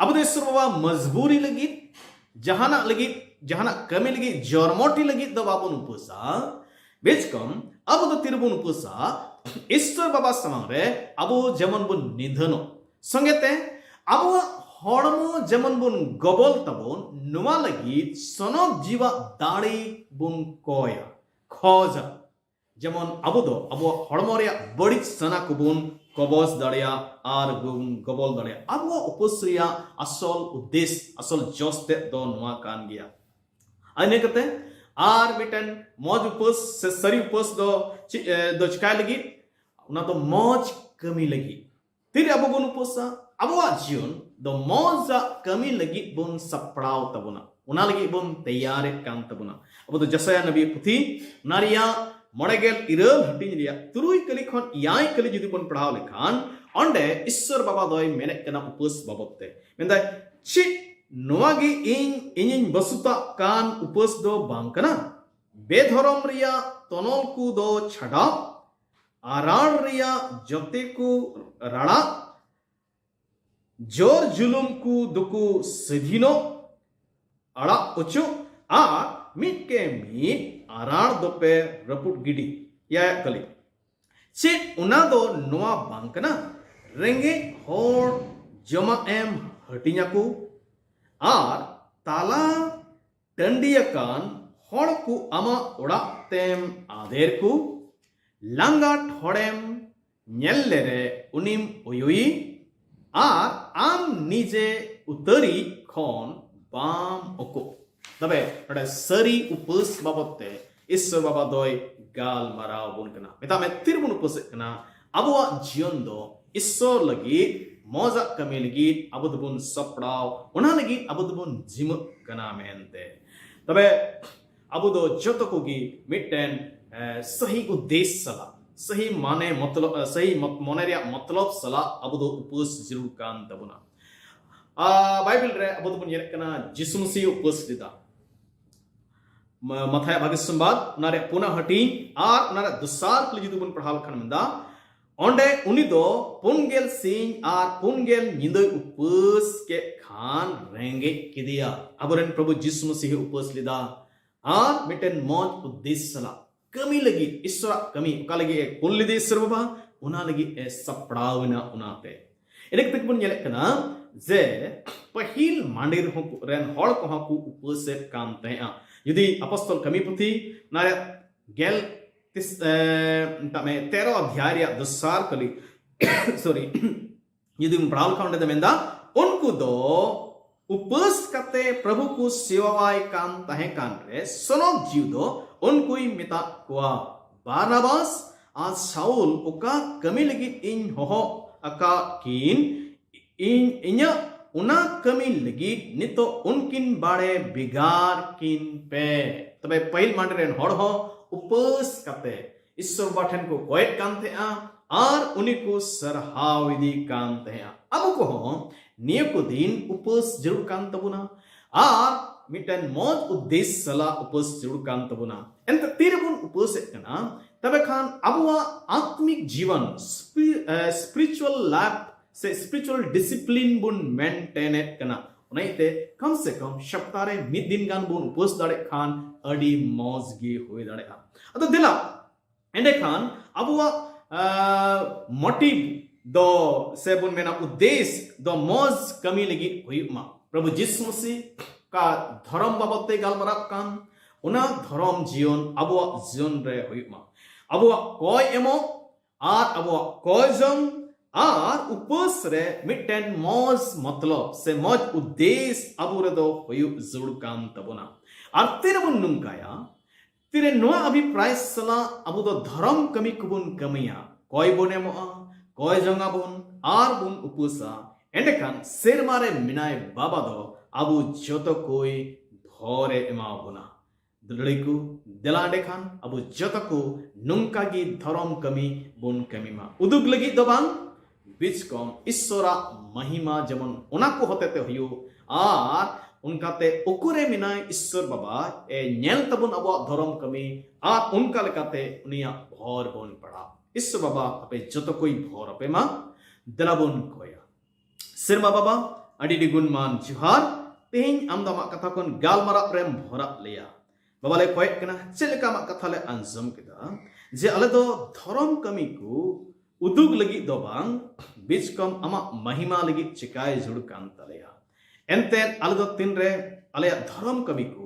ᱟᱵᱚ ᱫᱚ ᱤᱥᱥᱚᱨ ᱵᱟᱵᱟ ᱢᱚᱡᱽᱵᱩᱨᱤ ᱞᱟᱹᱜᱤᱫ, ᱡᱟᱦᱟᱱᱟᱜ ᱞᱟᱹᱜᱤᱫ, ᱡᱟᱦᱟᱱᱟᱜ ᱠᱟᱹᱢᱤ ᱞᱟᱹᱜᱤᱫ, ᱡᱚᱨᱢᱚᱴᱤ ᱞᱟᱹᱜᱤᱫ ᱫᱚ ᱵᱟᱵᱚᱱ ᱩᱯᱟᱹᱥᱟ᱾ ᱵᱮᱥ ᱠᱚᱢ ᱟᱵᱚ ᱫᱚ ᱛᱤᱨᱮᱵᱚᱱ ᱩᱯᱟᱹᱥᱟ? ᱤᱥᱥᱚᱨ ᱵᱟᱵᱟ ᱥᱟᱢᱟᱝ ᱨᱮ ᱟᱵᱚ ᱡᱮᱢᱚᱱ ᱵᱚᱱ ᱱᱤᱫᱷᱟᱹᱱᱚᱜ, ᱥᱚᱸᱜᱮᱛᱮ ᱟᱵᱚᱣᱟᱜ ᱦᱚᱲᱢᱚ ᱡᱮᱢᱚᱱ ᱵᱚᱱ ᱜᱚᱵᱚᱞ ᱛᱟᱵᱚᱱ, ᱱᱚᱣᱟ ᱞᱟᱹᱜᱤᱫ ᱥᱚᱱᱚᱛ ᱡᱤᱣᱟᱜ ᱫᱟᱲᱮ ᱵᱚᱱ ᱠᱚᱭᱟ, ᱠᱷᱚᱡᱟ᱾ ᱡᱮᱢᱚᱱ ᱟᱵᱚ ᱫᱚ ᱟᱵᱚᱣᱟᱜ ᱦᱚᱲᱢᱚ ᱨᱮᱭᱟᱜ ᱵᱟᱹᱲᱤᱡ ᱥᱟᱱᱟ ᱠᱚᱵᱚᱱ ᱠᱚᱵᱚᱡ ᱫᱟᱲᱮᱭᱟᱜ ᱟᱨ ᱵᱚᱱ ᱜᱚᱵᱚᱞ ᱫᱟᱲᱮᱭᱟᱜ᱾ ᱟᱵᱚᱣᱟᱜ ᱩᱯᱟᱹᱥ ᱨᱮᱭᱟᱜ ᱟᱥᱚᱞ ᱩᱫᱽᱫᱮᱥ, ᱟᱥᱚᱞ ᱡᱚᱥ ᱛᱮᱫ ᱫᱚ ᱱᱚᱣᱟ ᱠᱟᱱ ᱜᱮᱭᱟ᱾ ᱟᱨ ᱤᱱᱟᱹ ᱠᱟᱛᱮ ᱟᱨ ᱢᱤᱫᱴᱮᱱ ᱢᱚᱡᱽ ᱩᱯᱟᱹᱥ ᱥᱮ ᱥᱟᱹᱨᱤ ᱩᱯᱟᱹᱥ ᱫᱚ ᱪᱮᱫ, ᱮ, ᱫᱚ ᱪᱤᱠᱟᱭ ᱞᱟᱹᱜᱤᱫ? ᱚᱱᱟ ᱫᱚ ᱢᱚᱡᱽ ᱠᱟᱹᱢᱤ ᱞᱟᱹᱜᱤᱫ᱾ ᱛᱤᱨᱮ ᱟᱵᱚ ᱵᱚᱱ ᱩᱯᱟᱹᱥᱟ? ᱟᱵᱚᱣᱟᱜ ᱡᱤᱭᱚᱱ ᱫᱚ ᱢᱚᱡᱽ ᱟᱜ ᱠᱟᱹᱢᱤ ᱞᱟᱹᱜᱤᱫ ᱵᱚᱱ ᱥᱟᱯᱲᱟᱣ ᱛᱟᱵᱚᱱᱟ, ᱚᱱᱟ ᱞᱟᱹᱜᱤᱫ ᱵᱚᱱ ᱛᱮᱭᱟᱨᱮᱫ ᱠᱟᱱ ᱛᱟᱵᱚᱱᱟ᱾ ᱟᱵᱚ ᱫᱚ ᱡᱟᱥᱟᱭᱟ ᱱᱟᱵᱤ ᱯᱩᱛᱷᱤ, ᱚᱱᱟ ᱨᱮᱭᱟᱜ ᱢᱚᱬᱮ ᱜᱮᱞ ᱤᱨᱟᱹᱞ ᱦᱟᱹᱴᱤᱧ ᱨᱮᱭᱟᱜ ᱛᱩᱨᱩᱭ ᱠᱟᱹᱞᱤ ᱠᱷᱚᱱ ᱮᱭᱟᱭ ᱠᱟᱹᱞᱤ ᱡᱩᱫᱤ ᱵᱚᱱ ᱯᱟᱲᱦᱟᱣ ᱞᱮᱠᱷᱟᱱ, ᱚᱸᱰᱮ ᱤᱥᱥᱚᱨ ᱵᱟᱵᱟ ᱫᱚᱭ ᱢᱮᱱᱮᱫ ᱠᱟᱱᱟ ᱩᱯᱟᱹᱥ ᱵᱟᱵᱚᱫ ᱛᱮ᱾ ᱢᱮᱱᱫᱟᱭ, ᱪᱮᱫ ᱱᱚᱣᱟ ᱜᱮ ᱤᱧ, ᱤᱧᱤᱧ ᱵᱟᱥᱩᱛᱟᱜ ᱠᱟᱱ ᱩᱯᱟᱹᱥ ᱫᱚ ᱵᱟᱝ ᱠᱟᱱᱟ? ᱵᱮᱫᱷᱚᱨᱚᱢ ᱨᱮᱭᱟᱜ ᱛᱚᱱᱚᱞ ᱠᱚ ᱫᱚ ᱪᱷᱟᱰᱟᱣ, ᱟᱨᱟᱲ ᱨᱮᱭᱟᱜ ᱡᱚᱛᱮ ᱠᱚ ᱨᱟᱲᱟᱜ, ᱡᱳᱨ ᱡᱩᱞᱩᱢ ᱠᱚ ᱫᱚᱠᱚ ᱥᱟᱹᱫᱷᱤᱱᱚᱜ, ᱟᱲᱟᱜ ᱚᱪᱚᱜ, ᱟᱨ ᱢᱤᱫ ᱠᱮ ᱢᱤᱫ ᱟᱨᱟᱲ ᱫᱚᱯᱮ ᱨᱟᱹᱯᱩᱫ ᱜᱤᱰᱤ᱾ ᱮᱭᱟᱭᱟᱜ ᱠᱟᱹᱞᱤ, ᱪᱮᱫ ᱚᱱᱟ ᱫᱚ ᱱᱚᱣᱟ ᱵᱟᱝ ᱠᱟᱱᱟ? ᱨᱮᱸᱜᱮᱡ ᱦᱚᱲ ᱡᱚᱢᱟᱜ ᱮᱢ ᱦᱟᱹᱴᱤᱧ ᱟᱠᱚ, ᱟᱨ ᱛᱟᱞᱟ ᱴᱟᱺᱰᱤ ᱟᱠᱟᱱ ᱦᱚᱲ ᱠᱚ ᱟᱢᱟᱜ ᱚᱲᱟᱜ ᱛᱮᱢ ᱟᱫᱮᱨ ᱠᱚ, ᱞᱟᱸᱜᱟᱴ ᱦᱚᱲᱮᱢ ᱧᱮᱞ ᱞᱮᱨᱮ ᱩᱱᱤᱢ ᱚᱭᱚᱭᱤ, ᱟᱨ ᱟᱢ ᱱᱤᱡᱮ ᱩᱛᱟᱹᱨᱤ ᱠᱷᱚᱱ ᱵᱟᱢ ᱚᱠᱚᱜ᱾ ᱛᱚᱵᱮ ᱱᱚᱰᱮ ᱥᱟᱹᱨᱤ ᱩᱯᱟᱹᱥ ᱵᱟᱵᱚᱫ ᱛᱮ ᱤᱥᱥᱚᱨ ᱵᱟᱵᱟ ᱫᱚᱭ ᱜᱟᱞᱢᱟᱨᱟᱣ ᱵᱚᱱ ᱠᱟᱱᱟ᱾ ᱢᱮᱛᱟᱜ ᱢᱮ, ᱛᱤᱨᱮᱵᱚᱱ ᱩᱯᱟᱹᱥᱮᱫ ᱠᱟᱱᱟ, ᱟᱵᱚᱣᱟᱜ ᱡᱤᱭᱚᱱ ᱫᱚ ᱤᱥᱥᱚᱨ ᱞᱟᱹᱜᱤᱫ, ᱢᱚᱡᱟᱜ ᱠᱟᱹᱢᱤ ᱞᱟᱹᱜᱤᱫ ᱟᱵᱚ ᱫᱚᱵᱚᱱ ᱥᱟᱯᱲᱟᱣ, ᱚᱱᱟ ᱞᱟᱹᱜᱤᱫ ᱟᱵᱚ ᱫᱚᱵᱚᱱ ᱡᱤᱢᱟᱹᱜ ᱠᱟᱱᱟ ᱢᱮᱱᱛᱮ᱾ ᱛᱚᱵᱮ ᱟᱵᱚ ᱫᱚ ᱡᱚᱛᱚ ᱠᱚᱜᱮ ᱢᱤᱫᱴᱮᱱ, ᱮ, ᱥᱟᱹᱦᱤ ᱩᱫᱽᱫᱮᱥ ᱥᱟᱞᱟᱜ, ᱥᱟᱹᱦᱤ ᱢᱟᱱᱮ ᱢᱚᱛᱞᱚᱵ, ᱮ, ᱥᱟᱹᱦᱤ ᱢᱚᱛ-, ᱢᱚᱱᱮ ᱨᱮᱭᱟᱜ ᱢᱚᱛᱞᱚᱵ ᱥᱟᱞᱟᱜ ᱟᱵᱚ ᱫᱚ ᱩᱯᱟᱹᱥ ᱡᱟᱹᱨᱩᱲ ᱠᱟᱱ ᱛᱟᱵᱚᱱᱟ᱾ ᱟ, ᱵᱟᱭᱵᱮᱞ ᱨᱮ ᱟᱵᱚ ᱫᱚᱵᱚᱱ ᱧᱮᱞᱮᱫ ᱠᱟᱱᱟ ᱡᱤᱥᱩ ᱢᱟᱹᱥᱤᱦ ᱩᱯᱟᱹᱥ ᱞᱮᱫᱟ᱾ ᱢᱟ-, ᱢᱟᱛᱷᱟᱭ ᱵᱷᱟᱜᱮ ᱥᱚᱢᱵᱟᱫ, ᱚᱱᱟ ᱨᱮᱭᱟᱜ ᱯᱩᱱᱟ ᱦᱟᱹᱴᱤᱧ ᱟᱨ ᱚᱱᱟ ᱨᱮᱭᱟᱜ ᱫᱚᱥᱟᱨ ᱠᱟᱹᱞᱤ ᱡᱩᱫᱤ ᱵᱚᱱ ᱯᱟᱲᱦᱟᱣ ᱞᱮᱠᱷᱟᱱ ᱢᱮᱱᱫᱟ, ᱚᱸᱰᱮ ᱩᱱᱤ ᱫᱚ ᱯᱩᱱ ᱜᱮᱞ ᱥᱤᱧ ᱟᱨ ᱯᱩᱱ ᱜᱮᱞ ᱧᱤᱫᱟᱹᱭ ᱩᱯᱟᱹᱥ ᱠᱮᱫ ᱠᱷᱟᱱ ᱨᱮᱸᱜᱮᱡ ᱠᱮᱫᱮᱭᱟ᱾ ᱟᱵᱚᱨᱮᱱ ᱯᱨᱚᱵᱷᱩ ᱡᱤᱥᱩ ᱢᱟᱹᱥᱤᱦ ᱩᱯᱟᱹᱥ ᱞᱮᱫᱟ ᱟᱨ ᱢᱤᱫᱴᱮᱱ ᱢᱚᱡᱽ ᱩᱫᱽᱫᱮᱥ ᱥᱟᱞᱟᱜ ᱠᱟᱹᱢᱤ ᱞᱟᱹᱜᱤᱫ, ᱤᱥᱥᱚᱨᱟᱜ ᱠᱟᱹᱢᱤ, ᱚᱠᱟ ᱞᱟᱹᱜᱤᱫ ᱮ ᱠᱩᱞ ᱞᱮᱫᱮ ᱤᱥᱥᱚᱨ ᱵᱟᱵᱟ, ᱚᱱᱟ ᱞᱟᱹᱜᱤᱫ ᱮ ᱥᱟᱯᱲᱟᱣ ᱮᱱᱟ᱾ ᱚᱱᱟᱛᱮ ᱤᱱᱟᱹ ᱠᱟᱛᱮ ᱵᱚᱱ ᱧᱮᱞᱮᱫ ᱠᱟᱱᱟ ᱡᱮ ᱯᱟᱹᱦᱤᱞ ᱢᱟᱸᱰᱮᱨ ᱦᱚᱸ, ᱨᱮᱱ ᱦᱚᱲ ᱠᱚᱦᱚᱸ ᱠᱚ ᱩᱯᱟᱹᱥᱮᱫ ᱠᱟᱱ ᱛᱟᱦᱮᱸᱜᱼᱟ᱾ ᱡᱩᱫᱤ ᱟᱯᱚᱥᱛᱚᱞ ᱠᱟᱹᱢᱤ ᱯᱩᱛᱷᱤ ᱚᱱᱟ ᱨᱮᱭᱟᱜ ᱜᱮᱞ ᱛᱤᱥ-, ᱮ, ᱢᱮᱛᱟᱜ ᱢᱮ, ᱛᱮᱨᱚ ᱚᱫᱷᱭᱟᱭ ᱨᱮᱭᱟᱜ ᱫᱚᱥᱟᱨ ᱠᱟᱹᱞᱤ, ᱥᱚᱨᱤ, ᱡᱩᱫᱤ ᱵᱚᱱ ᱯᱟᱲᱦᱟᱣ ᱞᱮᱠᱷᱟᱱ ᱚᱸᱰᱮ ᱫᱚ ᱢᱮᱱᱫᱟ, ᱩᱱᱠᱩ ᱫᱚ ᱩᱯᱟᱹᱥ ᱠᱟᱛᱮ ᱯᱨᱚᱵᱷᱩ ᱠᱚ ᱥᱮᱣᱟᱣᱟᱭ ᱠᱟᱱ ᱛᱟᱦᱮᱸ ᱠᱟᱱ ᱨᱮ ᱥᱚᱱᱚᱛ ᱡᱤᱣᱤ ᱫᱚ ᱩᱱᱠᱩᱭ ᱢᱮᱛᱟᱜ ᱠᱚᱣᱟ, ᱵᱟᱨᱱᱟᱵᱟᱥ ᱟᱨ ᱥᱟᱩᱞ ᱚᱠᱟ ᱠᱟᱹᱢᱤ ᱞᱟᱹᱜᱤᱫ ᱤᱧ ᱦᱚᱦᱚ ᱟᱠᱟᱫ ᱠᱤᱱ, ᱤᱧ ᱤᱧᱟᱹᱜ ᱚᱱᱟ ᱠᱟᱹᱢᱤ ᱞᱟᱹᱜᱤᱫ ᱱᱤᱛᱚᱜ ᱩᱱᱠᱤᱱ ᱵᱟᱲᱮ ᱵᱷᱮᱜᱟᱨ ᱠᱤᱱ ᱯᱮ᱾ ᱛᱚᱵᱮ ᱯᱟᱹᱦᱤᱞ ᱢᱟᱸᱰᱮ ᱨᱮᱱ ᱦᱚᱲ ᱦᱚᱸ ᱩᱯᱟᱹᱥ ᱠᱟᱛᱮ ᱤᱥᱥᱚᱨ ᱵᱟᱵᱟ ᱴᱷᱮᱱ ᱠᱚ ᱠᱚᱭᱮᱫ ᱠᱟᱱ ᱛᱟᱦᱮᱸᱜᱼᱟ ᱟᱨ ᱩᱱᱤ ᱠᱚ ᱥᱟᱨᱦᱟᱣ ᱤᱫᱤ ᱠᱟᱱ ᱛᱟᱦᱮᱸᱜᱼᱟ᱾ ᱟᱵᱚ ᱠᱚᱦᱚᱸ ᱱᱤᱭᱟᱹ ᱠᱚ ᱫᱤᱱ ᱩᱯᱟᱹᱥ ᱡᱟᱹᱨᱩᱲ ᱠᱟᱱ ᱛᱟᱵᱚᱱᱟ ᱟᱨ ᱢᱤᱫᱴᱮᱱ ᱢᱚᱡᱽ ᱩᱫᱽᱫᱮᱥ ᱥᱟᱞᱟᱜ ᱩᱯᱟᱹᱥ ᱡᱟᱹᱨᱩᱲ ᱠᱟᱱ ᱛᱟᱵᱚᱱᱟ᱾ ᱮᱱᱛᱮ ᱛᱤᱨᱮᱵᱚᱱ ᱩᱯᱟᱹᱥᱮᱫ ᱠᱟᱱᱟ, ᱛᱚᱵᱮ ᱠᱷᱟᱱ ᱟᱵᱚᱣᱟᱜ ᱟᱛᱢᱤᱠ ᱡᱤᱵᱚᱱ, spiritual life ᱥᱮ spiritual discipline ᱵᱚᱱ ᱢᱮᱱᱴᱮᱱᱮᱫ ᱠᱟᱱᱟ᱾ ᱚᱱᱟ ᱤᱭᱟᱹᱛᱮ ᱠᱚᱢ ᱥᱮ ᱠᱚᱢ ᱥᱚᱯᱛᱟᱦᱚ ᱨᱮ ᱢᱤᱫ ᱫᱤᱱ ᱜᱟᱱ ᱵᱚᱱ ᱩᱯᱟᱹᱥ ᱫᱟᱲᱮᱭᱟᱜ ᱠᱷᱟᱱ ᱟᱹᱰᱤ ᱢᱚᱡᱽ ᱜᱮ ᱦᱩᱭ ᱫᱟᱲᱮᱭᱟᱜᱼᱟ᱾ ᱟᱫᱚ ᱫᱮᱞᱟ, ᱮᱸᱰᱮᱠᱷᱟᱱ ᱟᱵᱚᱣᱟᱜ ᱢᱚᱴᱤᱵᱷ ᱫᱚ ᱥᱮ ᱵᱚᱱ ᱢᱮᱱᱟ ᱩᱫᱽᱫᱮᱥ ᱫᱚ ᱢᱚᱡᱽ ᱠᱟᱹᱢᱤ ᱞᱟᱹᱜᱤᱫ ᱦᱩᱭᱩᱜ ᱢᱟ᱾ ᱯᱨᱚᱵᱷᱩ ᱡᱤᱥᱩ ᱢᱟᱥᱤ ᱚᱠᱟ ᱫᱷᱚᱨᱚᱢ ᱵᱟᱵᱚᱫ ᱛᱮ ᱜᱟᱞᱢᱟᱨᱟᱜ ᱠᱟᱱ, ᱚᱱᱟ ᱫᱷᱚᱨᱚᱢ ᱡᱤᱭᱚᱱ ᱟᱵᱚᱣᱟᱜ ᱡᱤᱭᱚᱱ ᱨᱮ ᱦᱩᱭᱩᱜ ᱢᱟ᱾ ᱟᱵᱚᱣᱟᱜ ᱠᱚᱭ ᱮᱢᱚᱜ ᱟᱨ ᱟᱵᱚᱣᱟᱜ ᱠᱚᱭ ᱡᱚᱝ ᱟᱨ ᱩᱯᱟᱹᱥ ᱨᱮ ᱢᱤᱫᱴᱮᱱ ᱢᱚᱡᱽ ᱢᱚᱛᱞᱚᱵ ᱥᱮ ᱢᱚᱡᱽ ᱩᱫᱽᱫᱮᱥ ᱟᱵᱚ ᱨᱮᱫᱚ ᱦᱩᱭᱩᱜ ᱡᱟᱹᱨᱩᱲ ᱠᱟᱱ ᱛᱟᱵᱚᱱᱟ᱾ ᱟᱨ ᱛᱤᱱᱟᱹᱜ ᱵᱚᱱ ᱱᱚᱝᱠᱟᱭᱟ, ᱛᱤᱨᱮ ᱱᱚᱣᱟ ᱚᱵᱷᱤᱯᱨᱟᱭ ᱥᱟᱞᱟᱜ ᱟᱵᱚ ᱫᱚ ᱫᱷᱚᱨᱚᱢ ᱠᱟᱹᱢᱤ ᱠᱚᱵᱚᱱ ᱠᱟᱹᱢᱤᱭᱟ, ᱠᱚᱭ ᱵᱚᱱ ᱮᱢᱚᱜᱼᱟ, ᱠᱚᱭ ᱡᱚᱝ ᱟᱵᱚᱱ ᱟᱨ ᱵᱚᱱ ᱩᱯᱟᱹᱥᱟ, ᱮᱸᱰᱮᱠᱷᱟᱱ ᱥᱮᱨᱢᱟ ᱨᱮ ᱢᱮᱱᱟᱭ ᱵᱟᱵᱟ ᱫᱚ ᱟᱵᱚ ᱡᱚᱛᱚ ᱠᱚᱭ ᱵᱷᱚᱨᱮ ᱮᱢᱟ ᱵᱚᱱᱟ᱾ ᱫᱩᱞᱟᱹᱲᱤ ᱠᱚ, ᱫᱮᱞᱟ ᱮᱸᱰᱮᱠᱷᱟᱱ ᱟᱵᱚ ᱡᱚᱛᱚ ᱠᱚ ᱱᱚᱝᱠᱟ ᱜᱮ ᱫᱷᱚᱨᱚᱢ ᱠᱟᱹᱢᱤ ᱵᱚᱱ ᱠᱟᱹᱢᱤ ᱢᱟ᱾ ᱩᱫᱩᱜ ᱞᱟᱹᱜᱤᱫ ᱫᱚ ᱵᱟᱝ, ᱵᱤᱪᱠᱚᱢ ᱤᱥᱥᱚᱨᱟᱜ ᱢᱟᱦᱤᱢᱟ ᱡᱮᱢᱚᱱ ᱚᱱᱟ ᱠᱚ ᱦᱚᱛᱮ ᱛᱮ ᱦᱩᱭᱩᱜ ᱟᱨ ᱚᱱᱠᱟᱛᱮ ᱚᱠᱚᱨᱮ ᱢᱮᱱᱟᱭ ᱤᱥᱥᱚᱨ ᱵᱟᱵᱟ ᱮ ᱧᱮᱞ ᱛᱟᱵᱚᱱ ᱟᱵᱚᱣᱟᱜ ᱫᱷᱚᱨᱚᱢ ᱠᱟᱹᱢᱤ ᱟᱨ ᱚᱱᱠᱟ ᱞᱮᱠᱟᱛᱮ ᱩᱱᱤᱭᱟᱜ ᱵᱷᱚᱨ ᱵᱚᱱ ᱯᱟᱲᱟᱣ᱾ ᱤᱥᱥᱚᱨ ᱵᱟᱵᱟ ᱟᱯᱮ ᱡᱚᱛᱚ ᱠᱚᱭ ᱵᱷᱚᱨ ᱟᱯᱮ ᱢᱟ᱾ ᱫᱮᱞᱟ ᱵᱚᱱ ᱠᱚᱭᱟ᱾ ᱥᱮᱨᱢᱟ ᱵᱟᱵᱟ, ᱟᱹᱰᱤ ᱟᱹᱰᱤ ᱜᱩᱱᱢᱟᱱ ᱡᱚᱦᱟᱨ᱾ ᱛᱮᱦᱮᱧ ᱟᱢ ᱫᱚ ᱟᱢᱟᱜ ᱠᱟᱛᱷᱟ ᱠᱷᱚᱱ ᱜᱟᱞᱢᱟᱨᱟᱣ ᱨᱮᱢ ᱵᱷᱚᱨᱟᱜ ᱞᱮᱭᱟ᱾ ᱵᱟᱵᱟ ᱞᱮ ᱠᱚᱭᱮᱫ ᱠᱟᱱᱟ, ᱪᱮᱫ ᱞᱮᱠᱟ ᱟᱢᱟᱜ ᱠᱟᱛᱷᱟ ᱞᱮ ᱟᱸᱡᱚᱢ ᱠᱮᱫᱟ ᱡᱮ ᱟᱞᱮ ᱫᱚ ᱫᱷᱚᱨᱚᱢ ᱠᱟᱹᱢᱤ ᱠᱚ ᱩᱫᱩᱜ ᱞᱟᱹᱜᱤᱫ ᱫᱚ ᱵᱟᱝ, ᱵᱤᱪᱠᱚᱢ ᱟᱢᱟᱜ ᱢᱟᱦᱤᱢᱟ ᱞᱟᱹᱜᱤᱫ ᱪᱮᱠᱟᱭ ᱡᱟᱹᱨᱩᱲ ᱠᱟᱱ ᱛᱟᱞᱮᱭᱟ᱾ ᱮᱱᱛᱮ ᱟᱞᱮ ᱫᱚ ᱛᱤᱱᱨᱮ ᱟᱞᱮᱭᱟᱜ ᱫᱷᱚᱨᱚᱢ ᱠᱟᱹᱢᱤ ᱠᱚ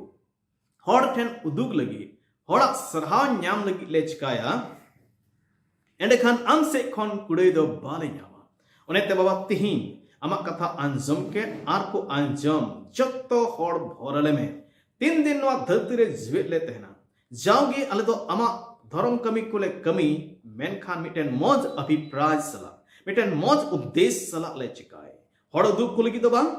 ᱦᱚᱲ ᱴᱷᱮᱱ ᱩᱫᱩᱜ ᱞᱟᱹᱜᱤᱫ, ᱦᱚᱲᱟᱜ ᱥᱟᱨᱦᱟᱣ ᱧᱟᱢ ᱞᱟᱹᱜᱤᱫ ᱞᱮ ᱪᱮᱠᱟᱭᱟ, ᱮᱸᱰᱮᱠᱷᱟᱱ ᱟᱢ ᱥᱮᱫ ᱠᱷᱚᱱ ᱠᱩᱲᱟᱹᱭ ᱫᱚ ᱵᱟᱞᱮ ᱧᱟᱢᱟ᱾ ᱚᱱᱟᱛᱮ ᱵᱟᱵᱟ, ᱛᱤᱦᱤᱧ ᱟᱢᱟᱜ ᱠᱟᱛᱷᱟ ᱟᱸᱡᱚᱢ ᱠᱮᱫ ᱟᱨ ᱠᱚ ᱟᱸᱡᱚᱢ ᱡᱚᱛᱚ ᱦᱚᱲ ᱵᱷᱚᱨ ᱟᱞᱮ ᱢᱮ᱾ ᱛᱤᱱ ᱫᱤᱱ ᱱᱚᱣᱟ ᱫᱷᱟᱹᱨᱛᱤ ᱨᱮ ᱡᱤᱣᱮᱫ ᱞᱮ ᱛᱟᱦᱮᱱᱟ, ᱡᱟᱣᱜᱮ ᱟᱞᱮ ᱫᱚ ᱟᱢᱟᱜ ᱫᱷᱚᱨᱚᱢ ᱠᱟᱹᱢᱤ ᱠᱚᱞᱮ ᱠᱟᱹᱢᱤ, ᱢᱮᱱᱠᱷᱟᱱ ᱢᱤᱫᱴᱮᱱ ᱢᱚᱡᱽ ᱚᱵᱷᱤᱯᱨᱟᱭ ᱥᱟᱞᱟᱜ, ᱢᱤᱫᱴᱮᱱ ᱢᱚᱡᱽ ᱩᱫᱽᱫᱮᱥ ᱥᱟᱞᱟᱜ ᱞᱮ ᱪᱤᱠᱟᱭ᱾ ᱦᱚᱲ ᱩᱫᱩᱜ ᱠᱚ ᱞᱟᱹᱜᱤᱫ ᱫᱚ ᱵᱟᱝ,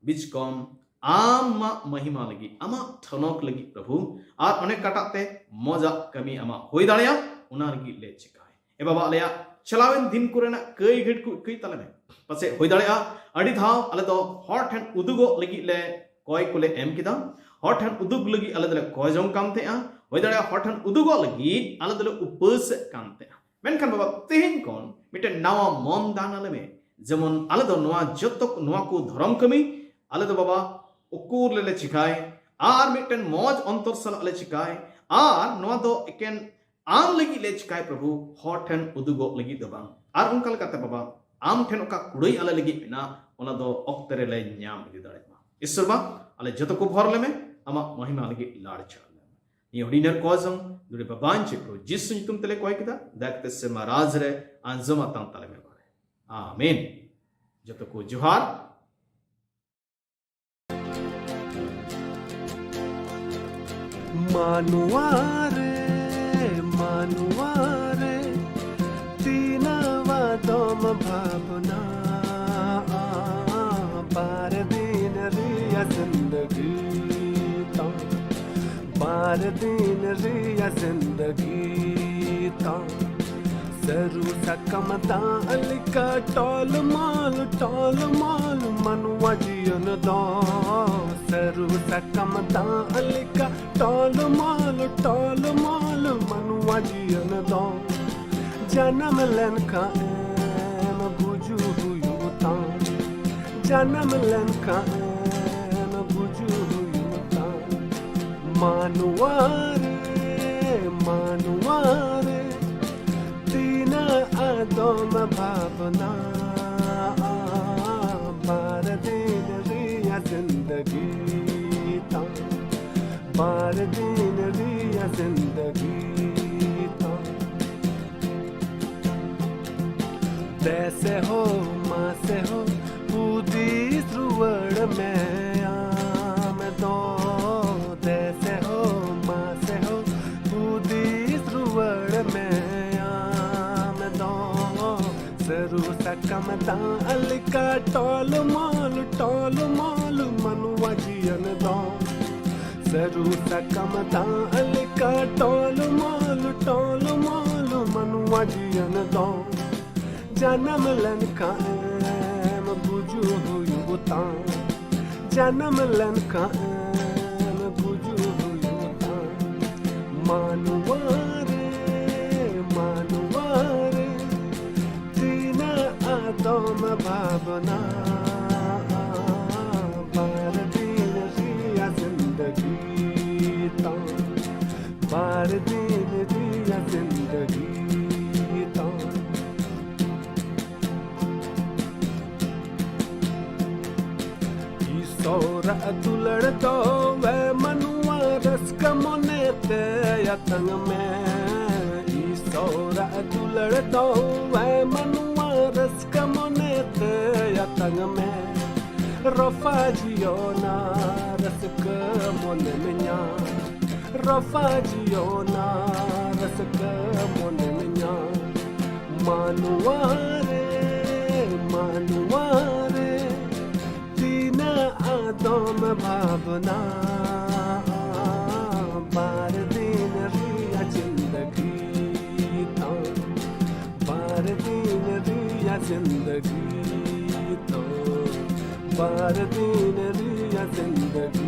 ᱵᱤᱪᱠᱚᱢ ᱟᱢᱟᱜ ᱢᱚᱦᱤᱢᱟ ᱞᱟᱹᱜᱤᱫ, ᱟᱢᱟᱜ ᱴᱷᱚᱱᱚᱠ ᱞᱟᱹᱜᱤᱫ ᱯᱨᱚᱵᱷᱩ, ᱟᱨ ᱚᱱᱮ ᱠᱟᱴᱟᱜ ᱛᱮ ᱢᱚᱡᱟᱜ ᱠᱟᱹᱢᱤ ᱟᱢᱟᱜ ᱦᱩᱭ ᱫᱟᱲᱮᱭᱟᱜ, ᱚᱱᱟ ᱞᱟᱹᱜᱤᱫ ᱞᱮ ᱪᱤᱠᱟᱭ᱾ ᱮ ᱵᱟᱵᱟ, ᱟᱞᱮᱭᱟᱜ ᱪᱟᱞᱟᱣᱮᱱ ᱫᱤᱱ ᱠᱚᱨᱮᱱᱟᱜ ᱠᱟᱹᱭ ᱜᱷᱟᱹᱴ ᱠᱚ ᱤᱠᱟᱹᱭ ᱛᱟᱞᱮ ᱢᱮ᱾ ᱯᱟᱥᱮᱡ ᱦᱩᱭ ᱫᱟᱲᱮᱭᱟᱜᱼᱟ, ᱟᱹᱰᱤ ᱫᱷᱟᱣ ᱟᱞᱮ ᱫᱚ ᱦᱚᱲ ᱴᱷᱮᱱ ᱩᱫᱩᱜᱚᱜ ᱞᱟᱹᱜᱤᱫ ᱞᱮ ᱠᱚᱭ ᱠᱚᱞᱮ ᱮᱢ ᱠᱮᱫᱟ, ᱦᱚᱲ ᱴᱷᱮᱱ ᱩᱫᱩᱜ ᱞᱟᱹᱜᱤᱫ ᱟᱞᱮ ᱫᱚᱞᱮ ᱠᱚᱭ ᱡᱚᱝ ᱠᱟᱱ ᱛᱟᱦᱮᱸᱜᱼᱟ, ᱦᱩᱭ ᱫᱟᱲᱮᱭᱟᱜᱼᱟ, ᱦᱚᱲ ᱴᱷᱮᱱ ᱩᱫᱩᱜᱚᱜ ᱞᱟᱹᱜᱤᱫ ᱟᱞᱮ ᱫᱚᱞᱮ ᱩᱯᱟᱹᱥᱮᱫ ᱠᱟᱱ ᱛᱟᱦᱮᱸᱜᱼᱟ᱾ ᱢᱮᱱᱠᱷᱟᱱ ᱵᱟᱵᱟ, ᱛᱮᱦᱮᱧ ᱠᱷᱚᱱ ᱢᱤᱫᱴᱮᱱ ᱱᱟᱣᱟ ᱢᱚᱱ ᱫᱟᱱ ᱟᱞᱮ ᱢᱮ, ᱡᱮᱢᱚᱱ ᱟᱞᱮ ᱫᱚ ᱱᱚᱣᱟ ᱡᱚᱛᱚ, ᱱᱚᱣᱟ ᱠᱚ ᱫᱷᱚᱨᱚᱢ ᱠᱟᱹᱢᱤ ᱟᱞᱮ ᱫᱚ ᱵᱟᱵᱟ ᱩᱠᱩᱨ ᱞᱮᱞᱮ ᱪᱤᱠᱟᱭ, ᱟᱨ ᱢᱤᱫᱴᱮᱱ ᱢᱚᱡᱽ ᱚᱱᱛᱚᱨ ᱥᱟᱞᱟᱜ ᱞᱮ ᱪᱤᱠᱟᱭ, ᱟᱨ ᱱᱚᱣᱟ ᱫᱚ ᱮᱠᱮᱱ ᱟᱢ ᱞᱟᱹᱜᱤᱫ ᱞᱮ ᱪᱤᱠᱟᱭ ᱯᱨᱚᱵᱷᱩ, ᱦᱚᱲ ᱴᱷᱮᱱ ᱩᱫᱩᱜᱚᱜ ᱞᱟᱹᱜᱤᱫ ᱫᱚ ᱵᱟᱝ᱾ ᱟᱨ ᱚᱱᱠᱟ ᱞᱮᱠᱟᱛᱮ ᱵᱟᱵᱟ, ᱟᱢ ᱴᱷᱮᱱ ᱚᱠᱟ ᱠᱩᱲᱟᱹᱭ ᱟᱞᱮ ᱞᱟᱹᱜᱤᱫ ᱢᱮᱱᱟᱜ, ᱚᱱᱟ ᱫᱚ ᱚᱠᱛᱮ ᱨᱮᱞᱮ ᱧᱟᱢ ᱤᱫᱤ ᱫᱟᱲᱮᱭᱟᱜ ᱢᱟ᱾ ᱤᱥᱥᱚᱨ ᱵᱟ, ᱟᱞᱮ ᱡᱚᱛᱚ ᱠᱚ ᱵᱷᱚᱨ ᱞᱮᱢᱮ, ᱟᱢᱟᱜ ᱢᱚᱦᱤᱢᱟ ᱞᱟᱹᱜᱤᱫ ᱞᱟᱲᱪᱟᱜ ᱞᱮᱢᱮ᱾ ᱱᱤᱭᱟᱹ ᱦᱩᱰᱤᱧ ᱱᱟᱨ ᱠᱚ ᱡᱚᱝ ᱫᱩᱲᱤ ᱵᱟᱵᱟᱧ ᱪᱮᱫ ᱠᱚ ᱡᱤᱥᱩ ᱧᱩᱛᱩᱢ ᱛᱮᱞᱮ ᱠᱚᱭ ᱠᱮᱫᱟ, ᱫᱟᱭᱟ ᱠᱟᱛᱮ ᱥᱮᱨᱢᱟ ᱨᱟᱡᱽ ᱨᱮ ᱟᱸᱡᱚᱢ ᱟᱛᱟᱝ ᱛᱟᱞᱮ ᱢᱮ ᱵᱟᱨᱮ᱾ ᱟᱢᱮᱱ᱾ ᱡᱚᱛᱚ ᱠᱚ ᱡᱚᱦᱟᱨ᱾ ᱢᱟᱱᱣᱟ ᱨᱮ, ᱢᱟᱱᱣᱟ ᱨᱮ, ᱛᱤᱱᱟᱹᱜ ᱟᱫᱚᱢ ᱵᱷᱟᱵᱽᱱᱟ, ᱵᱟᱨ ᱫᱤᱱ ᱨᱮᱭᱟᱜ ᱡᱤᱱᱫᱜᱤ ᱛᱟᱢ, ᱵᱟᱨ ᱫᱤᱱ ᱨᱮᱭᱟᱜ ᱡᱤᱱᱫᱜᱤ ᱛᱟᱢ᱾ ᱥᱟᱹᱨᱩ ᱥᱟᱠᱟᱢ ᱫᱟᱜ ᱞᱮᱠᱟ ᱴᱚᱞ ᱢᱚᱞ, ᱴᱚᱞ ᱢᱚᱞ ᱢᱟᱱᱣᱟ ᱡᱤᱭᱚᱱ ᱫᱚ᱾ ᱥᱟᱹᱨᱩ ᱥᱟᱠᱟᱢ ᱫᱟᱜ ᱞᱮᱠᱟ ᱴᱚᱞ ᱢᱚᱞ, ᱴᱚᱞ ᱢᱚᱞ ᱢᱟᱱᱣᱟ ᱡᱤᱭᱚᱱ ᱫᱚ᱾ ᱡᱟᱱᱟᱢ ᱞᱮᱱᱠᱷᱟᱱ ᱮᱢ ᱜᱩᱡᱩᱜ ᱦᱩᱭᱩᱜ ᱛᱟᱢ, ᱡᱟᱱᱟᱢ ᱞᱮᱱᱠᱷᱟᱱ ᱮᱢ ᱜᱩᱡᱩᱜ ᱦᱩᱭᱩᱜ ᱛᱟᱢ᱾ ᱢᱟᱱᱣᱟ ᱨᱮ, ᱢᱟᱱᱣᱟ ᱨᱮ, ᱛᱤᱱᱟᱹᱜ ᱟᱫᱚᱢ ᱵᱷᱟᱵᱽᱱᱟ, ᱵᱟᱨ ᱫᱤᱱ ᱨᱮᱭᱟᱜ ᱡᱤᱱᱫᱜᱤ ᱛᱟᱢ, ᱵᱟᱨ ᱫᱤᱱ ᱨᱮᱭᱟᱜ ᱡᱤᱱᱫᱜᱤ ᱛᱟᱢ᱾ ᱥᱮ ᱦᱳ, ᱢᱟᱥᱮ ᱦᱳ, ᱦᱩᱫᱤᱥ ᱨᱩᱣᱟᱹᱲ ᱢᱮ ᱟᱢ ᱫᱚ᱾ ᱫᱮᱥᱮ ᱦᱳ, ᱢᱟᱥᱮ ᱦᱳ, ᱦᱩᱫᱤᱥ ᱨᱩᱣᱟᱹᱲ ᱢᱮ ᱟᱢ ᱫᱚ᱾ ᱥᱟᱹᱨᱩ ᱥᱟᱠᱟᱢ ᱫᱟᱜ ᱞᱮᱠᱟ ᱴᱚᱞ ᱢᱚᱞ, ᱴᱚᱞ ᱢᱚᱞ ᱢᱟᱱᱣᱟ ᱡᱤᱭᱚᱱ ᱫᱚ᱾ ᱥᱟᱹᱨᱩ ᱥᱟᱠᱟᱢ ᱫᱟᱜ ᱞᱮᱠᱟ ᱴᱚᱞ ᱢᱚᱞ, ᱴᱚᱞ ᱢᱚᱞ ᱢᱟᱱᱣᱟ ᱡᱤᱭᱚᱱ ᱫᱚ᱾ ᱡᱟᱱᱟᱢ ᱞᱮᱱᱠᱷᱟᱱ ᱮᱢ ᱜᱩᱡᱩᱜ ᱦᱩᱭᱩᱜ ᱛᱟᱢ, ᱡᱟᱱᱟᱢ ᱞᱮᱱᱠᱷᱟᱱ ᱮᱢ ᱜᱩᱡᱩᱜ ᱦᱩᱭᱩᱜ ᱛᱟᱢ᱾ ᱢᱟᱱᱣᱟ ᱨᱮ, ᱢᱟᱱᱣᱟ ᱨᱮ, ᱛᱤᱱᱟᱹᱜ ᱟᱫᱚᱢ ᱵᱷᱟᱵᱽᱱᱟ᱾ ᱵᱟᱨ ᱫᱤᱱ ᱨᱮᱭᱟᱜ ᱡᱤᱱᱫᱜᱤ ᱛᱟᱢ, ᱵᱟᱨ ᱫᱤᱱ ᱨᱮᱭᱟᱜ ᱡᱤᱱᱫᱜᱤ ᱛᱟᱢ᱾ ᱤᱥᱚᱨᱟᱜ ᱫᱩᱞᱟᱹᱲ ᱫᱚ ᱮ ᱢᱟᱱᱣᱟ ᱨᱟᱹᱥᱠᱟᱹ ᱢᱚᱱᱮ ᱛᱮ ᱟᱛᱟᱝ ᱢᱮ᱾ ᱤᱥᱚᱨᱟᱜ ᱫᱩᱞᱟᱹᱲ ᱫᱚ ᱮ ᱢᱟᱱᱣᱟ ᱨᱟᱹᱥᱠᱟᱹ ᱢᱚᱱᱮ ᱛᱮ ᱟᱛᱟᱝ ᱢᱮ᱾ ᱨᱚᱯᱷᱟ ᱡᱤᱭᱚᱱᱟ ᱨᱟᱹᱥᱠᱟᱹ ᱢᱚᱱᱮᱢ ᱧᱟᱢ, ᱨᱚᱯᱷᱟ ᱡᱤᱭᱚᱱᱟ ᱨᱟᱹᱥᱠᱟᱹ ᱢᱚᱱᱮᱢ ᱧᱟᱢ᱾ ᱢᱟᱱᱣᱟ ᱨᱮ, ᱢᱟᱱᱣᱟ ᱨᱮ, ᱛᱤᱱᱟᱹᱜ ᱟᱫᱚᱢ ᱵᱷᱟᱵᱽᱱᱟ᱾ ᱵᱟᱨ ᱫᱤᱱ ᱨᱮᱭᱟᱜ ᱡᱤᱱᱫᱜᱤ ᱛᱟᱢ, ᱵᱟᱨ ᱫᱤᱱ ᱨᱮᱭᱟᱜ ᱡᱤᱱᱫᱜᱤ ᱛᱟᱢ, ᱵᱟᱨ ᱫᱤᱱ ᱨᱮᱭᱟᱜ ᱡᱤᱱᱫᱜᱤ